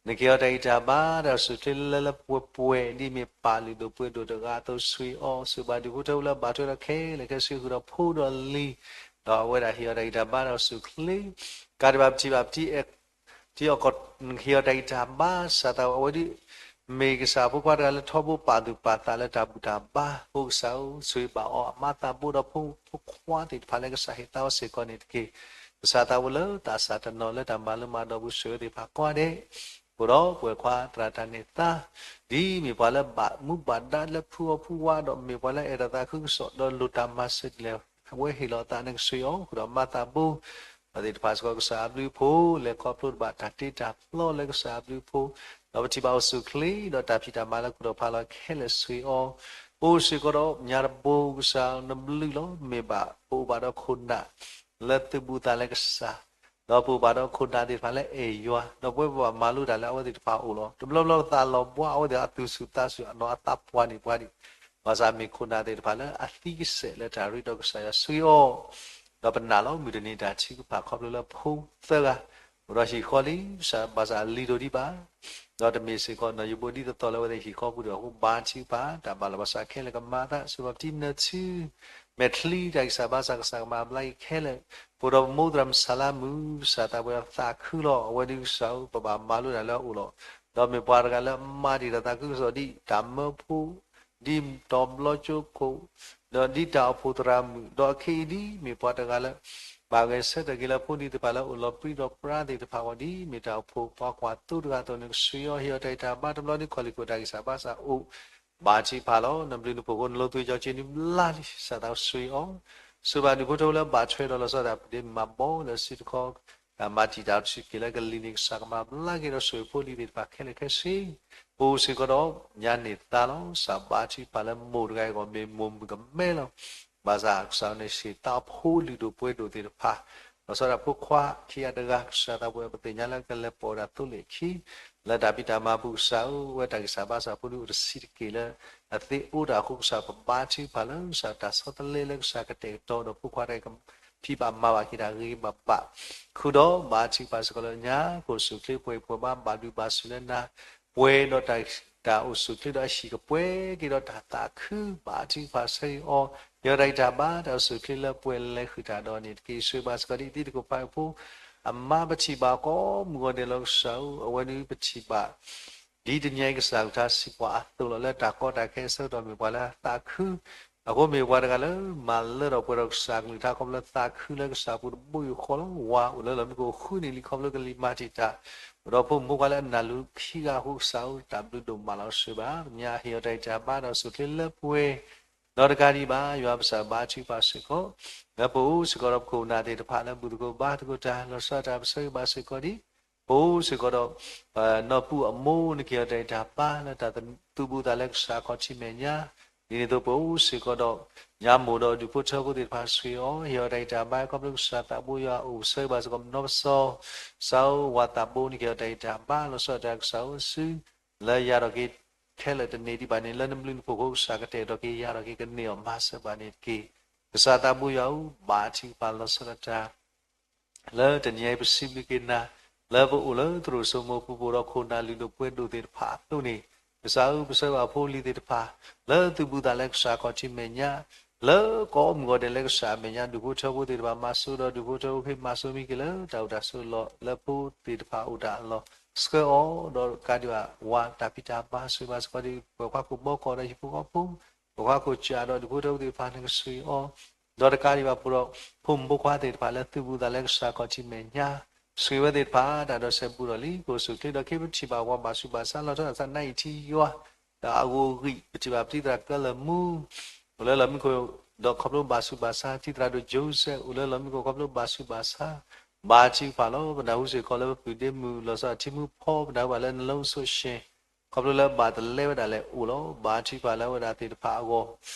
နကဟ့ၣ်အီၤတၢ်ဂံၢ်တၢ်ဘါ တၢ်အိၣ်ဆူၣ်အိၣ်ချ့လၢလၢပှဲၤပှဲၤ ဒ်မ့ၢ်ပၢ်လုၢ်ဒိၣ်ပှ့ၤဒိၣ်တဂၤအသိး ဆိၣ်ဂ့ၤဘၣ်ဒူၣ်ဖိထၢဖိလၢအဘၣ်ထွဲဒီးခဲလၢာ်ခဲဆ့ ဃုာ်ဒီးဖိဒီးလံၤ, ဒီးအဝဲဒၣ်ဟ့ၣ်အီၤတၢ်ဂံၢ်တၢ်ဘါ တၢ်အိၣ်ဆူၣ်အိၣ်ချ့ ကးဒံးဘၣ်ပထံၣ်ဘၣ်ပထံၣ် ထံအီၤကီၢ်နကဟ့ၣ်အီၤတၢ်ဂံၢ်တၢ်ဘါ စၢ်သးဝဲအဝဲဒ် မ့ၢ်ကစၢ်ဖိခွါတဂၤလၢထီဘိပာ်သူၣ်ပာ်သးလၢတၢ်ဘူၣ်တၢ်ဘါအဃိ ကစၢ်ဧၢ ဆိၣ်ဂ့ၤဘၣ်အီၤ အမါသးဘိဒီးဖိ ဖိခွါသ့ၣ်တဖၣ်လၢကစၢ်ဟ့ၣ်သါအီၤစ့ၢ်ကီးန့ၣ်တက့ၢ်. ကစၢ်သးဝဲလၢသးစၢ်တနီၤလၢတၢ်မၤလိမၤဒိးပူၤ ဆိၣ်ဂ့ၤသ့ၣ်တဖၣ်ကိးဂၤဒဲး အိၣ်ဒီးပှဲၤခွါသရၣ်တၢ်န့ၢ်သါ ဒ်မ့ၢ်ပှၤလၢဘၣ်မူဘၣ်ဒါလၢဖုအီၣ်ဖုဝါဒီး မ့ၢ်ပှၤလၢအဲၣ်ဒိးသးခုကစီၣ်ဒီးလိၣ်တၢ်မၤစၢၤဒ်လဲၣ် အဝဲဟ့ၣ်လီၤအသးန့ၣ် ကဆိၣ်ဂ့ၤအီၤ ဃုာ်ဒီးမါသးဘိ အဝဲသ့ၣ်တဖၣ်စ့ၢ်ကီး ကစၢ်အဘျုးအဖှိၣ် လဲၤခီဖျိတဘၣ်တၢ်တ့တၢ်ဖျီလၢကစၢ်အဘျုးအဖှိၣ် ဒီးပထံၣ်ဘၣ်အိၣ်ဆူၣ်အိၣ်ချ့ ဒီးတၢ်ဖံးတၢ်မၤလၢကူၣ်ထီၣ်ဖးလီၤခဲလၢာ် ဆိၣ်ဂ့ၤအီၤ ပအိၣ်စ့ၢ်ကီးဒီးညါတဘိ ကစၢ်နဘျုးလီၤ မ့ၢ်ဘၣ်ပအိၣ်ဘၣ်ဒီးခိၣ်နၢ် လၢသုးဘူးသးလၢကစၢ် ဒီးပအိၣ်ဘၣ်ဒီးခိၣ်နၢ်သ့ၣ်တဖၣ်လၢအဲၣ်ယွၤ ဒီးပဝဲပဘၣ်မၤလိတၢ်လၢအဝဲသ့ၣ်တဖၣ်အအိၣ်လီၤ. တဘျီဘျီပသးလီၤဘှါ အဝဲသ့ၣ်အသူၣ်ဆူၣ်သးဆူၣ် အနီၢ်အသးပှၢ်န့ၢ်ပှၤဒံး ဘၣ်ဆၣ်မ့ၢ်ခိၣ်နၢ်သ့ၣ်တဖၣ်လၢအသံကစဲးလၢတၢ်ရ့ဒီးကစၢ်ယွၤ ဆိၣ်ဂ့ၤအီၤ ဒီးပနာ်လီၤ မုၢ်တနံၤတၢ်ထုကဖၣ်ခီဖျိလၢဖိသၢဂၤ အိၣ်ဒီးဟံၣ်ဃီလံ ဘၣ်ဆၣ်ဘၣ်ဆၣ်အလံၤဒိၣ်ဒံးဘၣ် ဒီးတမ့ၢ်စ့ၢ်ကီးနီၢ်ယိၤဘိဒ်သိးသိးလၢအဝဲသ့ၣ်ဟံၣ်ဃီပူၤဒီးအဃိ ဘါထုကဖၣ် တၢ်ဘၣ်လီၤဘၣ်စးခဲလၢာ်ကမၤအသး ဆိၣ်ဂ့ၤပထံနၢၤဆူ မဲာ်ချံ တၢ်ဂံၢ်စၢ်ဘါစၢ် ကစၢ်ကမၤဘျါက့ၤခဲလၢာ် ပအိၣ်ဒီးပမိၢ်သရၣ်မုၣ်စၤလါမုၣ် ကစၢ်သးပှဲၤအီၤသးခုလီၤ အဝဲဒုးကစၢ်ဧၢ ပဘၣ်မၤလိတၢ်လၢအအိၣ်လီၤ ဒီးမ့ၢ်ပှၤတဂၤလၢအမၤတ့ၢ်တၢ်သးခုကစီၣ်ဒ်တၢ်မၢဖိ ဒ်တီၤဘျီကၠိခိၣ် ဒီးဒ်တၢ်အိၣ်ဖှိၣ်သရၣ်မုၣ် ဒီးအခဲအံၤဒ်မ့ၢ်ပှၤတဂၤလၢ ဘၣ်ဂဲၤဆၢထၢၣ်က့ၤလၢဖိလံၤသ့ၣ်တဖၣ်လၢအိၣ်လီၤပြံဒီးပြါသ့ၣ်တဖၣ်အဂီၢ် ဒ်မ့ၢ်တၢ်အိၣ်ဖှိၣ်ပှၤကွၢ်သိတဂၤအသိးန့ၣ် ကဆိၣ်ဂ့ၤအီၤ ဟ့ၣ်အီၤတၢ်ဂံၢ်တၢ်ဘါတဘျီဒ်ခီၣ်လံၢ်ခိၣ်တၢ်ဂံၢ်စၢ်ဘါစၢ်အိၣ် ဘါထုကဖၣ်လီၤ နဘျုးနဖှိၣ်အဃိ နလိၤသွံၣ်စီဆှံနံၤဘျါလံ ကစၢ်သးဆိၣ်ဂ့ၤအီၤ ဆိၣ်ဂ့ၤဘၣ်ဒူၣ်ဖိထၢဖိလၢအဘၣ်ထွဲဒီးလီၤဆီဒၣ်တၢ်ဒ့မၤဘီလၢစုတခီ တၢ်မၤတံာ်တာ်အိၣ်ဆူၣ်အိၣ်ချ့လၢကလံၤန့ၣ် ကစၢ်ကမၤဘျါက့ၤဒီးဆိၣ်ဂ့ၤဖိလံၤသ့ၣ်တဖၣ်ခဲလၢာ်ခဲဆ့ ပအိၣ်စ့ၢ်ကီးဒီးညါန့ၢ်သါလီၤ ကစၢ်ဘါထုကဖၣ်လၢမိၢ်တဂၤအံၤအဂီၢ် မ့ၢ်မိၢ်မုၣ်ကမဲလီၤ ဘၣ်ဆၣ်ကစၢ်န့ၣ်ဟ့ၣ်သါဖိလုၢ်ဒိၣ်ပှ့ၤဒိၣ်သ့ၣ်တဖၣ် လီၤဆီဒၣ်တၢ်ဖိခွါခံဂၤတဂၤ ကစၢ်သးပှဲၤပသ့ၣ်ညါလၢကလဲၤပိာ်ဝဲဒၣ်သိလ့ၣ်အခံ လၢတၢ်ဖံးတၢ်မၤပူၤ ကစၢ်ဧၢ အဝဲတၢ်ဂံၢ်စၢ်ဘါစၢ်ဖိဒုးအိၣ်တဆံးတက့ၢ်လၢ အသ့အိၣ်တၢ်အဃိ ကစၢ်ပဘါထုကဖၣ်လၢကစၢ်တၢ်ဆီတလဲလၢကစၢ်ကတဲာ်ကတီၤဒီးဖိခွါတဂၤ ဖံးဘၣ်မၤဘၣ်က့ၤတၢ်ဂ့ၤဂ့ၤဘၣ်ဘၣ် ဃုာ်ဒီးဘါထုကဖၣ်စ့ၢ်ကီးလၢညါ ကအိၣ်ဆူၣ်အိၣ်ချ့ပှဲၤပှဲၤဘါ ဘၣ်ဒုၣ်ဘၣ်ဆူၣ်လၢနၤ ပှဲၤဒီးတၢ် တၢ်အိၣ်ဆူၣ်အိၣ်ချ့ဒီးအဟံၣ်ကပှဲၤက့ၤဒီးတၢ်သးခု ဘါထုကဖၣ်ဆၢဂ့ၤအီၤ ဟ့ၣ်အီၤတၢ်ဂံၢ်တၢ်ဘါ တၢ်အိၣ်ဆူၣ်အိၣ်ချ့လၢပှဲၤလဲၤဃုာ်တၢ်ဒီးန့ၣ်တက့ၢ် ဆိၣ်ဂ့ၤဘၣ်စ့ၢ်ကီးဒ်တံၤသကိးဖးအဖိ အမါပထံၣ်ဘၣ်ကိးမုၢ်ဂီၤဒဲးလီၤ ကစၢ်ဧၢ အဝဲဒုးပထံၣ်ဘၣ် ဒ်တနံၤအံၤကစၢ်ကလုၢ်ကထါစံးပှၤအသိးလီၤ လၢတၢ်ကီတၢ်ခဲအဆၢကတီၢ်မ့ၢ်ပှၤလၢအသးခု အဃိမ့ၢ်ပှၤတဂၤလၢ မၤလၢထီၣ်ပှဲၤထီၣ်ကစၢ်ကလုၢ်ကထါ ခီဖျိလၢသးခုလၢကစၢ်ပူၤတဘိယူၢ်ဃီလီၤ ဝၤအိၣ်လၢလီၢ်မံခိၣ်ဃုနံၣ်လံ ခီဖျိကလံၤမၤတံာ်တာ် အိၣ်ဒီးဖိမုၣ်ဖိခွါလၢအနၢ်လူၤခံဂၤအဃိ ကစၢ်ဧၢ တၢ်ဘျုးဒိၣ်မးလီၤ ဆိၣ်ဂ့ၤဘၣ် ညါဟ့ၣ်အီၤတၢ်ဂံၢ်တၢ်ဘါ တၢ်အိၣ်ဆူၣ်အိၣ်ချ့လၢပှဲၤ ဒီးတကးဒံးဘၣ် ယွၤပစၢ်ဘါထုကဖၣ်စ့ၢ်ကီး လၢပအိၣ်စ့ၢ်ကီးဒီးပခိၣ်ပနၢ်သ့ၣ်တဖၣ်လၢဘူၣ်သကိးဘါသကိးတၢ် လီၤဆီဒၣ်တၢ်ပဆၢဂ့ၤဘၣ်စ့ၢ်ကီးဒ် ပအိၣ်စ့ၢ်ကီးဒီး နီၢ်ပူၤအမိၢ် နကဟ့ၣ်အီၤတၢ်ဂံၢ်တၢ်ဘါလၢတၢ်သူၣ်ဘူးသးလၢကစၢ်ခီၣ်ထံးမဲာ်ညါ ဒ်န့ၣ်အသိးပအိၣ်စ့ၢ်ကီးဒီး ညါမိၢ်ဒီးဒူၣ်ဖိထၢဖိသ့ၣ်တဖၣ်ဆိၣ်ဂ့ၤအီၤ ဟ့ၣ်အီၤတၢ်ဂံၢ်တၢ်ဘါခီဖျိကစၢ်သးဘိယွၤအိၣ်ဆၢဂ့ၤဘၣ်စ့ၢ်ကီးနီၢ်ပစီ ကစၢ်ဧၢ ဝၤသးဘိ နကဟ့ၣ်အီၤတၢ်ဂံၢ်တၢ်ဘါ လီၤဆီဒၣ်တၢ်ကစၢ်ဧၢ စု လၢယၤထီၣ်က့ၤခဲလၢာ်တန့ၢ်ဒံးဘၣ်န့ၣ် လၢနဘျုးနဖှိၣ်အဃိကစၢ်ကတဲာ်ကတီၤက့ၤယၤထီၣ်က့ၤကန့ၢ်အီၤမၤစၢၤဘၣ်န့ၣ်တက့ၢ်. ကစၢ်သးဘိယွၤဧၢ ဘါထုကဖၣ်လီၤဆီဒၣ်တၢ် လၢတနံၤအံၤပစံးဘျုးက့ၤနၤ လၢပအိၣ်လၢသရိာ်စိမိၤပူၤ ပအိၣ်ဒီးခိၣ်နၢ်လုၢ်ဒိၣ်ပှ့ၤဒိၣ်သ့ၣ်တဖၣ်အသိးန့ၣ် ကစၢ်ဧၢ ပဆၢဂ့ၤဘၣ်ဖိလံၤသ့ၣ်တဖၣ် လၢသူၣ်ဘူးသးလၢကစၢ်ခီၣ်ထံးမဲာ်ညါ လၢကိးမုၢ်ဂီၤဒဲးလၢကစၢ်အမဲာ်ညါ ဒူၣ်ဖိထၢဖိသ့ၣ်တဖၣ်မၤစိဒီး ဒူၣ်ဖိထၢဖိကဟ့ၣ်မၤစိမံက့ၤလၢတၢ်အိၣ်တၢ်ဆိးလီၢ်လၢဖိသ့ၣ်တဖၣ်အိၣ်တၢ်အလီၢ် ဆှၢအီၤဒီးကးဒံးဘၣ် ဝၤတၢ်ဖံးတၢ်မၤဆိၣ်ဂ့ၤဘၣ်စ့ၢ်ကီးဒ် ပှၤခွါခိၣ်ဘီကီၢ်ဒီးဟံၣ်ဖိဃီဖိ ပှၤခွါခိၣ်စၢ်ဒီးဒူၣ်ဖိထၢဖိသ့ၣ်တဖၣ်န့ၣ်ကဆှၢအီၤ ဒီးတကးဒံးဘၣ်ပှၤဒီး ဖိမုၣ်ဖိခွါသ့ၣ်တဖၣ်လၢသုးဘူးသးလၢကစၢ်ခီၣ်ထံးမဲာ်ညါ ဆှၢဝဲသ့ၣ်တဖၣ် တၢ်ဒိးစဲးဘူးဒီးလံ ကအိၣ်ဆူၣ်အိၣ်ချ့ဒီးက့ၤပထံၣ်ဘၣ်ပှၤဘၣ်ဆူးဘၣ်ဆါလီၤထီၣ်အသးနါအံၤထံယွၤ ဒီးအဂီၢ်အဂံၢ် ပထံၣ်ဘၣ်ပတံၤသရၣ်ကၢလၢာ်မူ အိၣ်လၢလီၢ်မံခိၣ် ဒီးခီဖျိဘၣ်ဆူးဘၣ်ဆါ တံၤသရၣ်ဒိၣ် Joseph အိၣ်လၢလီၢ်မံခိၣ်ခီဖျိဘၣ်ဆူးဘၣ်ဆါ ဘါထုကဖၣ်လီၤ. ပနၢ်ဟူစ့ၢ်ကီးလၢပပုၢ်ဒ့မုၣ်လီၤဆီအထံမူဖီ ပနၢ်ဟူဘၣ်လၢနလီၢ်အိၣ်ဆိးဆှဲ ခီဖျိလၢဘၣ်တလဲဝဲဒၣ်လဲာ်အိၣ်လီၤ. ဘါထုကဖၣ်လၢအဝဲဒၣ်သ့ၣ်တဖၣ်အဂီၢ်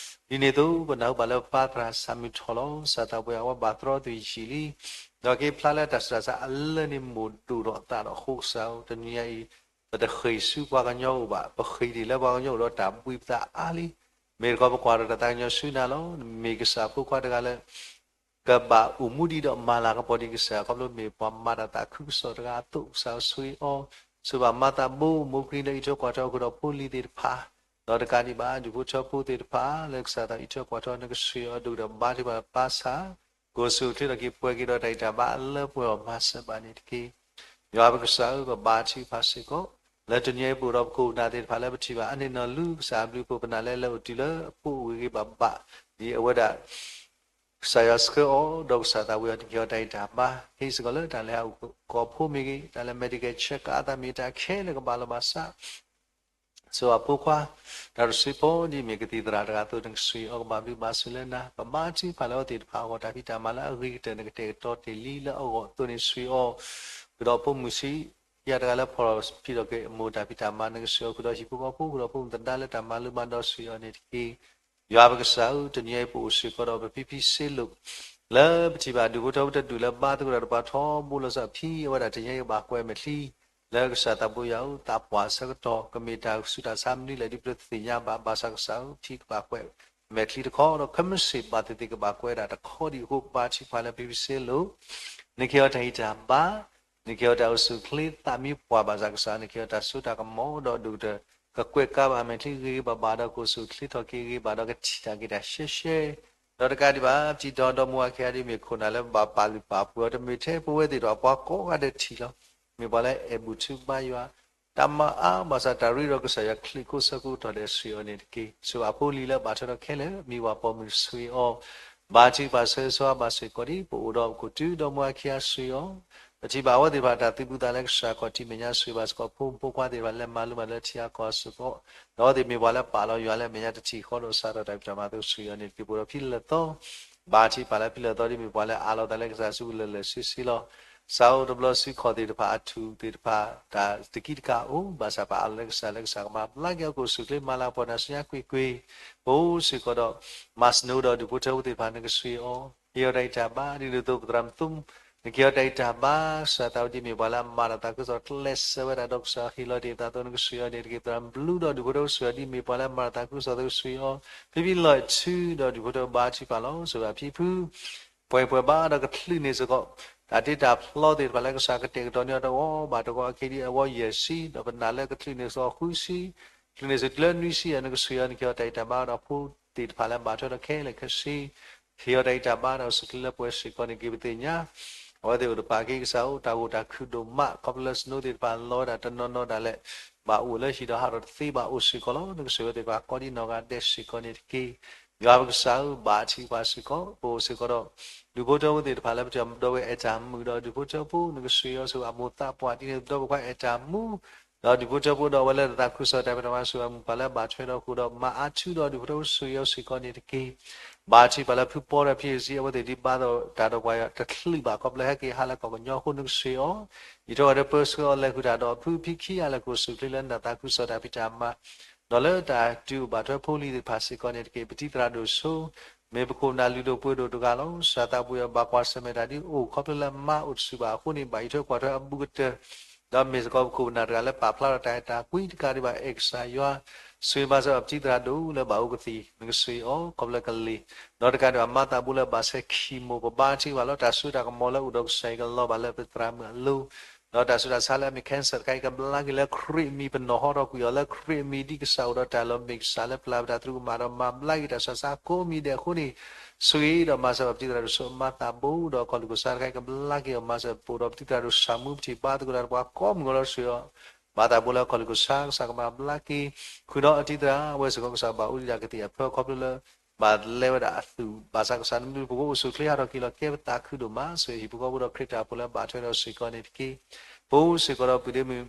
ဒ်န့ၣ်အသိး ပနၢ်ဟူဘၣ်လၢပၢ်သရၣ်စၢ်မုၢ်ထီၣ်လီၤ. စၢ်သးပှဲၤအဝဲဘၣ်တြီသုးယံာ်လံ ဒီးက့ၤဖျါလၢတၢ်ဆူးတၢ်ဆါအလၢန့ၣ် မိၢ်ဒိၣ်ထီၣ်သးဒီးအဃိကစၢ်ဧၢ တနံၤညါအံၤ ပတဃ့ၢ်ဆူပှၤကညီအိၣ်ဘၣ်, ပဃ့ၢ်ဒ်လၢပှၤကညီအိၣ်ဒီးတၢ်ဘှံးပသးအါလံ. မ့ၢ်တခီပကွၢ်ဒီးတၢ်သးကညီၤဆူနၤလီၤ. မ့ၢ်ကစၢ်ဖိခွါတဂၤလၢ ကဘၣ်အိၣ်မူဒံးဒီးမၤလၤကပီၤဒံးကစၢ် ခီဖျိမ့ၢ်ပှၤမၤတၢ်သးခုကစီၣ်တဂၤအသိး ကစၢ်ဆိၣ်ဂ့ၤအီၤ, ဆိၣ်ဂ့ၤဘၣ်မၤသးဘိ မိၢ်ကရံလၢအံးထွဲကွၢ်ထွဲအီၤဃုာ်ဒီးဖိလံၤသ့ၣ်တဖၣ်, ဒီးတကးဒံးဘၣ် ဒူၣ်ဖိထၢဖိသ့ၣ်တဖၣ် လၢကစၢ်သးအံးထွဲကွၢ်ထွဲအီၤ နကဆှၢအီၤဒိၣ်ဒီးဘါထုကဖၣ်ပၢ်ဆၣ် ကအိၣ်ဆူၣ်အိၣ်ချ့ဒီးက့ၤပှဲၤက့ၤဒီးတၢ်အံးတၢ်ဘါ လၢပှဲၤအီၤမၤစၢၤဘၣ်န့ၣ်တက့ၢ်. ယွၤပကစၢ်ဧၢ ပဘါထုကဖၣ်စ့ၢ်ကီး လၢတနံၤအံၤပအိၣ်ဒီးပခိၣ်ပနၢ်သ့ၣ်တဖၣ်လၢပထံၣ်ဘၣ်အါန့ၢ်နီၢ်လူ ကစၢ်အဘျုးအဖှိၣ် ပနာ်လၢလၢအိၣ်တုၤလၢအဖိအိၣ်ဂ့ၤဂ့ၤဘၣ်ဘၣ် ဒ်အဝဲဒၣ် ကစၢ်ယွၤဆှၢအီၤ ဒီးကစၢ်သးဝံၤအီၤ နကဟ့ၣ်အီၤတၢ်အံးတၢ်ဘါ ဟ့ၣ်စ့ၢ်ကီးလၢတၢ်လဲၤဟးအိၣ်ကီၢ်ဖိမ့ၢ်ဂ့ၤ တၢ်လၢ medical check အသးမ့ၢ်တၢ်ခဲလၢာ်ကဘၣ်လီၤဘၣ်စး ဆိၣ်ဂ့ၤဖိခွါ တၢ်တဆံးဖိ ဒ်မ့ၢ်ကသံၣ်သရၣ်တဂၤအသိး နကဆှၢအီၤကဘၣ်ဘျုးဘၣ်ဆိၣ်လၢနၤ ပဘါထုကဖၣ်လၢအဝဲသ့ၣ်တဖၣ်အဂီၢ် တၢ်ဖံးတၢ်မၤလၢအဂ့ၤကတၢၢ် နကတဲာ်ကတီၤတ့ၢ်လံလၢအဂီၢ်အသိးန့ၣ် ဆှၢအီၤ ဃုာ်ဒီးဖိမုၣ်ဆံး ယၤတဂၤလၢဖီၣ်ဖံးထီၣ်က့ၤအမိၢ်တၢ်ဖံးတၢ်မၤ နကဆှၢအီၤဃုာ်ဒီးဟံၣ်ဖိဃီဖိ ဃုာ်ဒီးဖိမုၣ်သဒါလၢတၢ်မၤလိမၤဒိး ဆှၢအီၤန့ၣ်တက့ၢ်. ယွၤပကစၢ်ဧၢ တနံၤအံၤပအိၣ်စ့ၢ်ကီးဒီးပဖံဖံစ့လိာ် လၢပထံၣ်ဘၣ်ဒူၣ်ဖိထၢဖိတဒူၣ်လၢဘါသကိးတၢ်တပှၤထီဘိလီၤဆီဖံ အဝဲဒၣ်တနံၤအံၤကဘၣ်ကွဲးမဲာ်ချံ လၢကစၢ်သးဘိယွၤဧၢ သးပှၢ်ဆၢကတီၢ် ကမ့ၢ်တၢ်ဆူးတၢ်ဆါမနုၤလဲၣ် ဒ်ပတသ့ၣ်ညါဘၣ် ဘၣ်ဆၣ်ကစၢ်ဧၢ ဖံကဘၣ်ကွဲးမဲာ်ချံတခီ ဒီးခဲမုၢ်ဆ့ၣ်ဘၣ်သ့ၣ်သ့ၣ်ကဘၣ်ကွဲးဒၣ်တခီဒံးအဃိ ပဘါထုကဖၣ်လၢဖံဖံစ့လိာ် နကဟ့ၣ်အီၤတၢ်ဟ့ၣ်တၢ်ဘါ နကဟ့ၣ်အီၤတၢ်အိၣ်ဆူၣ်အိၣ်ချ့သးမံပှၢ်ဘၣ်ဆၣ်ကစၢ် နကဟ့ၣ်အီၤတၢ်စိတၢ်ကမီၤဒီးဒိၣ်ကတၢၢ် ကကွဲးကါဘၣ်မဲာ်ချံဂ့ၤဂ့ၤဘၣ်ဘၣ်ဒီးကအိၣ်ဆူၣ်အိၣ်ချ့ထီၣ်က့ၤဂ့ၤဘၣ်ဒီး ကထံၣ်တၢ်က့ၤတၢ်ရှဲရှဲ ဒီးတကးဒံးဘၣ် ပတံၤဒီဒီမါဝၤခံဂၤဒ်မ့ၢ်ခိၣ်နၢ်လၢဘၣ်ပာ်လုၢ်ပာ်ပှ့ၤအီၤ တမ့ၢ်ထဲပဝဲသ့ၣ်တဖၣ် ပှၤကိးဂၤဒဲးထံၣ်လီၤ. မ့ၢ်ပှၤလၢအဲၣ်ဘူၣ်ထုဘါယွၤ တၢ်မၤအါဘၣ်ဆၣ်တၢ်ရ့ဒီးကစၢ်ယွၤချံးခိၣ်ဆၢခိၣ်ထီၣ်ဒဲး ဆှၢအီၤန့ၣ်တက့ၢ်. ဆိၣ်ဂ့ၤဖိလံၤလၢဘၣ်ထွဲဒီးခဲလၢာ် မံၤဝၤပိာ်မုၣ် ဆှၢအီၤ ဘါထုကဖၣ်ဆၢဂ့ၤဆၢဝါဘၣ်စ့ၢ်ကီးဒ် ပအိၣ်ဒီးပခိၣ်တုၤဒီမါဝၤခံဂၤ ဆှၢအီၤ ပထံၣ်ဘၣ်အဝဲသ့ၣ်တဖၣ်တၢ်သးဘူးသးလၢကစၢ်ခီၣ်ထံးမဲာ်ညါ ဆှၢဘၣ်စ့ၢ်ကီး ဖိမုၣ်ဖိခွါသ့ၣ်တဖၣ်လၢမၤလိမၤဒိးလၢထံဂၤကီၢ်ဂၤစ့ၢ်ကီး ဒီးအဝဲသ့ၣ်မ့ၢ်ပှၤလၢပာ်လီၤယွၤလၢအမဲာ်ညါတထံၣ်ဃီဒီးစးထီၣ်တၢ်ဖံးတၢ်မၤအသိး ဆှၢအီၤန့ၣ်တက့ၢ်. ပအိၣ်ဒီးဖံလၢၢ်သီ ဘါထုကဖၣ်လၢဖံလၢၢ်သီဒ်မ့ၢ်ပှၤလၢအးလီၤသးလၢကစၢ်စုပူၤလၢာ်လၢာ်ဆ့ဆ့လီၤ. စးအိၣ်တဘျီစုခီၣ်သ့ၣ်တဖၣ်အထူၣ်သ့ၣ်တဖၣ် တၢ်တကံတကးအိၣ် ဘၣ်ဆၣ်ပအးလီၤလၢကစၢ်လၢကစၢ်ကမၤဘျါက့ၤအီၤ ကအိၣ်ဆူၣ်အိၣ်ချ့မၤလၤကပီၤနၤဆူညါကွ့ၢ်ကွ့ၢ် ပအိၣ်စ့ၢ်ကီးဒီး မၤစနိဒီးဒူၣ်ဖိထၢဖိသ့ၣ်တဖၣ် နကဆှၢအီၤ ဟ့ၣ်အီၤတၢ်အံးတၢ်ဘါ ဒ်န့ၣ်အသိးပသရၣ်မုၣ်သိ နကဟ့ၣ်အီၤတၢ်အံးတၢ်ဘါ ကစၢ်သးဝံၤဒ်မ့ၢ်ပှၤလၢအမၤတၢ်သးခုကစီၣ် ကျဲးစၢးဝဲဒၣ်ဒီးကစၢ်ဟ့ၣ်လီၤတ့ၢ်အသးအသိး နကဆှၢအီၤန့ၣ်တက့ၢ်. သရၣ်မုၣ်ဘလူဒီးဒူၣ်ဖိထၢဖိ ဆှၢအီၤဒ်မ့ၢ်ပှၤလၢအမၤတၢ်သးခုကစီၣ်အသိး ကဆှၢအီၤ ဖံဖံလီၤအထူဒီးဒူၣ်ဖိထၢဖိ ဘါထုကဖၣ်လီၤ. ဆိၣ်ဂ့ၤအဖံဖု ပှဲၤပှဲၤဘၣ်ဒီးကချုးန့ၢ်စ့ၢ်ကီး တၢ်တ့တၢ်ဖျီသ့ၣ်တဖၣ်လၢကစၢ်ကတဲာ်ကတီၤန့ၢ်အီၤတဂီၤဘၣ်တဂီၤအခံဒ်အဂီၢ်ယဲၢ်ဆံ ဒီးပနာ်လၢကချုးန့ၢ်စ့ၢ်ကီးဃုဆံ ချုးန့ၢ်စ့ၢ်ကီးလၢနွံဆံ နကဆှၢအီၤ နကဟ့ၣ်အီၤတၢ်အံးတၢ်ဘါဒီးဖိသ့ၣ်တဖၣ်လၢဘၣ်ထွဲဒီးခဲလၢာ်ခဲဆ့ ဟ့ၣ်အီၤတၢ်အံးတၢ်ဘါဒီးအိၣ်ဆူၣ်အိၣ်ချ့လၢပှဲၤစ့ၢ်ကီးန့ၣ်တက့ၢ်. ပသ့ၣ်ညါ အဝဲသ့ၣ်အိၣ်တပာ်က့ၤကစၢ်အိၣ်တၢ်ဂိၢ်တၢ်ခုၣ်ဒိၣ်မး ခီဖျိလၢ snow သ့ၣ်တဖၣ်လီၤဝဲဒၣ်တနီၤနီၤဒၣ်လဲာ် ဘၣ်အိၣ်လၢဟံၣ်ဒီးဟးထီၣ်တသ့ဘၣ်အိၣ်စ့ၢ်ကီးလီၤ. နကဆိၣ်ဂ့ၤအဝဲသ့ၣ်တဖၣ်ကိးဒံနီၢ်ဂၤဒဲးစ့ၢ်ကီးန့ၣ်တက့ၢ်. ယွၤပကစၢ်ဧၢ ဘါထုကဖၣ်စ့ၢ်ကီး ပအိၣ်စ့ၢ်ကီးဒီး ဒူၣ်ဖိထၢဖိသ့ၣ်တဖၣ်လၢပထံၣ်ဘၣ်ဒီးဝဲအဲၣ်တၢ်မုာ်ဒီးဒူၣ်ဖိထၢဖိ နကဆှၢအီၤဆိၣ်ဂ့ၤအမိၢ်သးပှၢ်ဒ်န့ၣ် ဒီးပခွါအဲၣ်တၢ်မူ ဒီးဒူၣ်ဖိထၢဖိဒီးအဝဲလၢတၢ်သးခုကစီၣ်တၢ်ဖံးတၢ်မၤဆိၣ်ဂ့ၤအမုၣ်ပှၢ်လၢအဘၣ်ထွဲဒီးဃုာ်ဒီးမၤအါထူဒီးဒူၣ်ဖိထၢဖိ ဆိၣ်ဂ့ၤအီၤစ့ၢ်ကီးန့ၣ်တက့ၢ်. ဘါထုကဖၣ်လၢဖုပီဒီးဖံအစံး အဝဲသ့ၣ်ဒ်ဘါသီၣ်တၢ်ဒီးပှၤတချုးဘၣ် ခီဖျိဟဲက့ၤဟးလၢကီၢ်ကညီအဃိ နကဆှၢအီၤ ယံာ်ထီၣ်ဝဲဒီးပၢဆှၢအီၤလဲၤဃုာ်တၢ်ဒီးအဖုဖံခံဂၤလၢ်လၢ် ကအိၣ်ဆူၣ်အိၣ်ချ့လၢနတၢ်သးခုကစီၣ်တၢ်ဖံးတၢ်မၤ ဒီးလၢတၢ်တုၤအိၣ်ဘၣ်ထွဲဖိလံၤသ့ၣ်တဖၣ်စ့ၢ်ကီးန့ၣ်တက့ၢ်. ပတံၤသရၣ်ဒိၣ်စိ မ့ၢ်ပခိၣ်ပနၢ်လုၢ်ဒိၣ်ပှ့ၤဒိၣ်တဂၤလီၤ. ကစၢ်သးပှၢ်အီၤဘၣ်ကွၢ်ဆၢၣ်မဲာ်တၢ်ဒ်အိၣ် ခီဖျိလၢမါအိၣ်တဆူၣ်ဘၣ်အဃိန့ၣ် ဘၣ်ယံၤထွဲကွၢ်ထွဲအဘူးကတၢၢ် ဒီးမ့ၢ်စ့ၢ်ကီးပခိၣ်ပနၢ်တဂၤလၢပာ်ဖျါထီၣ်တၢ်အဲၣ်တၢ်ကွံ တကးဒံးဘၣ်အဲၣ်ကစၢ်ယွၤ ဆိၣ်ဂ့ၤဘၣ်စ့ၢ်ကီးပတံၤသရၣ်ဒိၣ်လၢဘၣ်အိၣ်ကသံၣ် နကဆှၢအီၤ ခီဖျိကလံၤ ဒီးတကးဒံးဘၣ်မါသးဘိလၢဘၣ်ဆဲးခံမိၢ် ပဘါထုကဖၣ်လီၤ. တၢ်စိတၢ်ကမီၤလၢအိၣ်ဒီးကစၢ်အံၤကလီၤဘၣ်လၢပသရၣ်မုၣ်အလိၤ ဒီးတၢ်ဆူးတၢ်ဆါလၢအမ့ၢ် cancer တခါအံၤ ကဘျါက့ၤလၢခရံာ်အမံၤ ပနီၢ်ဟီထီၣ်ကွံာ်အီၤလၢခရံာ်အမံၤ ဒ်ကစၢ်အိၣ်ဒီးတၢ်လီၤမ့ၢ်ကစၢ်လၢပျၢ်ပတၢ်သရူးကမၣ်ဒီးမၤဘျါက့ၤတၢ်ဆူးတၢ်ဆါကိးမံၤဒဲးအဃိန့ၣ်, ဆိၣ်ဂ့ၤဒီးမၤစၢၤပှၤပတံၤသရၣ်ဒိၣ်စိ မၤသးဘိ ဒီးအခီၣ်လူၢ်ကစၢ်တခါအံၤ ကဘျါက့ၤအီၤ မၤစၢၤပအိၣ်ဒီးပတံၤသရၣ်ဒိၣ်ဆၣ်မူ ပထံၣ်ဘါသကိးတၢ်ဒီးပှၤကိးမုၢ်ဂီၤလီၤ ဆိၣ်ဂ့ၤအီၤ မၤသးဘိလၢအခီၣ်လူၢ်ကစၢ် ကစၢ်ကမၤဘျါက့ၤ, ဃုာ်ဒီးအတံၤသရၣ် အဝဲစ့ၢ်ကီးကစၢ်ဘၣ်အိၣ်ဒံးတၢ်ကသ့ၣ်အဖၢခီဖျိလၢ ဘၣ်လဲဝဲဒၣ်အသူၣ် ဘၣ်ဆၣ်ကစၢ်နဘျုးနဖှိၣ်ကအိၣ်ဆူၣ်အိၣ်ချ့ဟးထီၣ်က့ၤလီၤ ကဲပသးခုဒိၣ်မး ဆိၣ်ဂ့ၤဟံၣ်ဖိဃီဖိဒီးခရံာ်တၢ်အိၣ်ဖှိၣ်လၢအဘၣ်ထွဲဒီးစ့ၢ်ကီးန့ၣ်တက့ၢ်. ပအိၣ်စ့ၢ်ကီးဒီးပုၢ်ဒ့မုၣ်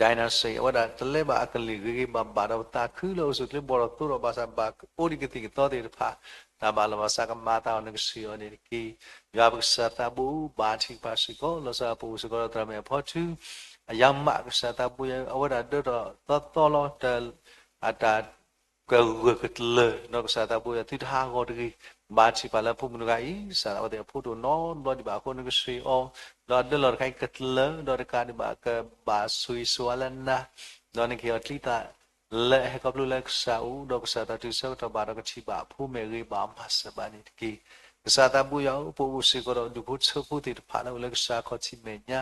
ဒိၣ်နၣ်စ့ၣ် အဝဲဒၣ်တလဲၤဘၣ်အကလုာ်ဂ့ၤဂ့ၤဘၣ်ဘၣ်ဒီးပသးခုလၢအိၣ်ဆူၣ်အိၣ်ချ့ဘီၣ်ဒီးသိဒီးဘၣ်ဆၣ်ဘၣ်အိၣ်ဒံးကသံၣ်ကသီသ့ၣ်တဖၣ် တၢ်ဘၣ်လီၤဘၣ်ဆၣ်ကမၤသးအီၤ နကဆှၢအီၤန့ၣ်တက့ၢ်. ယွၤပကစၢ်သးဘိ ဘါထုကဖၣ်စ့ၢ်ကီး လီၤဆီဒၣ်တၢ်ပအိၣ်စ့ၢ်ကီးဒီးသရၣ်မုၣ်အဖီထူ အယါမး ကစၢ်သးဘိယွၤ အဝဲဒၣ်ဒၢထီၣ်သီသီလီၤ အတၢ်ကဂၢၢ်ကတလၢာ် ဒီးကစၢ်သးဘိယွၤသုတဟးဂီၤတဂ့ၤ. ဘါထုကဖၣ်လၢဖိမုၣ်တဂၤအံၤ ကစၢ်အဝဲသ့ၣ်အဖိတအိၣ်နီတဘျီဒံးဘၣ်အဃိ နကဆှၢအီၤ ဒီးအဒၢလီၤတခါအံၤကတလၢာ် ဒီးတကးဒံးဘၣ်ကဘၣ်ဆိၣ်ဂ့ၤဆိၣ်ဝါလၢနၤ ဒီးနကဟ့ၣ်အီၤကျံသး လၢအဟဲခီဖျိလၢကစၢ်အိၣ် ဒီးကစၢ်သးတုၤဆၢကတီၢ်ဘၣ်ဒီးကထံၣ်ဘၣ်အဖိ မ့ၢ်ဂ့ၤဘၣ်မၤစၢၤဘၣ်န့ၣ်တက့ၢ်. ကစၢ်သးဘိယွၤဧၢ ပအိၣ်စ့ၢ်ကီးဒီးဒူၣ်ဖိထၢဖိသ့ၣ်တဖၣ်လၢအိၣ်လၢကစၢ်ခီၣ်ထံးမဲာ်ညါ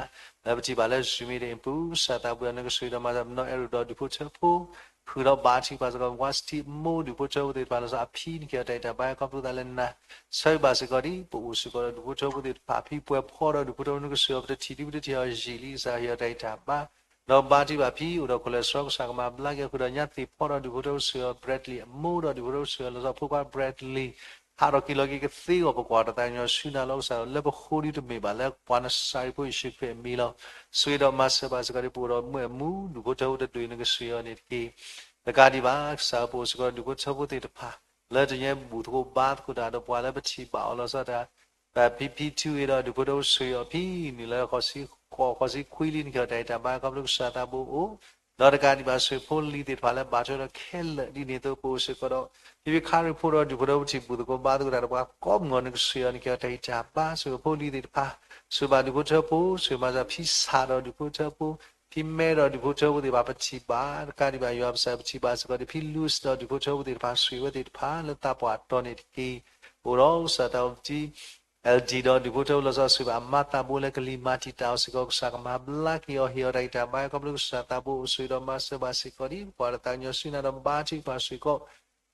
လၢပထံၣ်ဘၣ်လၢ Zoom meeting အပူၤ ကစၢ်သးဘိယွၤ နကဆိၣ်ဂ့ၤဒီးမၤစၢၤပနီၢ်အဲၣ်ရူးဒီးဒူၣ်ဖိထၢဖိ ဃုာ်ဒီးဘါထုကဖၣ်စ့ၢ်ကီး ဝါစတံအမိၢ်ဒူၣ်ဖိထၢဖိသ့ၣ်တဖၣ်လီၤဆီအဖံ နကဟ့ၣ်အီၤတၢ်ဂံၢ်တၢ်ဘါ ခီဖျိသးလၢနၤ ဆၢဂ့ၤဘၣ်စ့ၢ်ကီးဒ် ပအိၣ်စ့ၢ်ကီးဒီးဒူၣ်ဖိထၢဖိသ့ၣ်တဖၣ် ဖံပှဲၤဖီဒီးဒူၣ်ဖိထၢဖိ နကဆိၣ်ဂ့ၤအီၤ ပတထံၣ်ဒ်ပတထံၣ်အီၤယံာ်လံ ကစၢ်ဟ့ၣ်အီၤတၢ်ဂံၢ်တၢ်ဘါ ဒီးဘါထုကဖၣ်ဖံအိၣ်ဒီးခိၣ်လဲၤဆှီ ကစၢ်ကမၤဘျါက့ၤ ဃုာ်ဒီးညါသ့ၣ်ဖီဒီးဒူၣ်ဖိထၢဖိ ဆိၣ်ဂ့ၤအီၤ Bradley အမိၢ်ဒီးဒူၣ်ဖိထၢဖိ ဆိၣ်ဂ့ၤအီၤလီၤဆီဖိခွါ Bradley ဟးထီၣ်က့ၤလီၤက့ၤကသ့အဂီၢ် ပကွၢ်တၢ်သးကညီၤဆူနၤလီၤ ကစၢ် လၢပဃိဒ်တမ့ၢ်ဘၣ် လၢပှၤနစၤရံဖိယ့ၣ်ၡူးခရံာ်အမံၤလီၤ. ဆိၣ်ဂ့ၤဒီးမၤစၢၤဘၣ်စ့ၢ်ကီးဒ် ပအိၣ်ဒီးမုၢ်အမူ ဒူၣ်ဖိထၢဖိတဒူၣ်အံၤ နကဆိၣ်ဂ့ၤအီၤန့ၣ်တက့ၢ်. တကးဒံးဘၣ် ကစၢ်ဧၢ ပအိၣ်စ့ၢ်ကီးဒီးဒူၣ်ဖိထၢဖိသ့ၣ်တဖၣ် လၢတညီဘူၣ်သကိးဘါသကိးတၢ်ဒီးပှၤလၢပထံၣ်ဘၣ်အီၤလီၤဆီတၢ် ဖံဖံထူအံၤဒီးဒူၣ်ဖိထၢဖိ ဆိၣ်ဂ့ၤအီၤဖံန့ၣ် လၢဃိးဆံဃိး ဃိးဆံခွံလံ နကဟ့ၣ်အီၤတၢ်ဂံၢ်တၢ်ဘါ ခီဖျိကစၢ်သးဘိအိၣ် ဒီးတကးဒံးဘၣ် ဆိၣ်ဂ့ၤဖိလံၤသ့ၣ်တဖၣ်လၢဘၣ်ထွဲဒီးခဲလၢာ် ဒ်န့ၣ်အသိး ပအိၣ်စ့ၢ်ကီးဒီး ဖံဖံခါရံၣ်ဖိဒီးဒူၣ်ဖိထၢဖိ ပထံၣ်ဘူၣ်သကိးဘါသကိးတၢ်ဒီးပှၤကိးမုၢ်ဂီၤ နကဆိၣ်ဂ့ၤအီၤ နကဟ့ၣ်အီၤတၢ်ဂံၢ်တၢ်ဘါ ဆိၣ်ဂ့ၤဖိလံၤသ့ၣ်တဖၣ် ဆိၣ်ဂ့ၤဘၣ်ဒူၣ်ဖိထၢဖိ ဆိၣ်ဂ့ၤမၤစၢၤဖံဆၣ်ဒီးဒူၣ်ဖိထၢဖိ ဖံမဲဒီးဒူၣ်ဖိထၢဖိသ့ၣ်တဖၣ် ပထံၣ်ဘၣ် တကးဒံးဘၣ် ယွၤပစၢ်ပထံၣ်ဘၣ်စ့ၢ်ကီးဒီး ဖံလူးစ့ၢ်ဒီးဒူၣ်ဖိထၢဖိသ့ၣ်တဖၣ် ဆိၣ်ဂ့ၤဝဲသ့ၣ်တဖၣ် လၢသးပှၢ်တီၤန့ၣ်တက့ၢ်. ပအိၣ်ဒီးကစၢ်သးဘိ အ့ၣ်လ်ဒီးဒူၣ်ဖိထၢဖိလီၤဆီ ဆိၣ်ဂ့ၤဘၣ်မၤသးဘိလၢကလံၤမၤတံာ်တာ်အီၤစ့ၢ်ကီး ကစၢ်ကမၤဘျါက့ၤအီၤ ဟ့ၣ်အီၤတၢ်ဂံၢ်တၢ်ဘါ ခီဖျိကစၢ်သးဘိအိၣ် ဆိၣ်ဂ့ၤဒီးမၤစၢၤဘၣ်စ့ၢ်ကီးဒ် ပကွၢ်တၢ်သးကညီၤဆူနၤဒီးဘါထုကဖၣ်စ့ၢ်ကီး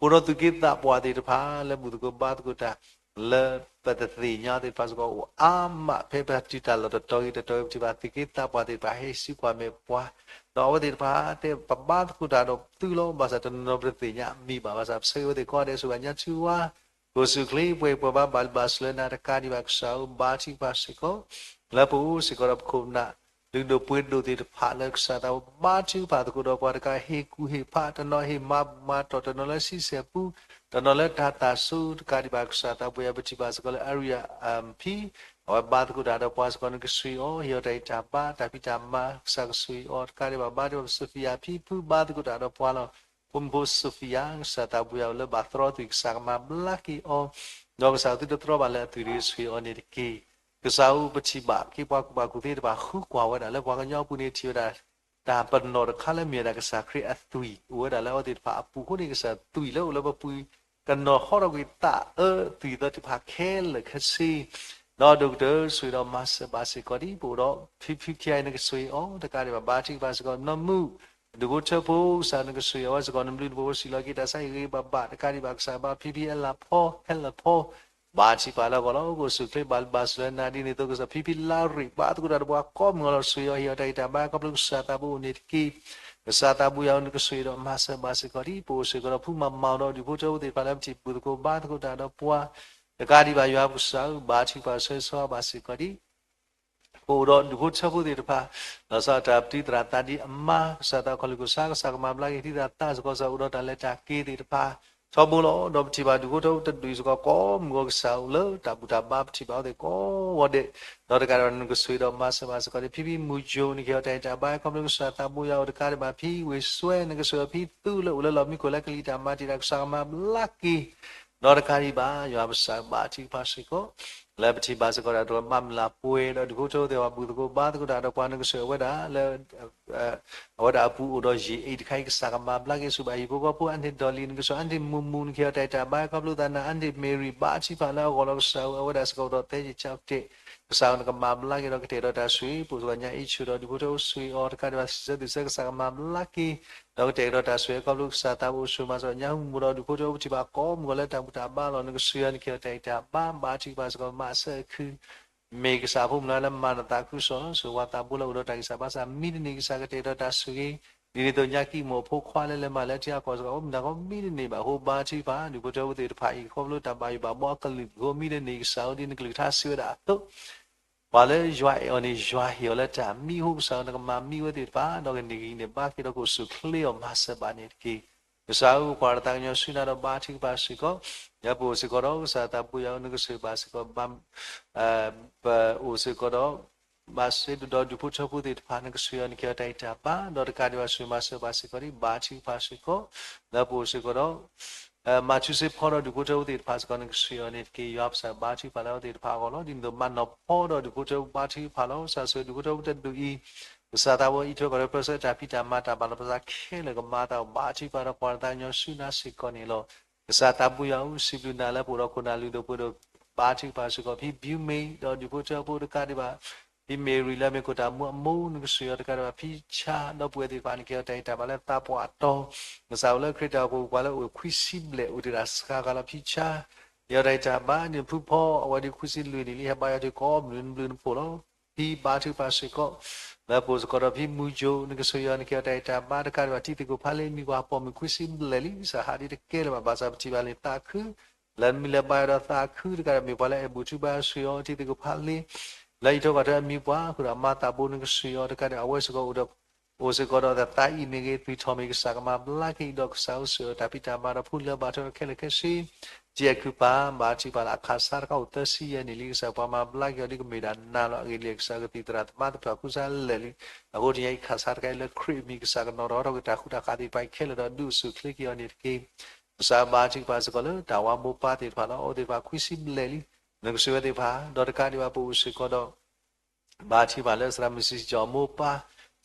ပအိၣ်ဒီးသူၣ်က့သးပှၢ်သ့ၣ်တဖၣ် လၢဘူၣ်သကိးဘါသကိးတၢ် လၢပတသ့ၣ်ညါသ့ၣ်တဖၣ်စ့ၢ်ကီး အိၣ်အါမး ဖဲပတုၤတၢ်လီၢ်တတီၤဂ့ၤတတီၤဂ့ၤ ပထံၣ်ဘၣ်သူၣ်က့သးပှၢ်သ့ၣ်တဖၣ် ဟဲဆူကွၢ်မဲာ်ပှၤ ဒီးအဝဲသ့ၣ်တဖၣ်တဲ ပဘါသကိးတၢ်ဒီးသုလီၤ ဘၣ်ဆၣ်တနီၤနီၤပတသ့ၣ်ညါအမံၤဘၣ် ဘၣ်ဆၣ်ပဆၢဂ့ၤဝဲသ့ၣ်ကိးဂၤဒဲး ဆိၣ်ဂ့ၤဘၣ်ညါထူဝါ ပအိၣ်ဆူၣ်အိၣ်ချ့ ပှဲၤပှဲၤဘါ ဘၣ်ဘျုးဘၣ်ဆိၣ်လၢနၤ တကးဒံးဘၣ် ကစၢ်ဧၢ ဘါထုကဖၣ်စ့ၢ်ကီး လၢပအိၣ်စ့ၢ်ကီးဒီးပခိၣ်ပနၢ် လုၢ်ဒိၣ်ပှ့ၤဒိၣ်သ့ၣ်တဖၣ်လၢကစၢ်သးဘိ ဘါထုကဖၣ်သကိးဒီးပှၤတကး ဟ့ၣ်ကူၣ်ဟ့ၣ်ဖး တနီၤဟ့ၣ်မၤဘူၣ်မၤတီၢ် တနီၤလၢဆံဆဲၣ်ပူ တနီၤလၢတၢ်သၣ်ဆိ တကးဒံးဘၣ် ကစၢ်သးဘိယွၤ ပထံၣ်ဘၣ်စ့ၢ်ကီးလၢ အရံယၤ ဖံ အဝဲဘါသကိးတၢ်ဒီးပှၤစ့ၢ်ကီး နကဆိၣ်ဂ့ၤအီၤ ဟ့ၣ်အီၤတၢ်ဂံၢ်တၢ်ဘါ တၢ်ဖံးတၢ်မၤ ကစၢ်ကဆိၣ်ဂ့ၤအီၤ တကးဒံးဘၣ် ဘါထုကဖၣ် Sophia ဖံ ဖုဘါသကိးတၢ်ဒီးပှၤလီၤ. ဖိမုၣ်ဖိ Sophia ကစၢ်သးဘိယွၤလၢဘၣ်သရီအသွံၣ် ကစၢ်ကမၤဘျါက့ၤအီၤ ဒီးကစၢ်သုတသရီဘၣ်လၢအသွံၣ်တဂ့ၤ ဆိၣ်ဂ့ၤအီၤန့ၣ်တက့ၢ်. ကစၢ်ဧၢ ပထံၣ်ဘၣ်က့ၤပှၤကူၣ်ဘၣ်ကူၣ်သ့တဖၣ် ဃုကွၢ်ဝဲဒၣ်လၢပှၤကညီအပူၤန့ၣ် ထံၣ်ဝဲဒၣ် တၢ်ပနီၣ်တခါလၢမ့ၢ်ဝဲဒၣ်ကစၢ်ခရံာ်အသွံၣ် အိၣ်ဝဲဒၣ်လၢအဝဲသ့ၣ်တဖၣ်အပူၤအဃိန့ၣ် ကစၢ်သွံၣ်လၢအိၣ်လၢပပူၤ ကနီၤဟီထီၣ်ကွံာ်သးအၢသွံၣ်သ့ၣ်တဖၣ်ခဲလၢာ်ခဲဆ့ ဒီးဒိၣ်ကတၢၢ်ဆိၣ်ဂ့ၤဒီးမၤစၢၤဘၣ်စ့ၢ်ကီးဒ် ပအိၣ်ဒီးဖံဖုခံဂၤအံၤ နကဆိၣ်ဂ့ၤအီၤ တကးဒံးဘၣ် ဘါထုကဖၣ်စ့ၢ်ကီး နီၢ်မုၣ် ဒူၣ်ဖိထၢဖိ ကစၢ်နကဆိၣ်ဂ့ၤအဝဲစ့ၢ်ကီး နဘျုးနဖှိၣ် ပစံၣ်လီၤက့ၤတၢ်ဆါဟံၣ်ဂ့ၤဂ့ၤဘၣ်ဘၣ် တကးဒံးဘၣ် ကစၢ်ဘါ ဖံဖံအလၢ်ဖီ ဟဲလၢာ်ဖီ ဘါထုကဖၣ်လၢအဂီၢ်လီၤ. ကအိၣ်ဆူၣ်အိၣ်ချ့ ဘၣ်ဘျုးဘၣ်ဆိၣ်လၢနၤ ဒ်န့ၣ်အသိး ကစၢ်ဖံဖံလါရံၣ် ဘါသကိးတၢ်ဒီးပှၤကိးမုၢ်ဂီၤလီၤ ဆိၣ်ဂ့ၤအီၤ ဟ့ၣ်အီၤတၢ်ဂံၢ်တၢ်ဘါ ခီဖျိကစၢ်သးဘိအိၣ်န့ၣ်တက့ၢ်. ကစၢ်သးဘိယွၤဧၢ နကဆိၣ်ဂ့ၤဒီးမၤစၢၤဘၣ်စ့ၢ်ကီးဒ် ပအိၣ်စ့ၢ်ကီးဒီးဖုမၤမၤအီၤဒီး ဒူၣ်ဖိထၢဖိသ့ၣ်တဖၣ်လၢပထံၣ်ဘူၣ်သကိးဘါသကိးတၢ်ဒီးပှၤ တကးဒံးဘၣ် ယွၤပကစၢ်ဧၢ ဘါထုကဖၣ်ဆိၣ်ဂ့ၤဆိၣ်ဝါဘၣ်စ့ၢ်ကီးဒ် ပအိၣ်ဒီးဒူၣ်ဖိထၢဖိသ့ၣ်တဖၣ် လီၤဆီဒၣ်တၢ်ပတုၤသရၣ်သးဒ်အမါ ကစၢ်သးခီၣ်လူၢ်ကစၢ် ကစၢ်ကမၤဘျါက့ၤတံၤသရၣ်သးစ့ၢ်ကီး ကစၢ်အိၣ်ဒီးတၢ်လဲၤတၢ်က့ၤသ့ၣ်တဖၣ် ထီဘိလီၤ. ဒီးပထံၣ်ဘၣ်ဒူၣ်ဖိထၢဖိတဒူၣ်စ့ၢ်ကီး ကိးမုၢ်ဂီၤ ကစၢ်အိၣ်လၢတၢ်ဘူၣ်တၢ်ဘါ ပထံၣ်ဘၣ်အဝဲသ့ၣ်ကိးဂၤဒဲး ဒီးတကးဒံးဘၣ် နကဆိၣ်ဂ့ၤဒီးမၤစၢၤဘၣ်စ့ၢ်ကီးဒ် ဖံဖံမူၤယိၤ နကဟ့ၣ်အီၤတၢ်ဂံၢ်တၢ်ဘါ ခီဖျိကစၢ်သးဘိယွၤအိၣ် တကးဒံးဘၣ် ဖံဝ့ၢ်စွဲ နကဆိၣ်ဂ့ၤအီၤ ဖံသူလၢအိၣ်လၢလီၢ်မံခိၣ်လၢကလံၤတၢ်မၤတံာ်တာ် ကစၢ်ကမၤဘျါက့ၤ ဒီးတကးဒံးဘၣ် ယွၤပကစၢ်ဘါထုကဖၣ်စ့ၢ်ကီး လၢပထံၣ်ဘၣ်စ့ၢ်ကီးတၢ်တမၤမုၢ်လၢ်ပှဲၤ ဒီးဒူၣ်ဖိထၢဖိသ့ၣ်တဖၣ် ဘူၣ်သကိးဘါသကိးတၢ်ဒီးပှၤ နကဆိၣ်ဂ့ၤဝဲဒၣ်လၢ အဝဲဒၣ်အပူၤအိၣ်ဒီးယံာ်အံၤတခါအံၤ ကစၢ်ကမၤဘျါက့ၤဆူၣ်ဘၣ်ဟံၣ်ဖိဃီဖိ အါန့ၢ်ဒီးလံ နကဆိၣ်ဂ့ၤ အါန့ၢ်မူၤမူၤ နကဟ့ၣ်အီၤတၢ်ဂံၢ်တၢ်ဘါ ခီဖျိသးနၤ အါန့ၢ်မ့ၤရံၣ် ဘါထုကဖၣ်လၢအဂီၢ်လီၤ ကစၢ်ဧၢ အဝဲဒၣ်စ့ၢ်ကီးအိၣ်ဒီးသဲယံာ်ကၠီကတဲာ် ကစၢ်ဧၢ နကမၤဘျါက့ၤဒီးကတဲာ်ကတီၤတၢ်ဆိၣ်ဂ့ၤ, ပအိၣ်စ့ၢ်ကီးညါအ့ၣ်ဆူၣ်ဒီးဒူၣ်ဖိထၢဖိဆိၣ်ဂ့ၤအီၤတကးဒံးဘၣ် စံးဆၢဒုးဆၢ ကစၢ်ကမၤဘျါက့ၤ ဒီးကတဲာ်ကတီၤတၢ်ဆိၣ်ဂ့ၤ ခီဖျိကစၢ်သးဘိအိၣ်ဆိၣ်ဂ့ၤမၤစၢၤ ညၣ်ဟူမူဒီးဒူၣ်ဖိထၢဖိပထံၣ်ဘၣ်ကိးမုၢ်ဂီၤလၢတၢ်ဘူၣ်တၢ်ဘါလီၤ နကဆိၣ်ဂ့ၤအီၤ နကဟ့ၣ်အီၤတၢ်အံးတၢ်ဘါ ဘါထုကဖၣ်စ့ၢ်ကီး မၤစၢၤခု မ့ၢ်ကစၢ်အဖိမုၣ်လၢမၤနသးခုကစီၣ်လီၤ. ဆိၣ်ဝါသးဘိလၢအိၣ်ဒီးတၢ်ဂံၢ်စၢ်ဘါစၢ် မံတန့ၢ်ကစၢ်ကတဲာ်ကတီၤတၢ်ဆိၣ်ဂ့ၤ, ဒ်န့ၣ်အသိးညါကံၢ်မိၢ်အဖိခွါလၢလဲၤမၤလၢထံအကီၢ်စ့ၢ်ကီး အိၣ်မုၢ်နၤကီၢ်မံတန့ၢ်ဘၣ်အဃိ ဘါထုကဖၣ်ဒူၣ်ဖိထၢဖိသ့ၣ်တဖၣ်အံၤ ခီဖျိတၢ်ဘၣ်ယိၣ်ဘၣ်ဘှီအကလုာ်ပူၤအဃိ မံတန့ၢ်ကစၢ်ဧၢ ဒ်နကလုၢ်ကထါစံးဝဲဒၣ်အသိး ပှၤလၢယွၤအဲၣ်အီၤန့ၣ် ယွၤဟ့ၣ်အီၤလၢတၢ်မံအဃိ ကစၢ်ဧၢ နကမၤမံဝဲသ့ၣ်တဖၣ် ဒီးကန့ၢ်ကဟံးန့ၢ်ဘါက့ၤဒီးကအိၣ်ဆူၣ်အိၣ်ချ့အီၤ မၤစၢၤဘၣ်န့ၣ်တက့ၢ်. ကစၢ်ဧၢ ပကွၢ်တၢ်သးကညီၤဆူနၤဒီးဘါထုကဖၣ်စ့ၢ်ကီး လၢပအိၣ်စ့ၢ်ကီးဒီးကစၢ်သးဘိယွၤဧၢ နကဆိၣ်ဂ့ၤဘၣ်စ့ၢ်ကီး ပအိၣ်စ့ၢ်ကီးဒီး ဘၣ်စ့ဒိၣ်ဒီးဒူၣ်ဖိထၢဖိသ့ၣ်တဖၣ် နကဆိၣ်ဂ့ၤအီၤ နကဟ့ၣ်အီၤတၢ်အံးတၢ်ဘါ ဒီးတကးဒံးဘၣ်ဆိၣ်ဂ့ၤမၤစၢၤဘၣ်စ့ၢ်ကီး ဒ်ဘါထုကဖၣ်စ့ၢ်ကီး လၢပအိၣ်စ့ၢ်ကီးဒီး မၤထူစ့ဖီဒီးဒူၣ်ဖိထၢဖိသ့ၣ်တဖၣ်စ့ၢ်ကီး နကဆိၣ်ဂ့ၤအီၤန့ၣ်တက့ၢ်. ယွၤပကစၢ်ဘါထုကဖၣ်လၢအဝဲသ့ၣ်တဖၣ်အဂီၢ်လီၤ. ဒ်န့ၣ်အသိးမၤနီၣ်ဖီဒီးဒူၣ်ဖိထၢဖိဘါထုကဖၣ်လီၤ. ကစၢ်ဆိၣ်ဂ့ၤဒူၣ်ဖိထၢဖိတဒူၣ်အံၤ ကစၢ်သးဘိအံးထွဲကွၢ်ထွဲပၢဆှၢတၢ်ဖံးတၢ်မၤတၢ်ဘၣ်လီၤပသးခဲလၢာ် ကမၤအသးအိၣ် ဘါထုကဖၣ်ဒီးကွၢ်တၢ်သးကညီၤဆူနၤစ့ၢ်ကီးန့ၣ်လီၤ. ကစၢ်သးဘိယွၤဧၢ စံးဘျုးနၤလၢပအိၣ်ဒီးခိၣ်နၢ်လုၢ်ဒိၣ်ပှ့ၤဒိၣ် ဘါထုကဖၣ်စ့ၢ်ကီး ဖံဘျုးမ့ၢ်ဒီးဒူၣ်ဖိထၢဖိတကးဒံးဘၣ် ဖံမ့ၢ်ရံလၢမ့ၢ်ခိၣ်တၢ်မူအမိၢ် နကဆိၣ်ဂ့ၤအီၤတကးဒံးဘၣ် ဖံဆါဒီပုၢ်ဝဲၢ်သ့ၣ်တဖၣ် နကဟ့ၣ်အီၤတၢ်အံးတၢ်ဘါလၢသးပှၢ်အတီၤ ကစၢ်အိၣ်လၢခရံာ်တၢ်အိၣ်ဖှိၣ်ပှၤလၢအိၣ်ခွံဆံဘျဲၣ် အိၣ်တ့ၢ်တၢ်ဆှးဂၤလီၤ ဖံဆါ ဟ့ၣ်အီၤတၢ်အံးတၢ်ဘါ ဒ်ဖုဖီအဝဲဒၣ်ခွံဆံလွံၢ်နံၣ်လံ ဟဲဘါယွၤထံကီၢ်မုၢ်နဘျုးနဖှိၣ်လီၤ. ဖံဘါထုကဖၣ်စ့ၢ်ကီး လၢပအိၣ်စ့ၢ်ကီးဒီးဖံမူကၠိ နကဆိၣ်ဂ့ၤအီၤ နကဟ့ၣ်အီၤတၢ်အံးတၢ်ဘါတကးဒံးဘၣ် တံၤသကိးဖးလ့ မံၤပှၢ်ပိာ်မုၣ်ခွံဆံဘျဲၣ်လံ ကစၢ်ဟးဒ်တကဲလၢၤဘၣ် ဘၣ်ဆၣ်ပထံၣ်ဘၣ်န့ၣ်သးခု လၢမံၤလၢဘါယွၤဒီးသးခုတကးဒံး မ့ၢ်ပှၤလၢအဲၣ်ဘူၣ်ထုဘါ ဆိၣ်ဂ့ၤအီၤ တံၤသကိးဖးလ့ လၢအံးထွဲကွၢ်ထွဲအမံၤပှၢ် အဃိဒီးအမါသးဘိ နကဆိၣ်ဂ့ၤအီၤတကးဒံး အဝဲစ့ၢ်ကီးအိၣ်ဒီး အိၣ်စ့ၢ်ကီးဒီးသးအံၤမ့ၢ်ဂ့ၤ သွံၣ်ထီၣ်မ့ၢ်ဂ့ၤ ကစၢ်ကမၤဘျါက့ၤအံၤဒီး ကစၢ်ဧၢ ဆိၣ်ဂ့ၤအီၤတၢ်ဖံးတၢ်မၤဒီးဖိလၢဘၣ်ထွဲဒီးခဲလၢာ်ခဲဆ့ တံၤအကုၢ်ပၤ ဘါထုကဖၣ်လၢအခးဆါတခီအိၣ်သၢဆံယဲၢ်နံၣ်လံ ကစၢ်ပှၤမၤဘျါက့ၤအီၤ ဒ်ကမ့ၢ်ဒၣ်နၤလီၤ. အဂ့ၢ်ဒ်လဲၣ် ကစၢ်ကသံၣ်သရၣ်သမါသပှၢ်ဃုစါလၢာ်လံ အဃိတနံၤအံၤခးဆါတခါအံၤလၢခရံာ်အမံၤ ကစၢ်ကနီၤထီၣ်ထီၣ်က့ၤတၢ်ဃူတၢ်ဃးသ့ၣ်တဖၣ်အံၤခဲလၢာ်ဒီးဒုးအိၣ်ဆူၣ်အိၣ်ချ့က့ၤအီၤန့ၣ်တက့ၢ်. ကစၢ်ဘါထုကဖၣ်စ့ၢ်ကီးလၢတၢ်ဝၤမိၢ်ပၢ်သ့ၣ်တဖၣ်လီၤ. အဝဲသ့ၣ်တဖၣ်ခွံဆံဘျဲၣ်လံ နကဆိၣ်ဂ့ၤဝဲသ့ၣ်တဖၣ် ဒီးတကးဒံးဘၣ်ပအိၣ်စ့ၢ်ကီးဒီး ဘါထုကဖၣ်လၢသရၣ်မုၣ်စံၣ်ကၠီၣ်အမိၢ်အပၢ်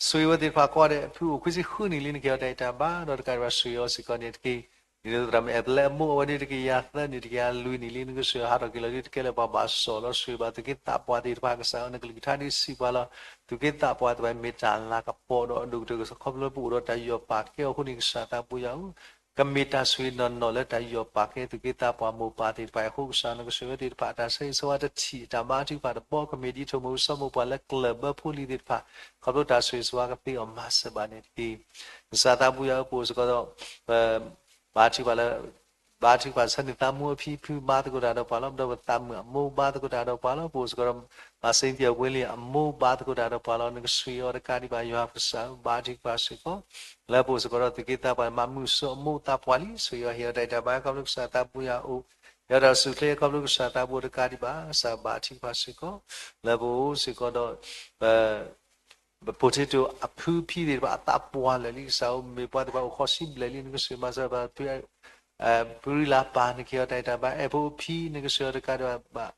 ဆိၣ်ဂ့ၤဝဲသ့ၣ်တဖၣ်ကိးဂၤဒဲး ဖုအိၣ်ခွံဆံဃုနံၣ်လံ နကဟ့ၣ်အီၤတၢ်အံးတၢ်ဘါ ဒီးတကးဒံးဘၣ်ဆိၣ်ဂ့ၤအီၤစ့ၢ်ကီးန့ၣ်တက့ၢ်. ဒ်န့ၣ်အသိးသရၣ်မုၣ်အဲၣ်ပလဲအမိၢ် အဝဲဒၣ်တကယၤသၢနံၣ် တကယၤလွံၢ်နံၣ်လံ နကဆိၣ်ဂ့ၤဟးထီၣ်က့ၤလီၤဒ်တကဲလၢၤဘၣ် ဘၣ်စီၣ်လီၤ ဆိၣ်ဂ့ၤဘၣ်သူၣ်က့သးပှၢ်သ့ၣ်တဖၣ် ကစၢ်ဧၢ နကလုၢ်ကထါဒ်စံးပှၤလီၤ. သူၣ်က့သးပှၢ်သ့ၣ်တဖၣ်မ့ၢ်တၢ်လၤကပီၤဒီးအဒိၣ်ကတၢၢ် ခီဖျိလၢပအိၣ်ဒီးတၢ်ယီၢ်ပာ်ကဲအဃိန့ၣ် ကစၢ်သးဘိယွၤဧၢ ကမ့ၢ်တၢ်ဆိၣ်ဂ့ၤနီၢ်နီၢ်လၢတၢ်ယီၢ်ပာ်ကဲသူၣ်က့သးပှၢ်မိၢ်ပၢ်သ့ၣ်တဖၣ်အဃိ ကစၢ်နကဆိၣ်ဂ့ၤဝဲသ့ၣ်တဖၣ် အတၢ်ဆၢဂ့ၤဆၢဝါတထံၣ် အတၢ်ဘါထုကဖၣ်တဘီ ကမ့ၢ်ဒ်ထိၣ်မူၤကဆီမိၢ်ပှၢ်လၢကျၢၢ်ဘၢဖိလံၤသ့ၣ်တဖၣ် ခီဖျိတၢ်ဆိၣ်ဂ့ၤဆၢဝါကသ့အီၤမၤစၢၤဘၣ်န့ၣ်တက့ၢ်. ကစၢ်သးဘိယွၤဧၢ ပအိၣ်စ့ၢ်ကီးဒီး ဘါထုကဖၣ်လၢ ဘါထုကဖၣ်ဆၢန့ၢ်သးမူအဖံဖု ဘါသကိးတၢ်ဒီးပှၤလီၤ. ဒီးပသးမုၣ်အမိၢ် ဘါသကိးတၢ်ဒီးပှၤလီၤ. ပအိၣ်စ့ၢ်ကီးဒီး မၤစ့သံၣ်အဝ့လံအမိၢ် ဘါသကိးတၢ်ဒီးပှၤလီၤ. နကဆိၣ်ဂ့ၤအီၤတကးဒံးဘၣ် ယွၤကစၢ်ဧၢ ဘါထုကဖၣ်စ့ၢ်ကီး လၢပအိၣ်စ့ၢ်ကီးဒီးသူၣ်က့သးပှၢ် မၤမုာ်စိအမိၢ်သးပှၢ်လံ ဆိၣ်ဂ့ၤအီၤ ဟ့ၣ်အီၤတၢ်အံးတၢ်ဘါခီဖျိကစၢ်သးဘိယွၤအအိၣ် ဟ့ၣ်အီၤတၢ်အိၣ်ဆူၣ်အိၣ်ချ့ခီဖျိကစၢ်သးဘိတကးဒံးဘၣ် ကစၢ်ဘါထုကဖၣ်စ့ၢ်ကီး လၢပအိၣ်စ့ၢ်ကီးဒီး ပ potato အဖုဖံသ့ၣ်တဖၣ်အသးပှၢ်လၢာ်လံ ကစၢ်ဧၢ မ့ၢ်ပှၤသ့ၣ်တဖၣ်အိၣ်ဃိးဆံဘျဲၣ်လံ နကဆိၣ်ဂ့ၤမၤစၢၤဘၣ် ဖုရံလၤပၢ် နကဟ့ၣ်အီၤတၢ်အံးတၢ်ဘါ အဲၣ်ဖိအဖံ နကဆိၣ်ဂ့ၤအီၤတကးဒံးဘၣ်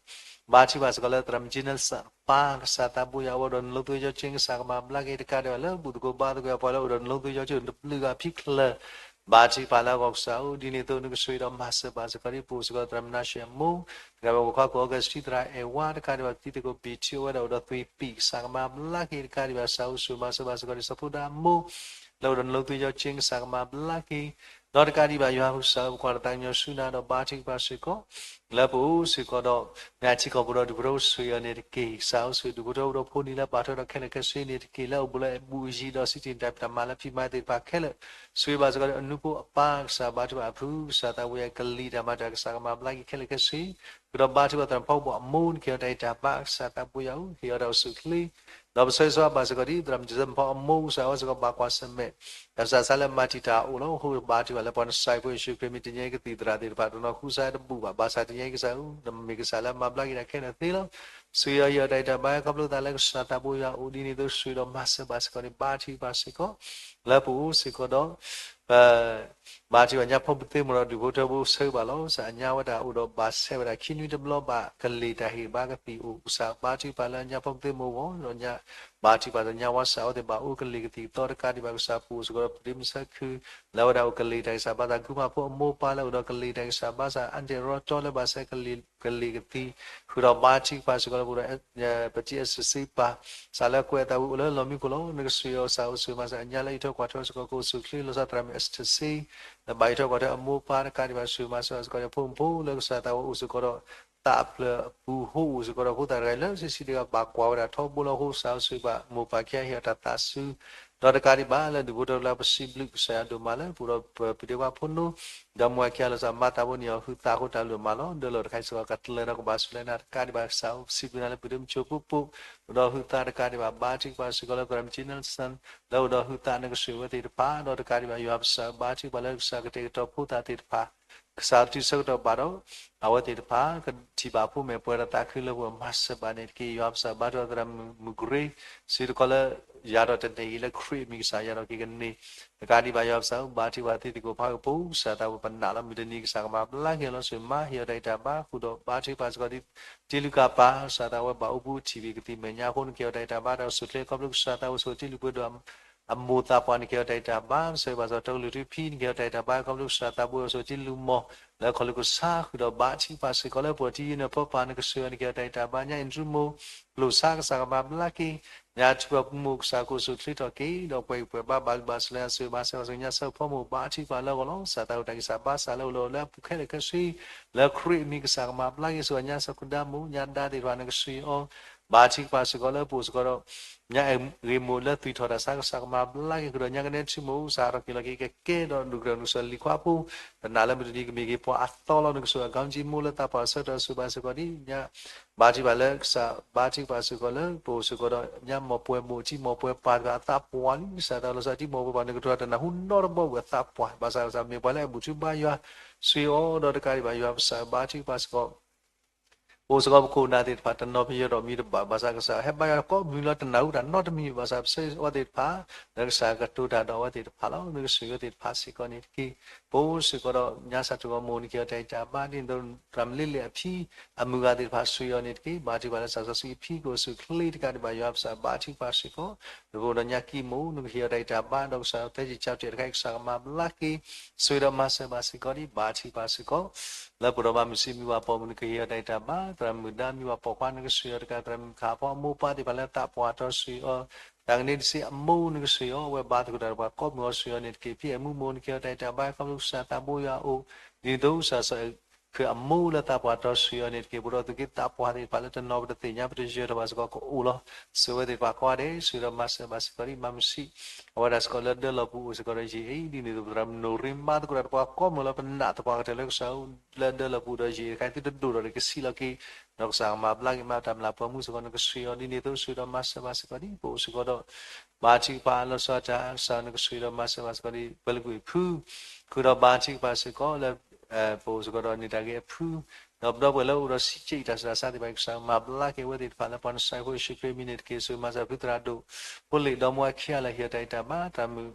ဘါထုကဖၣ်စ့ၢ်ကီးလၢသရၣ်မုၣ်ကၠ့နၢ်စၢ်ပၢ် ကစၢ်သးဘိယွၤ အဝဲအိၣ်ဒီးနလိသဝ့ကၠီကၠ့ ကစၢ်ကမၤဘျါက့ၤတကးဒံးဘၣ် လၢဘူၣ်သကိးဘါသကိးပှၤလၢအိၣ်ဒီးနလိသဝ့ကၠီကၠ့ တဘျုးဂၤဖံချၢ ဘါထုကဖၣ်လၢအဂီၢ်ကစၢ်ဧၢ ဒ်န့ၣ်အသိး နကဆိၣ်ဂ့ၤဒီးမၤစၢၤဘၣ်စ့ၢ်ကီး ဒ်ပအိၣ်စ့ၢ်ကီးသရၣ်မုၣ်နါၡဲၣ်အမိၢ် တကးဒံးဘၣ် ပခိၣ်ခိၣ် Augustine သရၣ်အဲၣ်ဝါ တကးဒံးဘၣ် တံၤသကိးဘံၣ်ထံ အဝဲဒၣ်အိၣ်ဒီးသွံၣ်ပံၣ် ကစၢ်ကမၤဘျါက့ၤတကးဒံးဘၣ် ကစၢ်အိၣ်ဆိၣ်ဂ့ၤမၤစၢၤဘၣ်စ့ၢ်ကီး စီၤဖိဒါအမိၢ် လၢအိၣ်ဒီးနလိသဝ့ကၠီကၠ့ ကစၢ်ကမၤဘျါက့ၤ ဒီးတကးဒံးဘၣ် ယွၤကစၢ်ဧၢ ပကွၢ်တၢ်သးကညီၤဆူနၤဒီးဘါထုကဖၣ်စ့ၢ်ကီး လၢပအိၣ်စ့ၢ်ကီးဒီး နထံကီၢ်ပူၤဒီးဒူၣ်ဖိထၢဖိဆိၣ်ဂ့ၤအီၤန့ၣ်တက့ၢ်. ကစၢ်ဧၢ ဆိၣ်ဂ့ၤဒူၣ်ဖိထၢဖိဒီးဖိန့ၣ်လၢပာ်ထွဲဒီးခဲလၢာ်ခဲဆ့န့ၣ်တက့ၢ်. လၢအိၣ်ဘူးလၢအဲၣ်ဘူးအယံၤဒီးစံးတ့ၢ်တၢ်ဖံးတၢ်မၤလၢဖံးမၤသ့ၣ်တဖၣ်ခဲလၢာ် ဆိၣ်ဂ့ၤဘၣ်စ့ၢ်ကီးဒီးအနူဖိအပၢ် ကစၢ်ဘါထုကဖၣ်အဖု ကစၢ်သးဘိယွၤကလံၤတၢ်မၤတၢ် ကစၢ်ကမၤဘျါက့ၤခဲလၢာ်ခဲဆ့ ကဒီးဘါထုကဖၣ်သရၣ်မုၣ်ဖီကဘီၣ်အမိၢ် နကဟ့ၣ်အီၤတၢ်အံးတၢ်ဘါ ကစၢ်သးဘိယွၤဧၢ ဟ့ၣ်အီၤတၢ်အိၣ်ဆူၣ်အိၣ်ချ့ ဒီးပဆၢဂ့ၤဆၢဝါဘၣ်စ့ၢ်ကီးဒ် သရၣ်မုၣ်ကၠ့နၢ်စၢ်ပၢ်အမိၢ် ကစၢ်အဝဲစ့ၢ်ကီးဘၣ်ကွၢ်ဆၢၣ်မဲာ် တၢ်ဆးဆါလၢမၤတံာ်တာ်အအိၣ်လီၤ. အဃိဘါထုကဖၣ်လၢပှၤနစၢ်ဖိယ့ၣ်ၡူးခရံာ်မ့ၢ်တသ့ၣ်ညါကသံၣ်သရၣ်သ့ၣ်တဖၣ် တနီၤဃုစါတဘူၣ်ဘၣ်. ဘၣ်ဆၣ်သ့ၣ်ညါကစၢ်ဧၢ နမ့ၢ်ကစၢ်လၢမၤဘျါက့ၤတၢ်ခဲလၢာ်သ့လီၤ. ဆိၣ်ဂ့ၤအီၤ ဟ့ၣ်အီၤတၢ်အံးတၢ်ဘါ ခီဖျိသးလၢကစၢ်သးဘိယွၤအအိၣ် ဒ်န့ၣ်အသိး ဆိၣ်ဂ့ၤဒီးမၤစၢၤဘၣ်စ့ၢ်ကီးန့ၣ် ဘါထုကဖၣ်စ့ၢ်ကီး လၢပအိၣ်စ့ၢ်ကီးဒီး ပ ဘါထုကဖၣ်ညါဖိပသ့မိၢ်ဒီးဒူၣ်ဖိထၢဖိ ဆၢဂ့ၤဘၣ်လီၤ. ကစၢ်အညါဝဲဒၣ်အိၣ်ဒီးဘၣ်ဆဲးဝဲဒၣ်ခံနွံတဘျီ ဘၣ်ကလ့ၢ်တၢ်ဟ့ၣ်ဘါကသံၣ်အိၣ် ကစၢ်ဘါထုကဖၣ်လၢညါဖိပသ့မိၢ်အဂီၢ် ဒီးညါ ဘါထုကဖၣ်ညါဝါစၢ်အဝဲသ့ၣ်ဘၣ်အိၣ်ကလ့ၤကသံၣ်ကသီတကးဒံးဘၣ် ကစၢ်ပူၤစ့ၢ်ကီးဒီး ပဒ့မုၣ်စၢခု လၢအဝဲဒၣ်အိၣ်ကလ့ၤတၢ်ဂံၢ်စၢ်ဘါစၢ် ကုမၤဖိအမိၢ်ပၢ်လၢအိၣ်ဒီးကလ့ၤတၢ်ဂံၢ်စၢ်ဘါစၢ် အါတ့ၢ်ရီတီလၢဘၣ်ဆဲကလ့ၤကသံ ဃုာ်ဒီးဘါထုကဖၣ်စ့ၢ်ကီးလၢပအိၣ်ဒီး ပတံအစစ့ပၢ် ကစၢ်လၢကွဲးအသးဝံၤအိၣ်လၢလီၢ်မံခိၣ်လီၤ. နကစၢ်ယွၤ ကစၢ်အိၣ်ဆိးမၤစၢၤအညါလၢအံးထွဲကွၢ်ထွဲစ့ၢ်ကီး ကအိၣ်ဆိးချ့လီၤဆီသရၣ်မုၣ် Esther စ့ လၢဘၣ်အံးထွဲကွၢ်ထွဲအမိၢ်ပၢ်တကးဒံးဘၣ် ဆိးမၤစၢၤစ့ၢ်ကီး ဖိမုၣ်ဖိလၢကစၢ်သးဝဲအိၣ်စ့ၢ်ကီးဒီး သးအဖျၢၣ်အပူၤဟိအိၣ်စ့ၢ်ကီးဒီးဖိသၣ်တဂၤအံၤ လၢဆံးဆံးတဂၤဘၣ်ကွၢ်ဝဲဒၣ်ထီဘိလီၤအဃိ ကစၢ်အိၣ်ဆိးဘၣ်မိၢ်ပၢ်ခံဂၤဟ့ၣ်အီၤတၢ်သးစူၤ ဒီးတကးဒံးဘၣ်လၢဒူၣ်ဖိထၢဖိလၢပစံးဘျုးကစၢ်ယွၤဒိၣ်မးလၢ ပအိၣ်ဒီးပပုၢ်ဒီဝဲၢ်ဖိနီၢ် ဒီးမိၢ်ခံဂၤလီၤဆီ မၤသးဖိန့ၣ်အီၤ ဟုးသးအဃိတၢ်လုၢ်အီၣ်မၤလီၤ ဒၢလီၤတခါအံၤစ့ၢ်ကီး ကတလၢဒီးကဘၣ်ဆူလဲၣ်နၤတကးဒံးဘၣ် ကစၢ်အိၣ်စံးဘျုးနၤလၢပုၢ်ဒ့မုၣ်ဆိဖိပိာ် ဒီးဟုးသးတကးဒံးဘၣ် ဘါထုကဖၣ်စ့ၢ်ကီးလၢသရၣ်မုၣ် Jensen လၢအိၣ်ဒီးဟုးသးနကစၢ်ဝဲသ့ၣ်တဖၣ် ဒီးတကးဒံးဘၣ်ယွၤပစၢ်ဘါထုကဖၣ်လၢကစၢ်ကတဲာ်ကတီၤဖိသၣ်သ့ၣ်တဖၣ် ကစၢ်တုၤဆၢကတီၢ်ဘၣ်ဒီး အဝဲသ့ၣ်တဖၣ် ကထံၣ်ဘၣ်ဖိမ့ၢ်ပှဲၤဒီးသးခုလၢပှၤမၤစၢၤဘၣ်န့ၣ်တက့ၢ် ယွၤပစၢ်ဘါထုကဖၣ်သရၣ်မုၣ် မုၢ်ကရ့ စ့တခီလၢ ယၤဒီးတန့ၢ်အံၤလၢခရံာ်အမံၤကစၢ်ယၤဒီးက့ၤကန့ၢ် တကးဒံးဘၣ်ယွၤပစၢ်ဘါထုကဖၣ်သုသကိးဖးကပူၤ ကစၢ်သးဝဲပနာ်လီၤမုၢ်တနံၤကစၢ်ကမၤဘျါက့ၤလီၤ ဆိးမၤဟ့ၣ်အီၤတၢ်ဂံၢ်တၢ်ဘါ ဃုာ်ဒီးဘါထုကဖၣ်စ့ၢ်ကီး တံလူကၣ်ပၢ် ကစၢ်သးဝဲဘၣ်အိၣ်ဘူးထံၣ်ဘၣ်ကသံၣ်မဲာ်ညါအဃိ နကဟ့ၣ်အီၤတၢ်ဂံၢ်တၢ်ဘါ ဒီးအိၣ်ဆိးချ့ခီဖျိကစၢ်သးဝဲအိၣ်ဆိးတံလူပှဲၤဒီး အမိၢ်သးပှၢ် နကဟ့ၣ်အီၤတၢ်ဂံၢ်တၢ်ဘါ မ့ၢ်စၢၤဘၣ်စီၤတီကလုာ်ထူဖံ နကဟ့ၣ်အီၤတၢ်ဂံၢ်တၢ်ဘါ ခီဖျိကစၢ်သးဘိအိၣ်ဆိးတံလူမီၢ် လၢခီၣ်လူၤကစၢ်ဃုာ်ဒီးဘါထုကဖၣ်စ့ၢ်ကီးလၢပှၤတံယုၢ်နၢ်ပၢပၢ် နကစၢ်ယွၤ နကဟ့ၣ်အီၤတၢ်ဂံၢ်တၢ်ဘါ ညါအ့ၣ်ဒရူမိၢ် ကျိၣ်စါ ကစၢ်ကမၤဘျါက့ၤ ညါထူပှၤပူၤမိၢ် ကစၢ်ကအိၣ်ဆိးချ့ထီၣ်က့ၤ ဒီးပှဲၤဂံၢ်ပှဲၤဘါ ဘၣ်ဂံၢ်ဘၣ်စၢၤလၢအစၢၤမၤစၢၤဘၣ်စၢၤ ညါဆၢဖီမိၢ် ဘါထုကဖၣ်လၢအဂီၢ်လီၤ ကစၢ်သးအိၣ်တၢ်ဂံၢ်စၢ်ဘါစၢ်လၢအိၣ်လီၤလၢအပူၤခဲလၢာ်ခဲဆ့ လၢခရံာ်အမံၤ ကစၢ်ကမၤဘျါက့ၤ ဆိးညါဆၢခိၣ်ဒါမိၢ် ညါဒါသ့ၣ်တဖၣ် နကစၢ်ယွၤ ဘါထုကဖၣ်စ့ၢ်ကီးလၢပအိၣ်စ့ၢ်ကီးဒီး ညါဂ့ၢ်မိၢ်လၢသွံၣ်ထီၣ်တၢ်ဆါ ကစၢ်ကမၤဘျါက့ၤဃုာ်ဒီး ညါကနဲထူမိၢ် ကစၢ်ထီၣ်က့ၤလီၤက့ၤကကဲဒီးဒိၣ်ကတၢၢ် နကစၢ်လံၤခွါဖိ တနာ်လၢမုၢ်တနံၤကမ့ၢ်က့ၤပှၤအသီလီၤ နကစၢ်အကီၢ်ကၠံမိၢ်လၢသးပှၢ်ဆၢကတီၢ် ဆိးဘါစ့ၢ်ကီးဒ်ညါ ဘါထုကဖၣ်လၢကစၢ် ဘါထုကဖၣ်စ့ၢ်ကီးလၢ ပအိၣ်စ့ၢ်ကီးဒီး ညါမီၢ်ပှဲၤမိၢ် တံၤမီၢ်ပှဲၤပၢ်တဖၣ်အသးပှၢ်လံ ကစၢ်သးလီၤဆီ တံၤမီၢ်ပှဲၤပၢ် နကတြီတနၢ်ဟူနီတဘီဘၣ်အသးပှၢ် ဘၣ်ဆၣ်ကစၢ်မ့ၢ်ပှၤလၢအဘူၣ်ထူဘါယွၤ စ့ၢ်အီၤဒီးတကးဒံးဘၣ် ယွၤပစၢ်ဘါထုကဖၣ်စ့ၢ်ကီး ပအိၣ်စ့ၢ်ကီးပခိၣ်ပနၢ်သ့ၣ်တဖၣ် တနီၤပယီၤဒီးမံၤတဘၣ် ဘၣ်ဆၣ်ကစၢ်ဟဲဘါယွၤကိးမုၢ်လီၤ တနၢ်ဟူတၢ်နီတမံၤ ဘၣ်ဆၣ်ပဆၢအဝဲသ့ၣ်တဖၣ် လၢကစၢ်ကတိၤတၢ်ဒီးအဝဲသ့ၣ်တဖၣ်လီၤ နကစၢ်ယွၤသ့ၣ်တဖၣ်စ့ၢ်ကီးန့ၣ်တက့ၢ် ပအိၣ်စ့ၢ်ကီးဒီး ညါစၢ်တဂီၤမိၢ် နကဟ့ၣ်အီၤတၢ်ဂံၢ်တၢ်ဘါ ဒ်သိး သရၣ်မုၣ်လ့လ့ၣ်အဖံ အမုၢ်ဂၤသ့ၣ်တဖၣ်စ့ၢ်ကီးန့ၣ်တက့ၢ် ဘါထုကဖၣ်လၢကစၢ်စီဆှံအဖံ ကအိၣ်ဆူၣ်ချ့တကးဒံးဘၣ် ယွၤပစၢ်ဘါထုကဖၣ်စ့ၢ်ကီး ဒီးညါကံမိၢ် နကဟ့ၣ်အီၤတၢ်ဂံၢ်တၢ်ဘါ ဒီးကစၢ်သၢဆံဆၢကတီၢ်တခါ ကစၢ်ကမၤဘျါက့ၤ ဆိၣ်ဂ့ၤဒီးမၤစၢၤဘၣ်စ့ၢ်ကီးဒ် ဘါထုကဖၣ်စ့ၢ်ကီး လၢပှၤဒီးမၤမုၢ်ဆံးမံၤဝဲပိာ်မုၣ် နကဟ့ၣ်အီၤတၢ်ဂံၢ်တၢ်ဘါ သရၣ်မုၣ်ဒါမံၤဝဲပိာ်ခွါ နကစၢ်ယွၤတကး သရၣ်မုၣ်ခးဖီအမိၢ်ပၢ်သ့ၣ်တဖၣ်လၢသးပှၢ်တီစ့ၢ်အီၤ တၢ်ကန့ၢ်တဆံးအမိၢ် နကစၢ်ယွၤ အဝဲဘါသကိးတၢ်ဒီးပှၤကိးမုၢ်အီၤစ့ၢ်အီၤန့ၣ်တက့ၢ် ဖံအမူမိၢ် နကဟ့ၣ်အီၤတၢ်ဂံၢ်တၢ်ဘါ ခီဖျိကစၢ်သးဘိယွၤအအိၣ် ဒ်သိးကစၢ်စီၤ ခုးအမိၢ်လၢသးပှၢ်တီစ့ၢ်အီၤန့ၣ်တက့ၢ် ပဒီးသူၣ်က့သးပှၢ်သ့ၣ်တဖၣ်လၢတနီၤပတသ့ၣ်ညါပတယၢၤထီၣ်ဘၣ်စ့ၢ်ကီးကအိၣ်လီၤ ဆိၣ်ဝဲသ့ၣ်တဖၣ်ကိးဂၤဒဲး ဆိၣ်ဂ့ၤဒီးမၤစၢၤဘၣ်စ့ၢ်ကီးဒ် မၤမုၢ်ဆံး အဝဲဒၣ်စ့ၢ်ကီးလၢဒၢလီၢ်ပူၤအိၣ်စ့ၢ်ကီးဒီးယံာ်အံၤ ဒ်န့ၣ်သိးပသရၣ်မုၣ်နိၣ်ရ့မါသကိးတၢ်ဒီးပှၤကိးမုၢ်လီၤ ပနာ်သပှၢ်ကတၢၢ်လၢကစၢ်လၢဒၢလီၢ်ပူၤဒီးယံာ်တခါ သုတဒိၣ်ထီၣ်ဒီးကဆံးလီၤက့ၤ ဒီးကစၢ်ကမၤဘျါက့ၤမၤတၢ်မျၢ်ပှၢ်မူစ့ၢ်ကီး နကစၢ်ယွၤဒ်န့ၣ်သိး ဆိၣ်ဂ့ၤဒီးမၤစၢၤဘၣ်စ့ၢ်ကီးဒ် ပအိၣ်စ့ၢ်ကီးဒီး ဘါထုကဖၣ်လီၤဆီတၢ် ကစၢ်နကစၢ်ယွၤဒီးမၤစၢၤဘၣ်စ့ၢ်ကီးဒ် ပှၤလၢကွံာ်ဖု ဃုာ်ဒီးဘါထုကဖၣ်စ့ၢ်ကီးလၢ ပအိၣ်စ့ၢ်ကီးဒီးန့ၢ်တၢ်ဂ့ၤအဖု ဒီးပဒီပုၢ်ဝဲၢ်လၢအိၣ်ဒီးစံးက့ၣ်တၢ်ဆူးတၢ်ဆါသ့ၣ်တဖၣ် ကစၢ်မၤဘျါက့ၤအဝဲသ့ၣ်တဖၣ်လၢပှၤနစၢ်ဖိယ့ၣ်ၡူးခရံာ်အမံၤန့ၣ်တက့ၢ် ဆိၣ်ဂ့ၤမၤစၢၤဖုသရၣ်ဒိၣ် ဖိလ့ၣ်ဒီမါဝၤခံဂၤလၢဟ့ၣ်အီၤတၢ်ဂံၢ်တၢ်ဘါ သရၣ်မုၣ်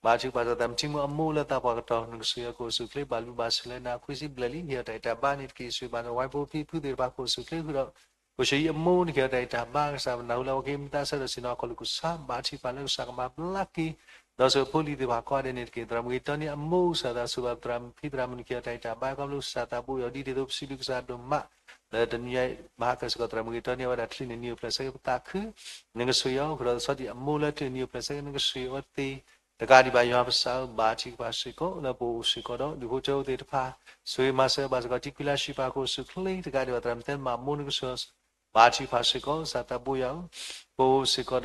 ဘါထုကဖၣ်စ့ၢ်ကီး သရၣ်မုၣ်ထံမူအမိၢ်လၢသးပှၢ်ကတီၢ် နကစၢ်ယွၤကအိၣ်ဆူၣ်ချ့ဘၣ်ဘျုးဘၣ်ဆိၣ်လၢနၤခွံဆံဘျဲၣ်လံ ဟ့ၣ်အီၤတၢ်ဂံၢ်တၢ်ဘါန့ၣ်တက့ၢ် ဆိၣ်ဂ့ၤမၤစၢၤဝဲဖိဖံဖုသ့ၣ်တဖၣ်ကအိၣ်ဆူၣ်ချ့ဃုာ်ဒီး ကိၣ်ၡံအမိၢ်န့ၣ်က့ၤအီၤတၢ်ဂံၢ်တၢ်ဘါ ကစၢ်ပနၢ်ဟူလၢအဝဲက့ၤမုၢ်သးဆၢဒီးဆ့ၣ်နီၤခီၣ်လိာ်ကစၢ် ဘါထုကဖၣ်လၢကစၢ်ကမၤဘျါက့ၤ ဒီးဆိၣ်ဂ့ၤဖိလံၤသ့ၣ်တဖၣ်ကိးဂၤဒဲးန့ၣ်တက့ၢ် သရၣ်မုၣ်ဂ့ၤတီနံအမိၢ်ကစၢ်သးဆိၣ်ဂ့ၤဘၣ်သရၣ်မုၣ်ဖံသရၣ်မုၣ်န့ၣ်က့ၤအီၤတၢ်ဂံၢ်တၢ်ဘါ ခီဖျိကစၢ်သးဘိယွၤဒ်န့ၣ်သိးပစံးဘျုးကစၢ်ဒိၣ်မး လၢတနံၤအံၤမၤဟါကစ့ၢ်ကီးသရၣ်မုၣ်ဂ့ၤတီနံအဝဲဒၣ်ချံးန့ၣ်နံၤအိၣ်ဖျဲၣ်ဆၢက့ၤပသးခု နကစၢ်ယွၤအိၣ်ဃုာ်ဒီးကဆီတံၢ်အမိၢ်လၢချံးန့ၣ်နံၤအိၣ်ဖျဲၣ်ဆၢက့ၤ နကစၢ်ယွၤအဝဲသ့ၣ် တကးဒံးဘၣ်ယွၤပစၢ်ဧၢ ဘါထုကဖၣ်စ့ၢ်ကီး လၢပအိၣ်စ့ၢ်ကီးဒီး ဒူၣ်ဖိထၢဖိသ့ၣ်တဖၣ် ဆိၣ်ဂ့ၤမၤစၢၤဘၣ်စ့ၢ်ကီး တံၤကွံလါရှံပၢ်ကအိၣ်ဆူၣ်ချ့ တကးဒံးဘၣ်သရၣ်မုၣ်သဲမးအမိၢ် နကစၢ်ယွၤ ဘါထုကဖၣ်စ့ၢ်ကီး ကစၢ်သးဘိယွၤဧၢ ပအိၣ်စ့ၢ်ကီး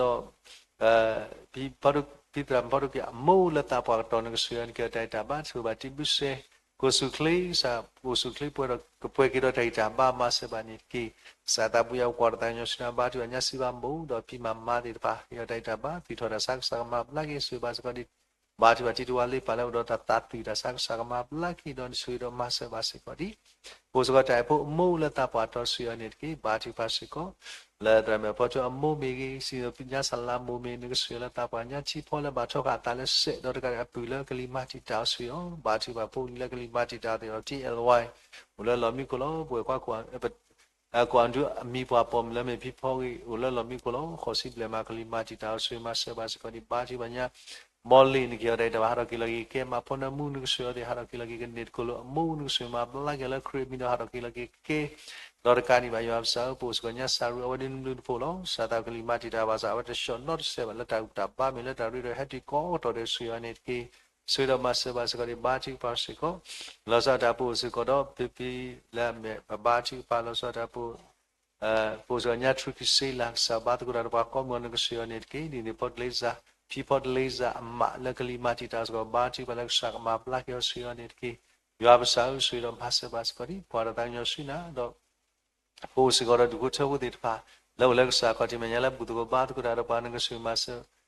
ဒီး ဖံသရၣ်မုၣ်ဖီဒိၣ်က့ၤအမိၢ်လၢသးပှၢ်ကတီၢ် နကစၢ်ယွၤ နက့ၤအီၤတၢ်ဂံၢ်တၢ်ဘါ ဆိၣ်ဂ့ၤဘၣ်တံၤဘုစဲ ကအိၣ်ဆူၣ်ချ့ ကစၢ်ကအိၣ်ဆူၣ်ချ့ပှဲၤဒီးကပှဲၤက့ၤဒီးတၢ်ဂံၢ်တၢ်ဘါမၤစၢၤဘၣ်န့ၣ်တက့ၢ် ကစၢ်သးဘိယွၤ ပကွၢ်တၢ်သးကညီၤဆူညါ ဘါထုကဖၣ်ညါစံးဘၣ်မိၢ် ဒီးဖံမၤမါသ့ၣ်တဖၣ် ဟ့ၣ်အီၤတၢ်ဂံၢ်တၢ်ဘါ သွံၣ်ထီၣ်တၢ်ဆါ ကစၢ်ကမၤဘျါက့ၤ ဆိၣ်ဂ့ၤဘၣ်စ့ၢ်ကီးဒ် ဘါထုကဖၣ်တံၤတဝါလ့ပၢ်လၢအိၣ်ဒီးတၢ်သးသွံၣ်တၢ်ဆါ ကစၢ်ကမၤဘျါက့ၤ ဒီးနဆိၣ်ဂ့ၤဒီးမၤစၢၤဘၣ်စ့ၢ်ကီးဒ် ပအိၣ်စ့ၢ်ကီးတၢ်အဲၣ်ဖိအမိၢ်လၢသးပှၢ်တီဆှံအီၤန့ၣ်တက့ၢ် ဘါထုကဖၣ်စ့ၢ်ကီး လၢသရၣ်မုၣ်ဖီထၢၣ်အမိၢ်မ့ၢ်ဂ့ၤ စံၣ်ညီၣ်ပညါစၢ်လါမိၢ်မ့ၢ် နကစၢ်ယွၤလၢသးပှၢ်ညါထံဖီလၢဘၣ်ထီဃာ်အသးလၢစဲး ဒီးတကးဒံးအပုၢ်လၢကလံၤမၤတံာ်တာ်အီၤဆှံအီၤ ဘါထုကဖၣ်ဖိလံၤလၢကလံၤမၤတံာ်တာ်အီၤသ့ၣ်ဒီး ထံအဲၣ်ဝါ အိၣ်လၢလီၢ်မံခိၣ်လီၤ ပဝဲၢ်ခွါခိၣ် ကိးအဒုအမံၤပှၤပိာ်မုၣ်လၢမ့ၢ်ဖံဖီဂ့ၤ အိၣ်လၢလီၢ်မံခိၣ်လီၤ. ဃိးဆံဘျဲၣ်မးကလံၤမၤတံာ်တာ်အီၤ ဆိၣ်ဂ့ၤမၤစၢၤဘၣ်စ့ၢ်ကီးဒံး ဘါထုကဖၣ်ညါ ဘီလ့ၣ် နကဟ့ၣ်အီၤတၢ်အဲၣ်တၢ်ဘၣ် ဟးထီၣ်က့ၤလီၤက့ၤကဲ မၤဖိနၢမူ နကဆိၣ်ဂ့ၤအီၤသ့ၣ် ဟးထီၣ်က့ၤလီၤက့ၤကန့ၢ်တကိၢ်လိာ်အမိၢ် နကဆိၣ်ဂ့ၤမၤဘျါက့ၤလၢခရံာ်အမံၤဒီး ဟးထီၣ်က့ၤလီၤက့ၤကဲ ဒီးတကးဒံးဘၣ်ယွၤပကစၢ်ဧၢ ပအိၣ်စ့ၢ်ကီးညါစၢ်ရူး အဝဲဒ်နဘျုးနဖှိၣ်လီၤ. စၢ်သးကလံၤမၤတံာ်တာ်ဘၣ်ဆၣ် အဝဲတဆှီၣ်နီတစဲးဘၣ် လၢတၢ်ဂုၢ်တၢ်ဘါမ့ၢ်လၢတၢ်ရ့ဒီး ဟဲတုၤကိးတီၢ်ဒီးဆိၣ်ဂ့ၤအီၤန့ၣ်တက့ၢ်. ဆိၣ်ဂ့ၤဒီးမၤစၢၤဘၣ်စ့ၢ်ကီးဒံး ဘါထုကဖၣ်စ့ၢ်ကီး လီၤဆီဒၣ်တၢ်ပအိၣ်စ့ၢ်ကီးဒီး ဖံဖံလၢအမ့ၢ် ပဘါထုကဖၣ်လီၤဆီဒၣ်တၢ်ပအိၣ် ပအိၣ်စ့ၢ်ကီးညါ ထြူကံစ့လး ကစၢ်ဘါသကိးတၢ်ဒီးပှၤကိးမုၢ်အီၤ နကဆိၣ်ဂ့ၤအီၤန့ၣ်တက့ၢ်. ဒ်န့ၣ် ဖီတလ့စၢ် ဖံဖီတလ့စၢ်အမးလၢကလံၤမၤတံာ်တာ်စ့ၢ်ကီး ဘါထုကဖၣ်လၢကစၢ်ကမၤဘျါက့ၤအီၤ ဆိၣ်ဂ့ၤအီၤန့ၣ်တက့ၢ်. ယွၤပကစၢ်ဧၢ ဆိၣ်ဂ့ၤဒီးမၤစၢၤဘၣ်စ့ၢ်ကီးဒံး ပှၤဒီးသးကညီၤဆူနၤဒီး ပအိၣ်စ့ၢ်ကီးဒီးဒူၣ်ဖိထၢဖိသ့ၣ်တဖၣ် လၢအိၣ်လၢကစၢ်ခီၣ်ထံးမဲာ်ညါလၢဘူၣ်သကိးဘါသကိးတၢ်ဒီးပှၤ နကဆိၣ်ဂ့ၤမၤစၢၤ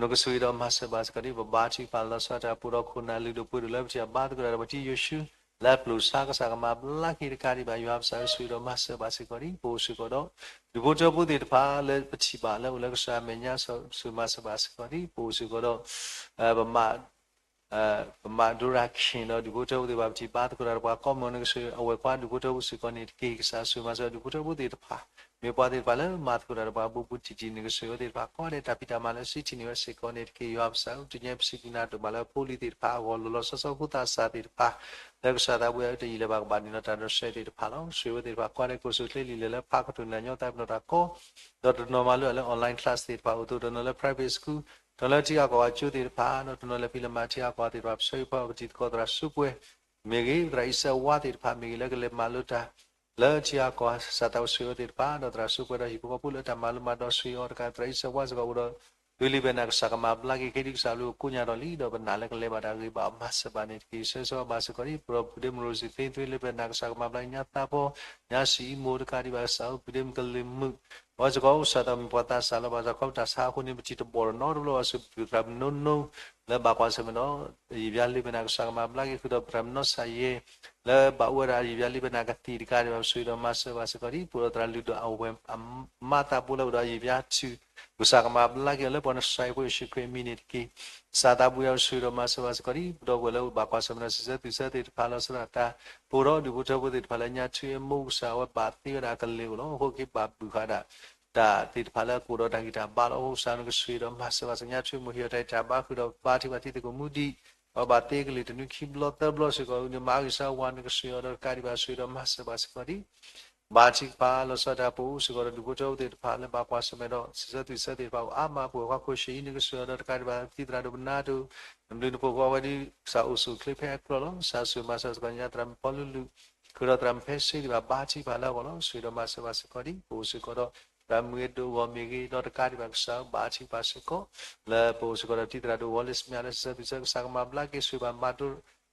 နကဆိၣ်ဂ့ၤဒီးမၤစၢၤဘၣ်စ့ၢ်ကီးဒံး ပဘါထုကဖၣ်လီၤဆီဒၣ်တၢ်ပအိၣ်ဒီးခိၣ်နၢ်လုၢ်ဒိၣ်ပှ့ၤဒိၣ်လၢပထံၣ်အဘါသကိးတၢ်ဒီးပှၤတံၤယိၤၡူ လၢပျိာ်ဆါ ကစၢ်ကမၤဘျါက့ၤတကးဒံးဘၣ် ယွၤပကစၢ်ဧၢ ဆိၣ်ဂ့ၤဒီးမၤစၢၤဘၣ်စ့ၢ်ကီးဒံး ပအိၣ်စ့ၢ်ကီးဒီး ဒူၣ်ဖိထၢဖိသ့ၣ်တဖၣ်လၢပထံၣ်ဘၣ်လၢအိၣ်လၢကစၢ်မဲာ်ညါ ဆိၣ်ဂ့ၤမၤစၢၤဘၣ်စ့ၢ်ကီးဒံး ပအိၣ်စ့ၢ်ကီးဒီး ပမၤ ပမၤဒိရၣ်ခ့ၣ်ဒီးဒူၣ်ဖိထၢဖိသ့ၣ်တဖၣ် ပထံၣ်ဘါသကိးတၢ်ဒီးပှၤကိးမုၢ်အီၤ နကဆိၣ်ဂ့ၤအဝဲၢ်ခွါဒူၣ်ဖိထၢဖိစ့ၢ်ကီးန့ၣ်တက့ၢ်. ကစၢ်ဆိၣ်ဂ့ၤမၤစၢၤဒူၣ်ဖိထၢဖိသ့ၣ်တဖၣ် မ့ၢ်ပှၤသ့ၣ်တဖၣ်လၢမၤသကိးတၢ်ဒီးပှၤဘူးဘူးတံၢ်တံၢ် နကဆိၣ်ဂ့ၤအဝဲသ့ၣ်တဖၣ်ကိးဂၤဒဲး တၢ်ဖံးတၢ်မၤလၢစံးထံၣ်န့ၢ်ဝဲစ့ၢ်ကီးန့ၣ်တက့ၢ်. ယွၤပကစၢ်ဧၢ တနံၤအံၤပစံးဘျုးနၤဒိၣ်မးလၢဖိလံၤသ့ၣ်တဖၣ်အဂီၢ် လီၤလီၤဆီဆီဖိသးစၢ်သ့ၣ်တဖၣ် လၢကစၢ်သးပှဲၤအတယံာ်လၢၤဘၣ်ကဘၣ်န့ၣ်လီၤတၢ်ဒီးစဲးသ့ၣ်တဖၣ်လီၤ. ဆိၣ်ဂ့ၤအဝဲသ့ၣ်တဖၣ်ကိးဂၤဒဲး ကိးဆိၣ်ချ့လံာ်လဲၢ်လၢဖးကတိၤနၢ်ညီသးပနီၣ်တၢ်ကီ ဒီးတနီၤမၤလိအီၤလၢ online class သ့ၣ်တဖၣ်အိၣ်သိး တနီၤလၢ private school တနီၤလၢထံဂၤကီၢ်ဂၤကၠိသ့ၣ်တဖၣ် ဒီးတနီၤလၢဖံးလၢမၤထံဂၤကီၢ်ဂၤသ့ၣ်တဖၣ် ပဆၢဂ့ၤဖီ ပတံၤသကိးသရၣ်စူးပှဲၤ မ့ၢ်ဂ့ၤ သရၣ်အံၤစဲးဝါသ့ၣ်တဖၣ် မ့ၢ်ဂ့ၤ လၢကလဲၤမၤလိတၢ် လၢထံဂၤကီၢ်ဂၤ ကစၢ်သးအိၣ်ဆိၣ်ဂ့ၤအဝဲသ့ၣ်တဖၣ် ဒီးသရၣ်စူးပှဲၤဒီးဟံၣ်ဖိဃီဖိလၢတၢ်မၤလိမၤဒိးဆိၣ်ဂ့ၤအီၤတကး သရၣ်အံၤစဲးဝါစ့ၢ်ကီးအိၣ်ဒီး သုလံၤဘၢၣ်နၤ ကစၢ်ကမၤဘျါက့ၤ ခဲဒုးကစၢ်အဘျုးအကိညါဒီးလံ ဒီးပနာ်လၢကလဲၤဘၣ်တၢ်ဂ့ၤဘၣ်အမၤစၢၤဘၣ်န့ၣ်တက့ၢ်. ဆၢဂ့ၤဆၢဝါဘၣ်စ့ၢ်ကီးဒံး ပဒီပုၢ်ဝဲၢ်မုၣ်ရိစံသ့ သုလံၤဘၢၣ်နၤ ကစၢ်ကမၤဘျါက့ၤညါသးဖီ ညါစံးအံၤမိၢ်တကးဒံးဘၣ် ကစၢ်ဧၢ ပုၢ်ဒ့မုၣ်ကလုာ်မုာ် အဝဲစ့ၢ်ကီး ကစၢ်သးမ့ၢ်ပှၤသးစၢ်လီၤ ဘၣ်ဆၣ်ခီဖျိတၢ်ဆါအဃိန့ၣ် ပထံၣ်တဘီၣ်တနီတဘျီဘၣ် စံးဘျုးသရၣ်မုၣ်နိနိ လၢဘၣ်ကွၢ်ဆၢၣ်မဲာ်ဒီး ယံာ်ဘျါလံာ်ဘၢၣ်နၤ ကစၢ်ကမၤဘျါက့ၤ ဃုာ်ဒီးသရၣ်မုၣ်နီၢ်စၢ်ယဲ လၢဘၣ်အိၣ်ဝဲဒၣ်ယံာ်ဘျါလံာ်ဘၢၣ်နၤကသံၣ်တကးဒံးဘၣ် ပဆိၣ်ဂ့ၤဒီးမၤစၢၤဘၣ်စ့ၢ်ကီးဒံး ပအိၣ်ဒီးသရၣ်လုၢ်ဒိၣ်အဝဲၢ်အမါသးဘိလၢအိၣ်ဒီးယံာ်ဘျါထု ကစၢ်ကမၤဘျါက့ၤအီၤလၢပှၤနၡရၣ်ဖိယ့ၣ်ၡူးခရံာ်အမံၤန့ၣ်တက့ၢ်. ကစၢ်သးဘိယွၤ ပဆိၣ်ဂ့ၤဒီးမၤစၢၤဘၣ်စ့ၢ်ကီးဒံး ပဒီပုၢ်ဝဲၢ်လၢအိၣ်ဘၣ်ကွၢ်ဆၢၣ်မဲာ်ဒီး စံးဆၢသုၣ်ဆၢသ့ၣ်တဖၣ် လီၤဆီဒၣ်တၢ် ပအိၣ်ဒီးဒူၣ်ဖိထၢဖိသ့ၣ်တဖၣ်လၢညါ ထူအမိၢ်ကစၢ်အဝဲဘၣ်သ့ဝဲဒၣ်အကလ့ၤအိၣ်လီၤ. အဃိက့ၤဘၣ်ဘုၣ်ဃာ်ဒၣ် တၢ်သ့ၣ်တဖၣ်လၢအကအိၣ်ဒီးတၢ်ဂံၢ်တၢ်ဘါလီၤ. အဃိကစၢ်နကဆိၣ်ဂ့ၤဒီးမၤစၢၤဘၣ်စ့ၢ်ကီးညါ ထူအမိၢ်ဟ့ၣ်အီၤတၢ်ဂံၢ်တၢ်ဘါဃုာ်ဒီးဘါထုကဖၣ်ထံသကိးမူဒံး အဝဲဘၣ်သ့ကလုာ်တနွံခံဘျီသၢဘျီစ့ၢ်ကီး န့ၣ်မၤအဂံၢ်စၢ်ဝါ နကဆိၣ်ဂ့ၤအီၤဒီးတကးဒံးဘၣ် ဆိၣ်ဂ့ၤဒီးမၤစၢၤဘၣ်စ့ၢ်ကီးဒံး ဘါထုကဖၣ်လီၤဆီဒၣ်တၢ် ပအိၣ်စ့ၢ်ကီးဒီးဒူၣ်ဖိထၢဖိသ့ၣ်တဖၣ်လၢဘၣ်ကွၢ်ဆၢၣ်မဲာ်ဒီး စံးဆၢသုၣ်ဆၢသ့ၣ်တဖၣ်အိၣ်အါမး ပဝဲၢ်ခွါခိၣ်ၡ့အံၤ နကဆိၣ်ဂ့ၤအီၤဒီးတကးဒံးဘၣ် တံၤသရၣ်ဒိၣ်ပနၢ်ဒိၣ် နဘျုးနဖှိၣ်ဃီဝဲဒၣ် ကစၢ်အိၣ်ဆူၣ်အိၣ်ချ့ဖဲအကျိၤလီၤ. ကစၢ်ဆိၣ်ဂ့ၤမၤစၢၤစ့ၢ်ကီးညါ သရၣ်မုၣ်ဖီလူလူ ဃုာ်ဒီးသရၣ်မုၣ်ဖဲစ့ဒံးဘၣ် ဘါထုကဖၣ်လၢအဂီၢ်လီၤ. ဆိၣ်ဂ့ၤဒီးမၤစၢၤဘၣ်စ့ၢ်ကီးဒံး ပအိၣ်စ့ၢ်ကီးဒီး သရၣ်မုၣ်ဂ့ၤဒိၣ်အဂီၢ်မ့ၢ်ဂ့ၤ ဒီးတကးဒံးဘၣ် ကစၢ်ဘါထုကဖၣ်စ့ၢ်ကီး လၢပအိၣ်စ့ၢ်ကီးဒီးတံၤသရၣ်ဒိၣ်ဝီလ့ၣ်စမ့ၣ်လၢ စံးဆၢသုၣ်ဆၢ ကစၢ်ကမၤဘျါက့ၤ ဆိၣ်ဂ့ၤဘၣ်မၤဒိ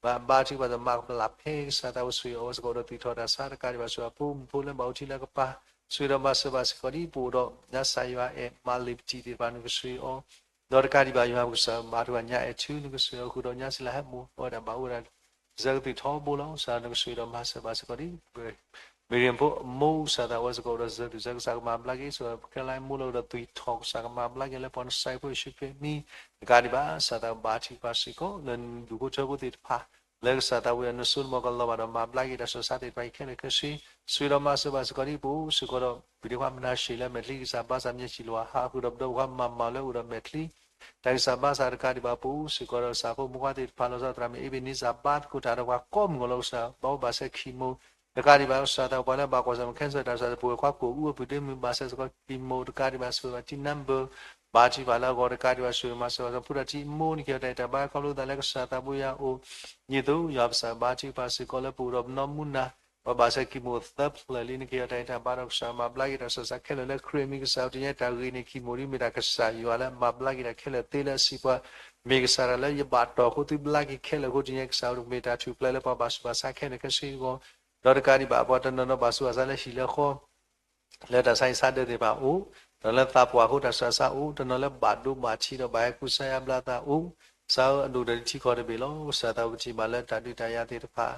ဘၣ်ဘါထုကဖၣ်ဒီးမၤကပလၢ်ဖဲ ကစၢ်သးအိၣ်ဆိၣ်ဂ့ၤအီၤစ့ၢ်ကီးဒီး သူၣ်ထီၣ်တၢ်ဆါတကးဒံးဘၣ် ဆိၣ်ဂ့ၤအဖိမုၣ်ဖိလၢဘၣ်အိၣ်ထံလၢကပၤ ဆိၣ်ဂ့ၤဒီးမၤစၢၤဘၣ်စ့ၢ်ကီးဒံး ပအိၣ်ဒီး ညါစၢ်ယွၤအဲၣ်မၤလံာ်ပတံၢ်သ့ၣ်တဖၣ် နကဆိၣ်ဂ့ၤအီၤ ဒီးတကးဒံးဘၣ် ယွၤပကစၢ်ဘါထုကဖၣ်ညါအဲၣ်ထူ နကဆိၣ်ဂ့ၤအီၤဃုာ်ဒီးညါစံလၤဟဲမိၢ် အဝဲဒၣ်ဘၣ်အိၣ်ဝဲဒၣ် စံးဆၢကသံၣ်ထီဘိလီၤ. ကစၢ်နကဆိၣ်ဂ့ၤဒီးမၤစၢၤဘၣ်စ့ၢ်ကီးဒံး မ့ၢ်ရ့ၣ်ဖိအမိၢ် ကစၢ်သးဝဲစ့ၢ်ကီးဒီး စံးဆၢသုၣ်ဆၢ ကစၢ်ကမၤဘျါက့ၤ ဆိၣ်ဂ့ၤခဲလၢာ်မိၢ်လၢအိၣ်ဒီးသွံၣ်ထီၣ် ကစၢ်ကမၤဘျါက့ၤလၢပှၤနစၢ်ဖိယ့ၣ်ၡူးခရံာ်အမံၤ တကးဒံးဘၣ် ကစၢ်သးဘါထုကဖၣ်စ့ၢ်ကီး လၢဒူၣ်ဖိထၢဖိသ့ၣ်တဖၣ် လၢကစၢ်သးဝဲအနစိနမီၢ်ကလီၤဘၣ်ဒီးမၤဘျါက့ၤတၢ်ဆူးတၢ်ဆါသ့ၣ်တဖၣ်အံၤခဲလၢာ်ခဲဆ့ ဆိၣ်ဂ့ၤဒီးမၤစၢၤဘၣ်စ့ၢ်ကီးဒံး ပအိၣ်စ့ၢ်ကီးဒီး ပဒ့ခွါမနၤၡ့လၢမဲာ်ချံ ကစၢ်ဘါစၢ်မၠဲးစံၣ်လီၤဟး ဃုာ်ဒီးပဒီပုၢ်ဝဲၢ်မၤမၤလၢအိၣ်ဒီးမဲာ်ချံ တၢ်ဂံၢ်စၢ်ဘါစၢ်တကးဒံးဘၣ် ပအိၣ်စ့ၢ်ကီးဒီးကစၢ်ဖိမုၣ်ခွါသ့ၣ်တဖၣ် လီၤဆီသရၣ်မုၣ်အ့ဘ့းနံစၢ် ဘါသကိးတၢ်ဒီးပှၤကိးမုၢ်အီၤလီၤ ကစၢ်ဘၣ်အိၣ်ဘၣ်စဲခံမိၢ် တကးဒံးဘၣ် ကစၢ်သးပှၤလၢဘၣ်ကွၢ်ဆၢၣ်မဲာ် cancer တၢ်ဆူးတၢ်ဆါ ပဝဲၢ်ခွါကိၣ်အူအပုၢ်ဒ့မုၣ် ဘၣ်စဲစ့ၢ်ကီးခံမိၢ် တကးဒံးဘၣ် ဆိၣ်ဂ့ၤဘၣ်ထံနါဘၢၣ် ဘါထုကဖၣ်လၢအဂီၢ် တကးဒံးဘၣ် ဆိၣ်ဂ့ၤမၤစၢၤဘၣ် ဖိဒၣ်ထံမိၢ် နကဟ့ၣ်အီၤတၢ်အဲၣ်တၢ်ဘါ ခီဖျိသးလၢကစၢ်သးပှဲၤယၤအိၣ် ဒ်သိးယွၤပကစၢ်ဘါထုကဖၣ်စ့ၢ်ကီးလၢပအိၣ်ဒီးပနီၢ်မူနၤ ပှၤဘၣ်စဲခံမိၢ်သၢဖျၢၣ်လံ နကဟ့ၣ်အီၤတၢ်အဲၣ်တၢ်ဘါဒီးကစၢ်မၤဘျါက့ၤတၢ်ဆူးတၢ်ဆါခဲလၢာ်လၢခရံာ်အမံၤ ကစၢ်တနံၤအံၤတၢ်ဂ့ၤန့ၣ် ခံမိၢ်ဒ်မ့ၢ်တၢ်ကစၢ်ယွၤလၢမၤဘျါက့ၤတၢ်ခဲလၢာ်သ့လၢအစံးပှၤ မ့ၢ်ကစၢ်တၢ်လၢယဘၣ်တီၢ်အဃိသုဘျါက့ၤခဲလၢာ်အဃိ တနံၤအံၤကစၢ်အိၣ်ကမ့ၢ်တၢ်ထူၣ်ဖျဲးလၢပှၤဘၣ်ဆူးဘၣ်ဆါခဲလၢာ်ခဲဆ့အဂီၢ် ဒီးတကးဒံးဘၣ် ပှၤတနီၤနီၤဘၣ်ဆူးဘၣ်ဆါလၢဟံၣ်လၢဃီ လၢတၢ်ဆါဟံၣ်ဆါဒၢးသ့ၣ်တဖၣ်အိၣ်, တနီၤလၢသးပှၢ်အဃိတၢ်ဆူးတၢ်ဆါအိၣ်, တနီၤလၢဘၣ်ဒိဘၣ်ထံးဒီးဘၣ်ဟဲကူစါယါဘျါသးအိၣ်, ကစၢ်ဧၢ အဒိၣ်ကတၢၢ်ဒ်ထံကီၢ်တဘ့ၣ်လီၤ. ကစၢ်သးပထံၣ်ဘၣ်လၢတၢ်ဒုးတၢ်ယၤသ့ၣ်တဖၣ်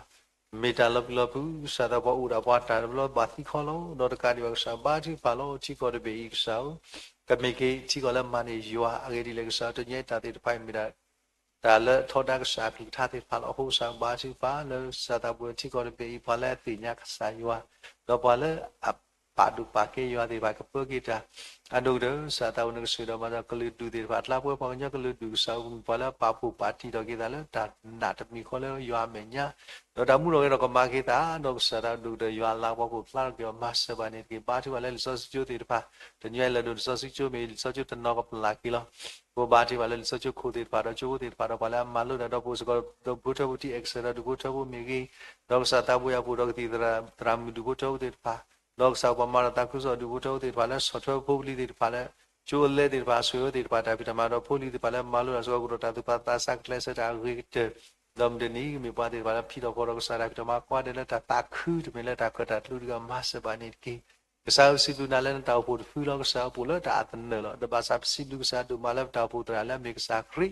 မ့ၢ်တၢ်လီၤပျံၤလီၤဖုး, ကစၢ်သးပှၤအိၣ်ဒၣ်ပှၤတၢ်တဘျီဘၣ်သံခီလီၤ. ဒီးတကးဒံးဘၣ် ကစၢ်ဘါထုကဖၣ်လီၤ. ထံကီၢ်တဘ့ၣ်အံၤကစၢ်ဧၢ, ကမ့ၢ်က့ၤထံကီၢ်လၢမၤန့ၢ်ယွၤအဂ့ၢ်ဒ်လဲၣ်ကစၢ်ဧၢ, တနံၤအံၤတၢ်သ့ၣ်တဖၣ်အံၤမ့ၢ်ဒၣ် တၢ်လၢထီဒါကစၢ်အကလုၢ်ကထါသ့ၣ်တဖၣ်လီၤ. အဃိကစၢ်ဘါထုကဖၣ်လၢကစၢ်သးပှဲၤထံကီၢ်တဘ့ၣ်အံၤ ပှၤလၢအသ့ၣ်ညါကစၢ်ယွၤ, ဒီးပှၤလၢအ ပာ်ဒိၣ်ပာ်ကဲယွၤသ့ၣ်တဖၣ် ကပၢက့ၤတၢ် အဒိၣ်ကတၢၢ် ကစၢ်သးဝဲ နကဆိၣ်ဂ့ၤဒီးမၤစၢၤကလုာ်ဒူၣ်သ့ၣ်တဖၣ် အကျါပှဲၤပှၤကညီကလုာ်ဒူၣ် ကစၢ်ဧၢ ပမ့ၢ်ပှၤလၢအပာ်ဖှိၣ်ပာ်တံၢ်ထီၣ်က့ၤသးလၢတၢ်နာ်တမံၤဃီလၢယွၤအမဲာ်ညါ ဒီးတၢ်မူထီၣ်ဂဲၤထီၣ်ကမၤက့ၤသး ဒီးကစၢ်သးဝဲ ဒိၣ်ကတၢၢ်ယွၤအလၤကပီၤ ကအိၣ်ဖျါထီၣ်က့ၤအီၤ မၤစၢၤဘၣ်န့ၣ်တက့ၢ်. ဘါထုကဖၣ်လၢလံာ်စီဆှံကၠိသ့ၣ်တဖၣ် တနံၤအံၤ လဲၤဒိးလံာ်စီဆှံကၠိမ့ၢ် လံာ်စီဆှံကၠိတနီၤကပျၢ်က့ၤလီၤ. ပဘါထုကဖၣ်လၢလံာ်စီဆှံကၠိခိၣ်သ့ၣ်တဖၣ် ဒီးကၠိဖိသ့ၣ်တဖၣ် ဒီးပှၤလၢအမၤလိတၢ်ဒီး ပအိၣ်စ့ၢ်ကီး ဒီးဒူၣ်ဖိထၢဖိ ထံၣ်အဲၣ်ကစၢၢ်ဒီးဒူၣ်ဖိထၢဖိမ့ၢ်ဂ့ၤ, ဒီးကစၢ်သးဘိယွၤ ပအိၣ်ဒီးကသံၣ်သရၣ်သရၣ်မုၣ်ဒူၣ်ဖိထၢဖိသ့ၣ်တဖၣ်, ဒီးကစၢ်ပှၤမၤတၢ်သးခုကစီၣ်ဒူၣ်ဖိထၢဖိသ့ၣ်တဖၣ် လၢဆီၣ်ထွဲဖိပလံၤသ့ၣ်တဖၣ်လၢ ကၠိအလဲသ့ၣ်တဖၣ် ဆိၣ်ဂ့ၤသ့ၣ်တဖၣ် တၢ်ဖံးတၢ်မၤဒီး ဖိလံၤသ့ၣ်တဖၣ်လၢမၤလိတၢ်စ့ၢ်ကီး ကဒီးတၢ်သူၣ်ပာ်သးစၢ် ကကျဲးစၢးတၢ်အဂ့ၤကတၢၢ်, ဒီးမုၢ်တနံၤ ကမ့ၢ်ပှၤသ့ၣ်တဖၣ်လၢဖံးထီၣ်ဖီထီၣ် ကစၢ်တၢ်ဖံးတၢ်မၤကိးဂၤဒဲးလၢတၢ်သးခု တမ့ၢ်လၢတၢ်ကၢၣ်တၢ်ကျူတဂၤ မၤစၢၤဘၣ်န့ၣ်တက့ၢ်. ကစၢ်ဧၢ ပစံးဘျုးနၤလၢနတၢ်အိၣ်ဖှိၣ်တဖုလီၤ. ကစၢ်ဧၢ ပအိၣ်လၢတၢ်အသနၢၣ်လီၤ. ဒီးဘၣ်ဆၣ်ပစံးဘျုးကစၢ်ဒိၣ်မးလၢပတၢ်အိၣ်ဖှိၣ်သရၣ်လၢအမ့ၢ်ကစၢ်ခရံ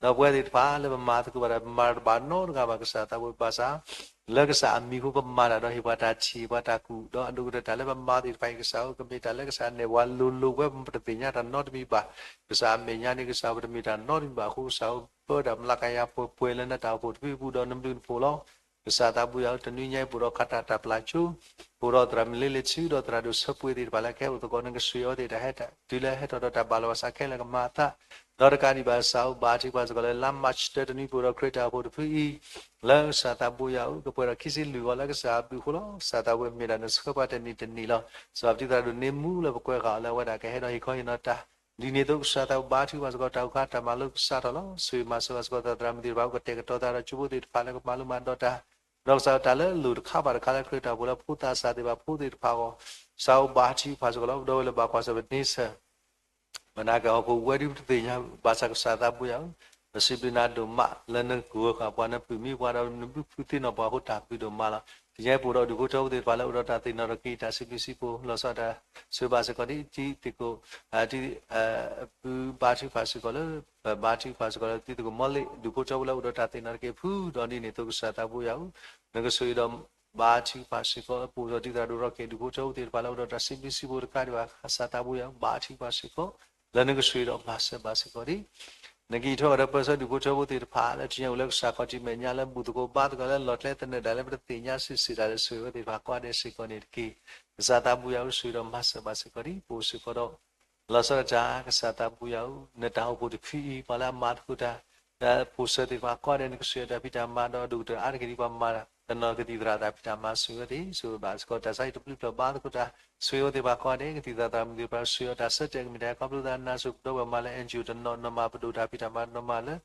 ာ်, ဒီးပဝဲသ့ၣ်တဖၣ်လၢပမၤသကိးဘၣ်ဒီး ပမၤတဘၣ်နီတဂၤဘၣ် ကစၢ်သးဘိ ဘၣ်ဆၣ် လၢကစၢ်အမံၤအဃိ ပမၤတၢ်ဒီးဟ့ၣ်ပှၤတၢ်ထံၣ် ဟ့ၣ်ပှၤတၢ်ကူၣ် ဒီးအဒိၣ်ကတၢၢ်တၢ်လၢပမၤသ့ၣ်တဖၣ်အံၤ ကစၢ်ဧၢ ကမ့ၢ်တၢ်လၢကစၢ်နဲၣ်ပှၤလိၤလိၤဝဲ ပတသ့ၣ်ညါတၢ်နီတမံၤဘၣ်. ကစၢ်အမဲာ်ညါန့ၣ် ကစၢ်ပတမ့ၢ်တၢ်နီတမံၤဘၣ်အဃိ ကစၢ်ဧၢ ပၢတၢ်မျးကယၤပှဲၤပှဲၤလၢနတၢ်အိၣ်ဖှိၣ်တဖုအပူၤ ဒီးနဘျုးနဖှိၣ်လီၤ. ကစၢ်သးဘိယွၤဧၢ တနွံညါအံၤ ပအိၣ်ဒီးခးတၢ်တၢ်ပျၢ်ကၠိ, ပအိၣ်ဒီးသရၣ်မုၣ်လ့လ့ဆူ ဒီးသရၣ်ဒိၣ်ဆၢပှ့ၤသ့ၣ်တဖၣ်လၢကဟဲအိၣ်သကိး နကဆိၣ်ဂ့ၤအဝဲသ့ၣ်တၢ်ဟဲ တုၤလၢဟဲထီၣ်ဒီးတၢ်ဘၣ်လီၤဘၣ်ဆးခဲလၢာ်ကမၤအသး, ဒီးတကးဒံးဘၣ် ကစၢ်ဧၢ ဘါထုကဖၣ်စ့ၢ်ကီးလၢ လါမၢ်ၡးတၢတနွံ ပအိၣ်ဒီးခရံာ်တၢ်အိၣ်ဖှိၣ်တဖုအံၤ လၢကစၢ်သးဘိယွၤဧၢ ကပှဲၤဒီးခံဆံလွံၢ်ဂီၤလၢကစၢ်အဘျုးအဃိလီၤ. ကစၢ်သးဘိမ့ၢ်ဒၣ်နဆှၢပှၤတနံၤတနံၤလီၤ. စီၤပၤတံၤသရၣ်ဒိၣ်န့ၢ်မူလၢပကွဲဃာ်အီၤလၢအဝဲဒၣ်ကဟဲဒီးဟ့ၣ်ခီဟ့ၣ်နီၤတၢ် ဒ်န့ၣ်အသိး ကစၢ်သးဘိဘါထုကဖၣ်စ့ၢ်ကီး တၢ်အိၣ်ခါတၢ်မၤလိကစးထီၣ်လီၤ. ဆိၣ်ဂ့ၤမၤစၢၤဘၣ်စ့ၢ်ကီး သရၣ်မုၣ်သ့ၣ်တဖၣ် အိၣ်ကတဲာ်ကတီၤသးဒီးကၠိဖိသ့ၣ်တဖၣ်လၢ ကမၤလိမၤဒိးတၢ်, ဒီးကစၢ်တၢ်လၢအလိၣ်တခါဘၣ်တခါလၢခရံာ်တၢ်အိၣ်ဖှိၣ်လၢဖိသးစၢ်သ့ၣ်တဖၣ်ဖိသ့ၣ်တဖၣ်အဂီၢ်, ကစၢ်ဧၢ ဘါထုကဖၣ်စ့ၢ်ကီးလီၤ. ပဒီပုၢ်ဝဲၢ်လၢဘၣ်ကွၢ်ဆၢၣ်မဲာ်န့ဆၢၣ် မနၤက့ၤဟီၣ်ခိၣ်ဝဲဒၣ်ပတသ့ၣ်ညါ ဘၣ်ဆၣ်ကစၢ်သးဘိယွၤဧၢ, ပစံးဘျုးနၤဒိၣ်မးလၢနဂၢၢ်ဃာ်ပှၤ နပုၢ်မံပှၤဒီးနဘုဖုသ့ၣ်နီၣ်ပှၤအဃိ တၢ်ဘျုးဒိၣ်မးလီၤ. တနံၤညါအံၤ ပအိၣ်ဒီးဒူၣ်ဖိထၢဖိသ့ၣ်တဖၣ်လၢအိၣ်ဒီးတၢ်သ့ၣ်နီၣ်ထီၣ်က့ၤ တၢ်စံးဘျုးစံးဖှိၣ် လီၤဆီဒၣ်တၢ် ဆိၣ်ဂ့ၤဘၣ်စ့ၢ်ကီးဒ်တံၤသကိး တံၤ ပုၢ်ဘါထုကဖၣ်စ့ၢ်ကီးလၢ ပဘါထုကဖၣ်စ့ၢ်ကီးလၢတံၤသကိးမီလ့ၣ် ဒူၣ်ဖိထၢဖိလၢအိၣ်ဒီးတၢ်သ့ၣ်နီၣ်ထီၣ်က့ၤအဖု ဒီးဒ်န့ၣ်အသိး ကစၢ်သးဘိယွၤဧၢ, နကဆိၣ်ဂ့ၤဒီး ဘါထုကဖၣ်စ့ၢ်ကီး ပအိၣ်ဒီးတံၤသရၣ်ဒိၣ်ထီၣ်က့ၤ ဒူၣ်ဖိထၢဖိသ့ၣ်တဖၣ်လၢအိၣ်ဒီးတၢ်စံးဘျုးစံးဖှိၣ်တကးဒံးဘၣ် ကစၢ်သးဘိယွၤဧၢ ဘါထုကဖၣ်စ့ၢ်ကီး လၢနကဆိၣ်ဂ့ၤဒီးမၤစၢၤဘၣ်စ့ၢ်ကီးဒ် နကဟံးထီၣ်ကဒီးပၢဆှၢဒူၣ်ဖိထၢဖိသ့ၣ်တဖၣ် လၢထံၣ်ညါအိၣ်လၢကစၢ်ခီၣ်ထံးမဲာ်ညါလၢဘူၣ်သကိးဘါသကိးလၢလီၢ်ကျဲသနၢၣ်ဒၣ်လၢပတသ့ၣ်ညါစ့ၢ်စ့ၢ်တၢ်လၢဆိၣ်ဂ့ၤဝဲသ့ၣ်တဖၣ်ကိးဂၤဒဲးစ့ၢ်ကီးန့ၣ်တက့ၢ်. ကစၢ်သးဘိယွၤဧၢ ဆိၣ်ဂ့ၤဒီးမၤစၢၤဘၣ်စ့ၢ်ကီးဒ် ပအိၣ်စ့ၢ်ကီးဒီး လီၤဆီဒၣ်တၢ် ကစၢ်သးဘိယွၤဧၢ, နတၢ်အိၣ်ဖှိၣ်တဖုအံၤ ပှၤလၢအမၤသကိးတၢ် လၢဖိဆၢသ့ၣ်တဖၣ်ကိးဂၤဒဲး နကဆိၣ်ဂ့ၤတၢ်ဖံးတၢ်မၤဒီးဒိၣ်ကတၢၢ်အါတက့ၢ်ဒ်ပှၤမၤတၢ် တနီၤကသံၣ်သရၣ်တၢ်ဖံးတၢ်မၤဆိၣ်ဂ့ၤဝဲသ့ၣ် ဆိၣ်ဂ့ၤဘၣ်စ့ၢ်ကီး တၢ်ဆါဟံၣ်တဘျုးဖျၢၣ်ဘါသကိးတၢ် ဆိၣ်ဂ့ၤဝဲသ့ၣ်တဖၣ်ကိးဂၤဒဲး ကသံၣ်သရၣ်သရၣ်မုၣ်သ့ၣ်တဖၣ် ဆိၣ်ဂ့ၤအီၤတၢ်ဆၢတဲာ်ကမံၤတၢ်ဟဲခီဖျိသးနါစိၤ ပဒီပုၢ်ဝဲၢ်မၤလၢ NGO တနီၤနီၤမး ပဒိၣ်တၢ်ဖံးတၢ်မၤတနီၤမးလၢ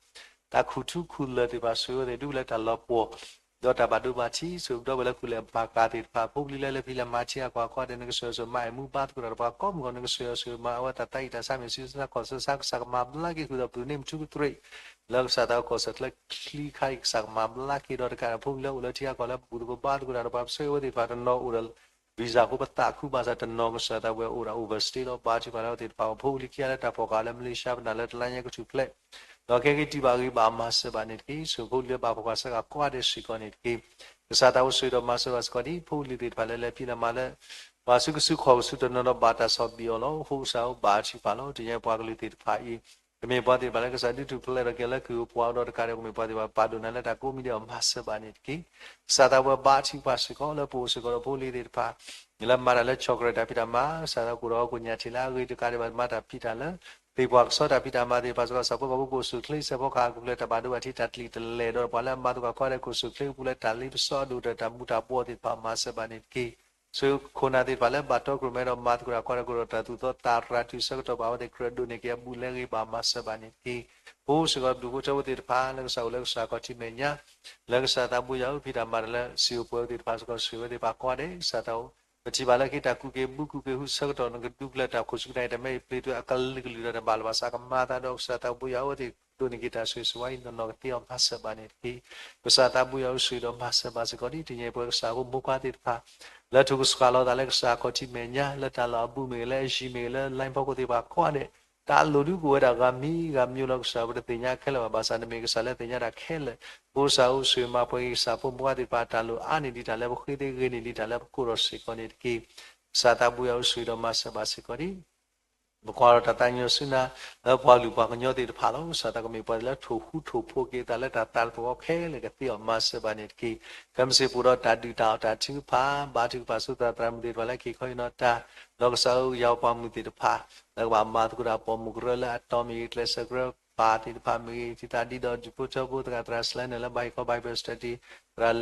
တၢ်ခူၣ်ထူခူၣ်လၢၢ်သ့ၣ်တဖၣ် ဆိၣ်ဂ့ၤဝဲသ့ၣ် ဒူၣ်လၢတၢ်လီၤပှီၢ် ဒီးတၢ်ဘၣ်ဒိဘၣ်ထံး ဆိၣ်ဂ့ၤပဒီပုၢ်ဝဲၢ်လၢဃုာ်လဲၤမၤကၤသ့ၣ်တဖၣ် ဖိပလံၤလၢလဲၤဖံးလဲၤမၤထံအကွၢ်ကိးဂၤဒဲး နကဆိၣ်ဂ့ၤဆိၣ်မၤအဲၣ်မူဘါသကိးတၢ်ဒီးပှၤကိးမုၢ်ဂီၢ် နကဆိၣ်ဂ့ၤဆိၣ်မၤအဝဲတၢ်သးအံၣ်တၢ်ဆါမ့ၢ်ဆူစါခီၣ်ဆၢစါ ကစၢ်ကမၤဘျါက့ၤဃုာ်ဒီးပတုာ်န့ၢ်မထူကတြ့ၣ် လၢကစၢ်သးကီၢ်စၢၣ်ချၢချံခါအံၤ ကစၢ်ကမၤဘျါက့ၤဒီးတကးဒီး ဖိပလံၤလၢအိၣ်လၢထံအကွၢ်လၢဘူၣ်သကိးဘါသကိးတၢ်ဒီးပှၤပဆၢဂ့ၤဝဲသ့ၣ်တဖၣ်တနီၤအိၣ်ဒီး visa အဃိပသးခုဘၣ်ဆၣ်တနီၤ ကစၢ်သးဘိယွၤအိၣ်ဒၣ် overstay လီၤ ဘါထုကဖၣ်လၢအဝဲသ့ၣ်တဖၣ်အဂီၢ် ဖိပလံၤခံဂၤလၢတၢ်ဖီၣ်ဃာ်လၢ Malaysia ပနၢ်လၢတလါညါကထူၣ်ဖျဲး ဒီးကဟဲက့ၤတံၢ်ဘၣ်ဂ့ၤဘၣ်မၤစၢၤဘၣ်န့ၣ်တက့ၢ်. ဆိၣ်ဂ့ၤဖိပလံၤလၢဘၣ်ဖီၣ်ဃာ်ဆၢကၤကိးဂၤဒဲးစ့ၢ်ကီးန့ၣ်တက့ၢ်. ကစၢ်သးဘိဆိၣ်ဂ့ၤဒီးမၤစၢၤဘၣ်စ့ၢ်ကီးဒ် ဖိပလံၤသ့ၣ်တဖၣ်လၢလဲၤဖံးလဲၤမၤလၢ ပှၤဆူကဆူဃီၣ်ကဆူတနီၤဒီးဘၣ်တၢ်ဆီၣ်ဘံၣ်အီၤလီၤ. အဃိကစၢ်ဧၢ ဘါထုကဖၣ်လီၤ. တနံၤညါပှၤကလုာ်သ့ၣ်တဖၣ်အံၤ ကမ့ၢ်ပှၤသ့ၣ်တဖၣ်လၢကစၢ်ဒုးထူၣ်ဖျဲးဒီးက့ၤလၢကုၢ်အပှၤအိၣ်ဒီးတကးဒီး ကမ့ၢ်ပှၤသ့ၣ်တဖၣ်ပာ်ဒိၣ်နၤလၢတၢ်ကိးမံၤဒဲးအီၤ မၤစၢၤဘၣ်န့ၣ်တက့ၢ်. ကစၢ်သးဘိဘါထုကဖၣ်စ့ၢ်ကီးလၢပအိၣ်စ့ၢ်ကီးဒီးဖိလံၤသ့ၣ်တဖၣ် လၢမၤတၢ်လၢ chocolate တၢ်ဖံးတၢ်မၤ ကစၢ်သးဘိအိၣ်ဒီးဟီၣ်ခိၣ်ညၣ်ထံးလၢအဂ့ၤတကးဒံးဘၣ် မၤတၢ်ဖံးတၢ်လၢ သ့ၣ်ပှၢ်ကဆီတၢ်ဖံးတၢ်မၤသ့ၣ်တဖၣ်စ့ၢ်ကီး စၢဖှိၣ်ကီၢ်ဖိကအိၣ်ဆူၣ်ချ့ စဲးဖီကဟၣ်ကပူၤဖျဲးတၢ်ဘၣ်ဒိဘၣ်ထံးတၢ်တလံၣ်တလဲၢ်ဒီးပှၤလၢအမၤသကိးကိးဂၤဒဲးကအိၣ်ဆူၣ်ချ့ကပူၤလၢတၢ်လ့ပစီအဒိၣ်ကတၢၢ်တၢ်မူၤတၢ်ဘှီးသ့ၣ်တဖၣ်မၤစၢၤဘၣ်န့ၣ်တက့ၢ်. ဆိၣ်ဂ့ၤခိၣ်နၢ်သ့ၣ်တဖၣ်လၢဘၣ်တီခိၣ်ရိၣ်မဲဒီးမၤသကိးတၢ်ကိးဂၤဒဲးကအိၣ်ဒီးတၢ်သူၣ်သီသးရၤတုၤဆၢကတီၢ်ဘၣ်အဝဲသ့ၣ်ကြၢးဒိးန့ၢ်က့ၤအဘူးလဲဂ့ၤဘၣ်မၤစၢၤဘၣ်န့ၣ်တက့ၢ်. ပအိၣ်စ့ၢ်ကီးဒူၣ်ဖိထၢဖိသ့ၣ်တဖၣ်လၢကစၢ်အိၣ်လၢကစၢ်ခီၣ်ထံးမဲာ်ညါ လၢကစၢ်သးဘိယွၤဧၢ ဖံးတၢ်မၤတၢ်လၢစံၣ်ဧိၤပှဲၤဧိၤသ့ၣ်တဖၣ်စ့ၢ်ကီးဆိၣ်ဂ့ၤဝဲသ့ၣ်တဖၣ်ကိးဂၤဒဲး ကစၢ်သးဘိ ပထံၣ်ဘၣ်လၢက့ၤတၢ်ကူၣ်က့ၤဘုကူၣ်က့ၤဟုဆၢကတီၢ် နကဒူးကလၢာ်တၢ်ခိၣ်ဆူကနၣ်အံၤ တၢ်မ့ၢ်ပျ့ၤတုၤအကလုာ်ကလုာ်ဒီး တၢ်ဘၣ်လီၤဘၣ်စးကမၤသးဒီးကစၢ်သးဘိယွၤဧၢ အဝဲသ့ၣ်ဒိးန့ၢ်က့ၤတၢ်ဆိၣ်ဂ့ၤဆိၣ်ဝါအံၤ နီၢ်နီၢ်ကသ့အီၤမၤစၢၤဘၣ်န့ၣ်တက့ၢ်. ကစၢ်သးဘိယွၤဧၢ ဆိၣ်ဂ့ၤဒီးမၤစၢၤဘၣ်စ့ၢ်ကီးဒ်တနံၤညါအံၤ ပဝဲကစၢ်ဖိမိၢ်ပၢ်သ့ၣ်တဖၣ် လၢထိၣ်ကစှၤလီၤသးလၢကစၢ်ခီၣ်ထံးမဲာ်ညါ လၢတၢ်လီၢ်အဘူးမ့ၢ်ဂ့ၤ လၢအယံၤမ့ၢ်ဂ့ၤ လၢ line ဖီခိၣ်သ့ၣ်တဖၣ်ကိးဂၤဒဲး တၢ်လိၣ်ဒုးကအိၣ်ဝဲဒၣ်ဂၤမံၤဂၤမံၤလီၤ ကစၢ်ပတသ့ၣ်ညါခဲလၢာ်ဘၣ် ဘၣ်ဆၣ်နမ့ၢ်ကစၢ်လၢသ့ၣ်ညါတၢ်ခဲလၢာ် ပအိၣ်စ့ၢ်ကီးဆိၣ်ဂ့ၤမၤပှဲၤက့ၤကစၢ်ဖိမိၢ်ပၢ်သ့ၣ်တဖၣ် တၢ်လိၣ်အါန့ၢ်ဒံးတၢ်လၢပဃ့သ့ ဂ့ၤန့ၢ်ဒံးတၢ်လၢပကိးထီၣ်စ့ၢ်ကီးန့ၣ်တက့ၢ်. ကစၢ်သးဘိယွၤဧၢ ဆိၣ်ဂ့ၤဒီးမၤစၢၤဘၣ်စ့ၢ်ကီးဒ် ပကွၢ်ဒီးတၢ်သးကညီၤဆူနၤ လၢပှၤကလုာ်ပှၤကညီသ့ၣ်တဖၣ်လီၤ. ကစၢ်သးကမ့ၢ်ပှၤလၢထိၣ်ဃူထိၣ်ဖိးက့ၤသးလၢတၢ်သးတဖျၢၣ်အခဲလၢာ်ကသ့အီၤမၤစၢၤပှၤန့ၣ်တက့ၢ်. ခဲမုၢ်ဆ့ၣ်ပအိၣ်ဒီးတၢ်ဒုၣ်တၢ်အီၣ်တၢ်ထုကဖၣ် ဘါထုကဖၣ်ဆူသရၣ်သရၣ်မုၣ်သ့ၣ်တဖၣ်လၢက့ၤခီအံၤနီၢ်တၢ် ဒီးကစၢ်ဧၢ ယွၤပှၤမုၣ်သ့ၣ်တဖၣ် လၢကဘၣ်မၤသကိးတၢ်ပိာ်မုၣ်ကရၢလၢအတီၢ်မ့ၢ်ဂ့ၤ ကျဲးစၢးကရၢပၢ်သ့ၣ်တဖၣ်မ့ၢ်ဂ့ၤ သုသးဒ့ဒီးဒူၣ်ဖိထၢဖိသရၣ်သရၣ် Selena လၢဘၣ်ဟ့ၣ်ခီ Bible study သရၣ်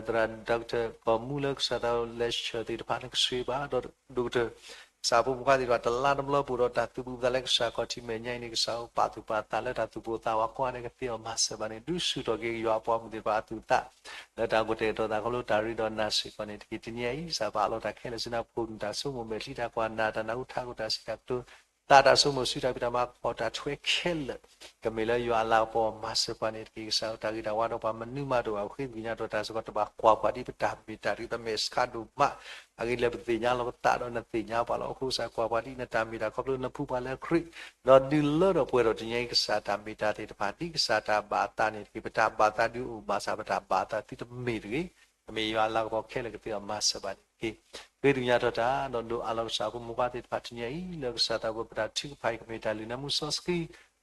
သရၣ် Doctor ကီၢ်မူလၢကစၢ်သး lecture သ့ၣ်တဖၣ်န့ၣ် ကဆှ့ဘၣ်ဒီး ဒိၣ်ကတၢၢ် ကစၢ်ဖိမုၣ်ခွါသ့ၣ်တဖၣ် တလါတဘျီပအိၣ်ဒီးတၢ်သူၣ်ပူၤသးလၢကစၢ်ခီၣ်ထံးမဲာ်ညါအံၤန့ၣ် ကစၢ်ဧၢ ပာ်သူၣ်ပာ်သးလၢတၢ်သူၣ်ပိၢ်သးဝးကိးဂၤဒဲးကသ့အီၤမၤစၢၤဘၣ်န့ၣ် ဒုးဆူၣ်ထီၣ်က့ၤယွၤအပှၤမုၣ်သ့ၣ်တဖၣ်အသူၣ်အသး လၢတၢ်ဂိၢ်တၢ်အဲၣ်တီသးခီဖျိတၢ်ရ့ဒီးနၢ်စိၤကီးန့ၣ်တက့ၢ်. တနံၤအံၤ ကစၢ်ပာ်လီၤတၢ်ခဲလၢာ်ဆူနၤ ပခိၣ်နူာ်တၢ်ဆိကမိၣ်မဲာ်ချံတၢ်ကွၢ်နၢ်တၢ်နၢ်ဟူထးခိၣ်တၢ်စံးတၢ်ကတိၤ သးတၢ်ဆိကမိၣ်ဆူတၢ်ဖံးတၢ်မၤခီၣ်တၢ်ထွဲခဲလၢာ် ကမ့ၢ်လၢယွၤအလၤကပီၤမၤစၢၤပှၤန့ၣ်တက့ၢ်. ကစၢ်ဧၢ တၢ်ဂ့ၤတၢ်ဝါဒီးပှၤမနုၤမးတအိၣ်ဘၣ် ပဃ့ကညးဒီးတၢ်စ့ၢ်ကီး တဘၣ်ကွၢ်ပှၤဒ်ပတၢ်မ့ၢ်တၢ်တီ ပမဲာ်ဆှးဒိၣ်မး အဂ့ၢ်ဒ်လဲၣ် ပသ့ၣ်ညါလီၤပသးဒီးနသ့ၣ်ညါပှၤလီၤ. အဃိကစၢ်ကွၢ်ပှၤဒ်နတၢ်မ့ၢ်တၢ်တီ ခီဖျိနဖှူပှၤလၢခရံာ် ဒီးဒုးလၢထီၣ်ပှဲၤထီၣ်တနံၤအံၤ ကစၢ်တၢ်မ့ၢ်တၢ်သ့ၣ်တဖၣ် ဒ်ကစၢ်တၢ်ဘၣ်အသးန့ၣ်တက့ၢ်. ပတၢ်ဘၣ်သးဒုးအိၣ်ဘၣ်ဆၣ် ပတၢ်ဘၣ်သးသုတမ့ၢ်တဂ့ၤ. ကမ့ၢ်ယွၤအလၤကပီၤခဲလၢာ်ကသ့အီၤမၤစၢၤဘၣ်န့ၣ်တက့ၢ်. ဃ့ကညးထီၣ်တၢ် ဒီးဒိးအးလီၤကစၢ်ဖိမုၣ်ခွါသ့ၣ်တဖၣ်တနံၤအံၤ လၢကစၢ်သးဘိပတၢ်ထုကဖၣ်အံၤ ကမ့ၢ်တၢ်လုၢ်နၢမူစီဆှံ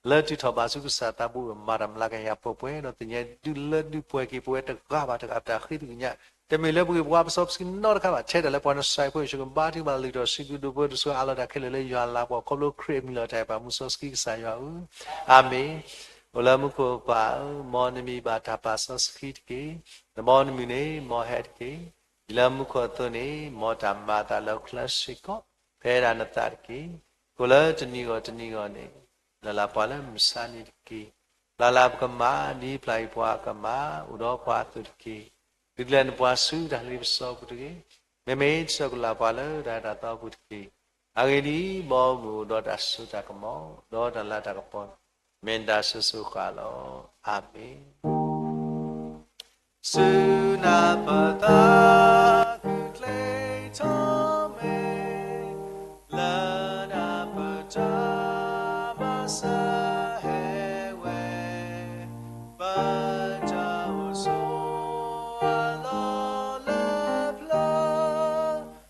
လၢတုၤထီၣ်ဘၣ်ဆူကစၢ်သးဘိအမၤတၢ် မၤလၤကဟၤပှဲၤပှဲၤ ဒီးသ့ၣ်ညါဒုးလၢဒုးပှဲၤက့ၤပဝဲတဂၤဘၣ်တဂၤ ပတၢ်ဃ့ကညး တမ့ၢ်လၢပဂ့ၢ်ပဝါပစီပဆှံနီတခါဘၣ် ထဲဒၣ်လၢပှၤနစဲးဖိ ယ့ၣ်ၡူးကဘါထုကဖၣ်လုၢ်ထီၣ်စုကဒိၣ်ပှဲၤတစိၤ အးလီၤတၢ်ခဲလၢာ်လၢယွၤလၤကပီၤ ခီဖျိခရံာ်အမံၤလီၤတၢ်အဲၣ်ပာ်မူစီဆှံကစၢ်ယွၤဧၢ, အၤမ့ၣ်. အိၣ်လၢမူခိၣ်ပၢ်ဧၢ, မ်နမံၤဘၣ်တၢ်ပာ်စီဆှံတက့ၢ်. နဘီနမုၢ်န့ၣ် မ်ဟဲတက့ၢ်. ဒ်လၢမူခိၣ်အသိးန့ၣ် မ်တၢ်မၤအသးလၢဟီၣ်ခိၣ်ချၢစ့ၢ်ကီး, ဖဲဒၣ်နသးတက့ၢ်. ကိၣ်လၢတနံၤဂီၢ်တနံၤဂီၢ်န့ၣ် လၢ်လၢ်ပှၤလၢမုၢ်ဆါနံၤတက့ၢ်. ပျၢ်လၢ်ပကမၣ် ဒ်ပျၢ်အံၤပှၤအကမၣ် အိၣ်ဒီးပှၤအသိးတက့ၢ်. ဒုးကလဲၤနပှၤဆူတၢ်လ့ပစီပူၤတဂ့ၤ. မ့မ့ၢ်တဆၢကလၢ်ပှၤလၢတၢ်အဲၣ်တၢ်သီပူၤတက့ၢ်. အဂ့ၢ်ဒ်အံၤ, မ်မုၢ်အိၣ်ဒီးတၢ်စိတၢ်ကမီၤ, ဒီးတၢ်လၤတၢ်ကပီၤ, မ့ၢ်နတၢ်ဆိၣ်ဂ့ၤဃာ်လီၤ. အၤမ့ၣ်. စုနၢ်ပသးဃုာ်ကျဲထီၣ်မဲာ် လၢနၢ်ပတၢ်မၤစၢၤဟဲဝဲ ပတၢ်အိၣ်ဆိးအလီၢ်လၢပျၢၤ နမ့ၢ်တ့လီၤကစၢ် တၢ်ဒ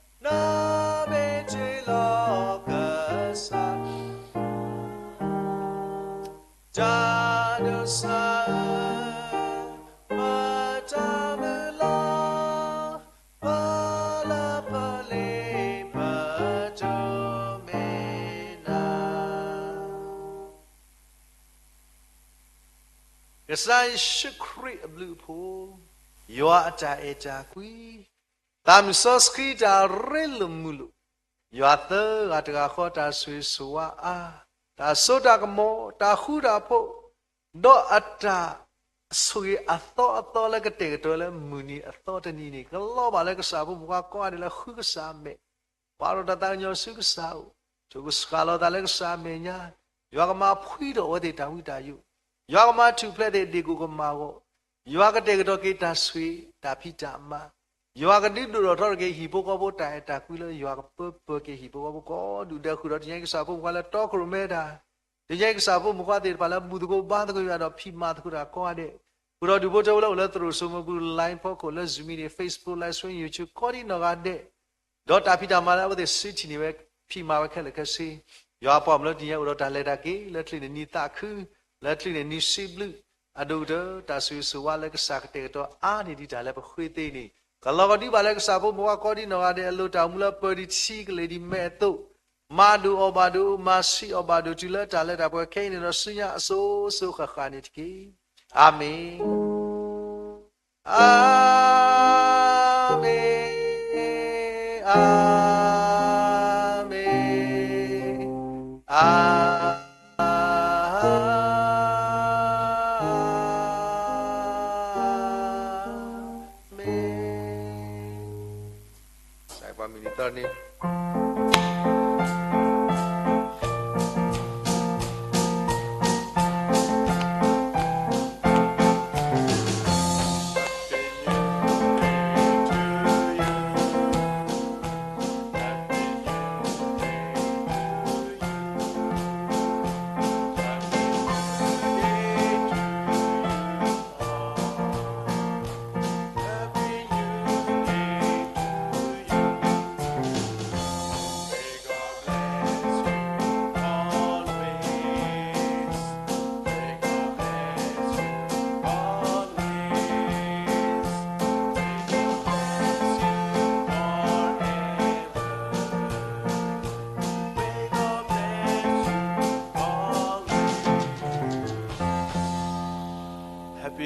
ိးစၢ်ဧၢ, ပတၢ်မုၢ်လၢ် ပလၢပလ့ပဒိးမ့ၢ်နၤ. ကစၢ်ယ့ၣ်ၡူးခရံာ်အဘျုးအဖှိၣ်, ယွၤအတၢ်အဲၣ်တၢ်ကွံ, သးမုၢ်စီဆှံတၢ်ရ့လိာ်မုာ်လိာ်, ယွၤသၢဂၤတဂၤဃီတၢ်ဆိၣ်ဂ့ၤဆိၣ်ဝါအါ, တၢ်စိတၢ်ကမီၤ, တၢ်ဃူတၢ်ဖိး, ဒီးအတၢ်ဆိၣ်ဂ့ၤအသီအသီလၢကတဲာ်ကတီၤလၢမုၢ်နံၤအသီတနံၤန့ၣ် ကလီၤဘၣ်လၢကစၢ်ဖိမုၣ်ခွါကိးဂၤဒဲးလၢဃုကစၢ်မဲာ် ပာ်ထီၣ်တၢ်သးကညီၤဆူကစၢ်အအိၣ်, ဆိၣ်ဂ့ၤစှၤလီၤသးလၢကစၢ်အမဲာ်ညါ, ယွၤကမၤဖှံထီၣ်အဝဲသ့ၣ်တၢ်ဝံတၢ်ယိး, ယွၤကမၤထူၣ်ဖျဲးသ့ၣ်ဒ့ၣ်ကိၣ်ကမၣ်အဂီၢ်, ယွၤကတဲာ်ကတီၤက့ၤတၢ်ဆိၣ်ဂ့ၤတၢ်ဖံးတၢ်မၤ, ယွၤကဒုးဒိၣ်ထီၣ်ထီတက့ၤဟံၣ်ဖိဃီဖိတၢ်အဲၣ်တၢ်ကွံလၢယွၤကပၢပၢက့ၤဟံၣ်ဖိဃီဖိကိးဒူၣ်ဒဲး ဃုာ်ဒီးတနံၤအံၤကစၢ်ဖိမုၣ်ခွါလၢတီခိၣ်ရိၣ်မဲတၢ် တနံၤအံၤကစၢ်ဖိမုၣ်ခွါသ့ၣ်တဖၣ်လၢဘူၣ်သကိးဘါသကိးယွၤဒီးဖံးမၤသကိးတၢ်ကိးဂၤဒဲး, ဃုာ်ဒီးဒူၣ်ဖိထၢဖိလၢအိၣ်လၢသရိာ်စိမိၤပူၤ line ဖီခိၣ်လၢ Zoom မံၤန့ၣ် Facebook Live Stream YouTube ကိးဒံနီၢ်ဂၤဒဲး, ဒီးတၢ်ဖံးတၢ်မၤလၢအဝဲသ့ၣ်စုထံၣ်န့ၢ်ဝဲ ဖံးမၤဝဲခဲလၢာ်ခဲဆ့, ယွၤပှၤမုၢ်လၢတနံၤအံၤအိၣ်ဒီးတၢ်လဲၤတၢ်က့ၤ လၢချ့န့ၣ်နံၤသးခု, လၢချ့န့ၣ်နံၤစံးဘျုး, အဒိၣ်ကတၢၢ် တၢ်ဆိၣ်ဂ့ၤဆိၣ်ဝါလၢကစၢ်ကတဲာ်ကတီၤအါန့ၢ်ဒံးတၢ်လၢပဃ့သ့န့ၣ် ကလီၤကဒုဘၣ်လၢကစၢ်ဖိမုၣ်ခွါကိးဒံနီၢ်ဂၤဒဲးအလိၤ တၢ်အိၣ်မူလၢပၢၤဒံးထံကလဲၤဒံးမဲာ်အသိး, မၤဒိၣ်အီၣ်ဘၣ်ဒိၣ် မၤဆံးအီၣ်ဘၣ်ဒိၣ်တုၤလၢတၢ်လၢတၢ်ပှဲၤခဲအံၤန့ၣ်ဒီး ဆူညါအစိၤစိၤဃၣ်ဃၣ်န့ၣ်တက့ၢ်. အၤမ့ၣ်, အၤမ့ၣ်, အၤမ့ၣ်, အၤ မ့ၣ်. စံးပှၤမုၢ်နံၤသီန့ၣ်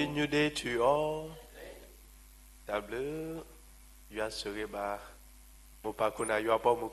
Happy New Day to you all. တၢ်ဘျုး, ယွၤဆိၣ်ဂ့ၤဘၣ် မိၢ်ပၢ်ခိၣ်နၢ်ယွၤပိာ်မုၣ်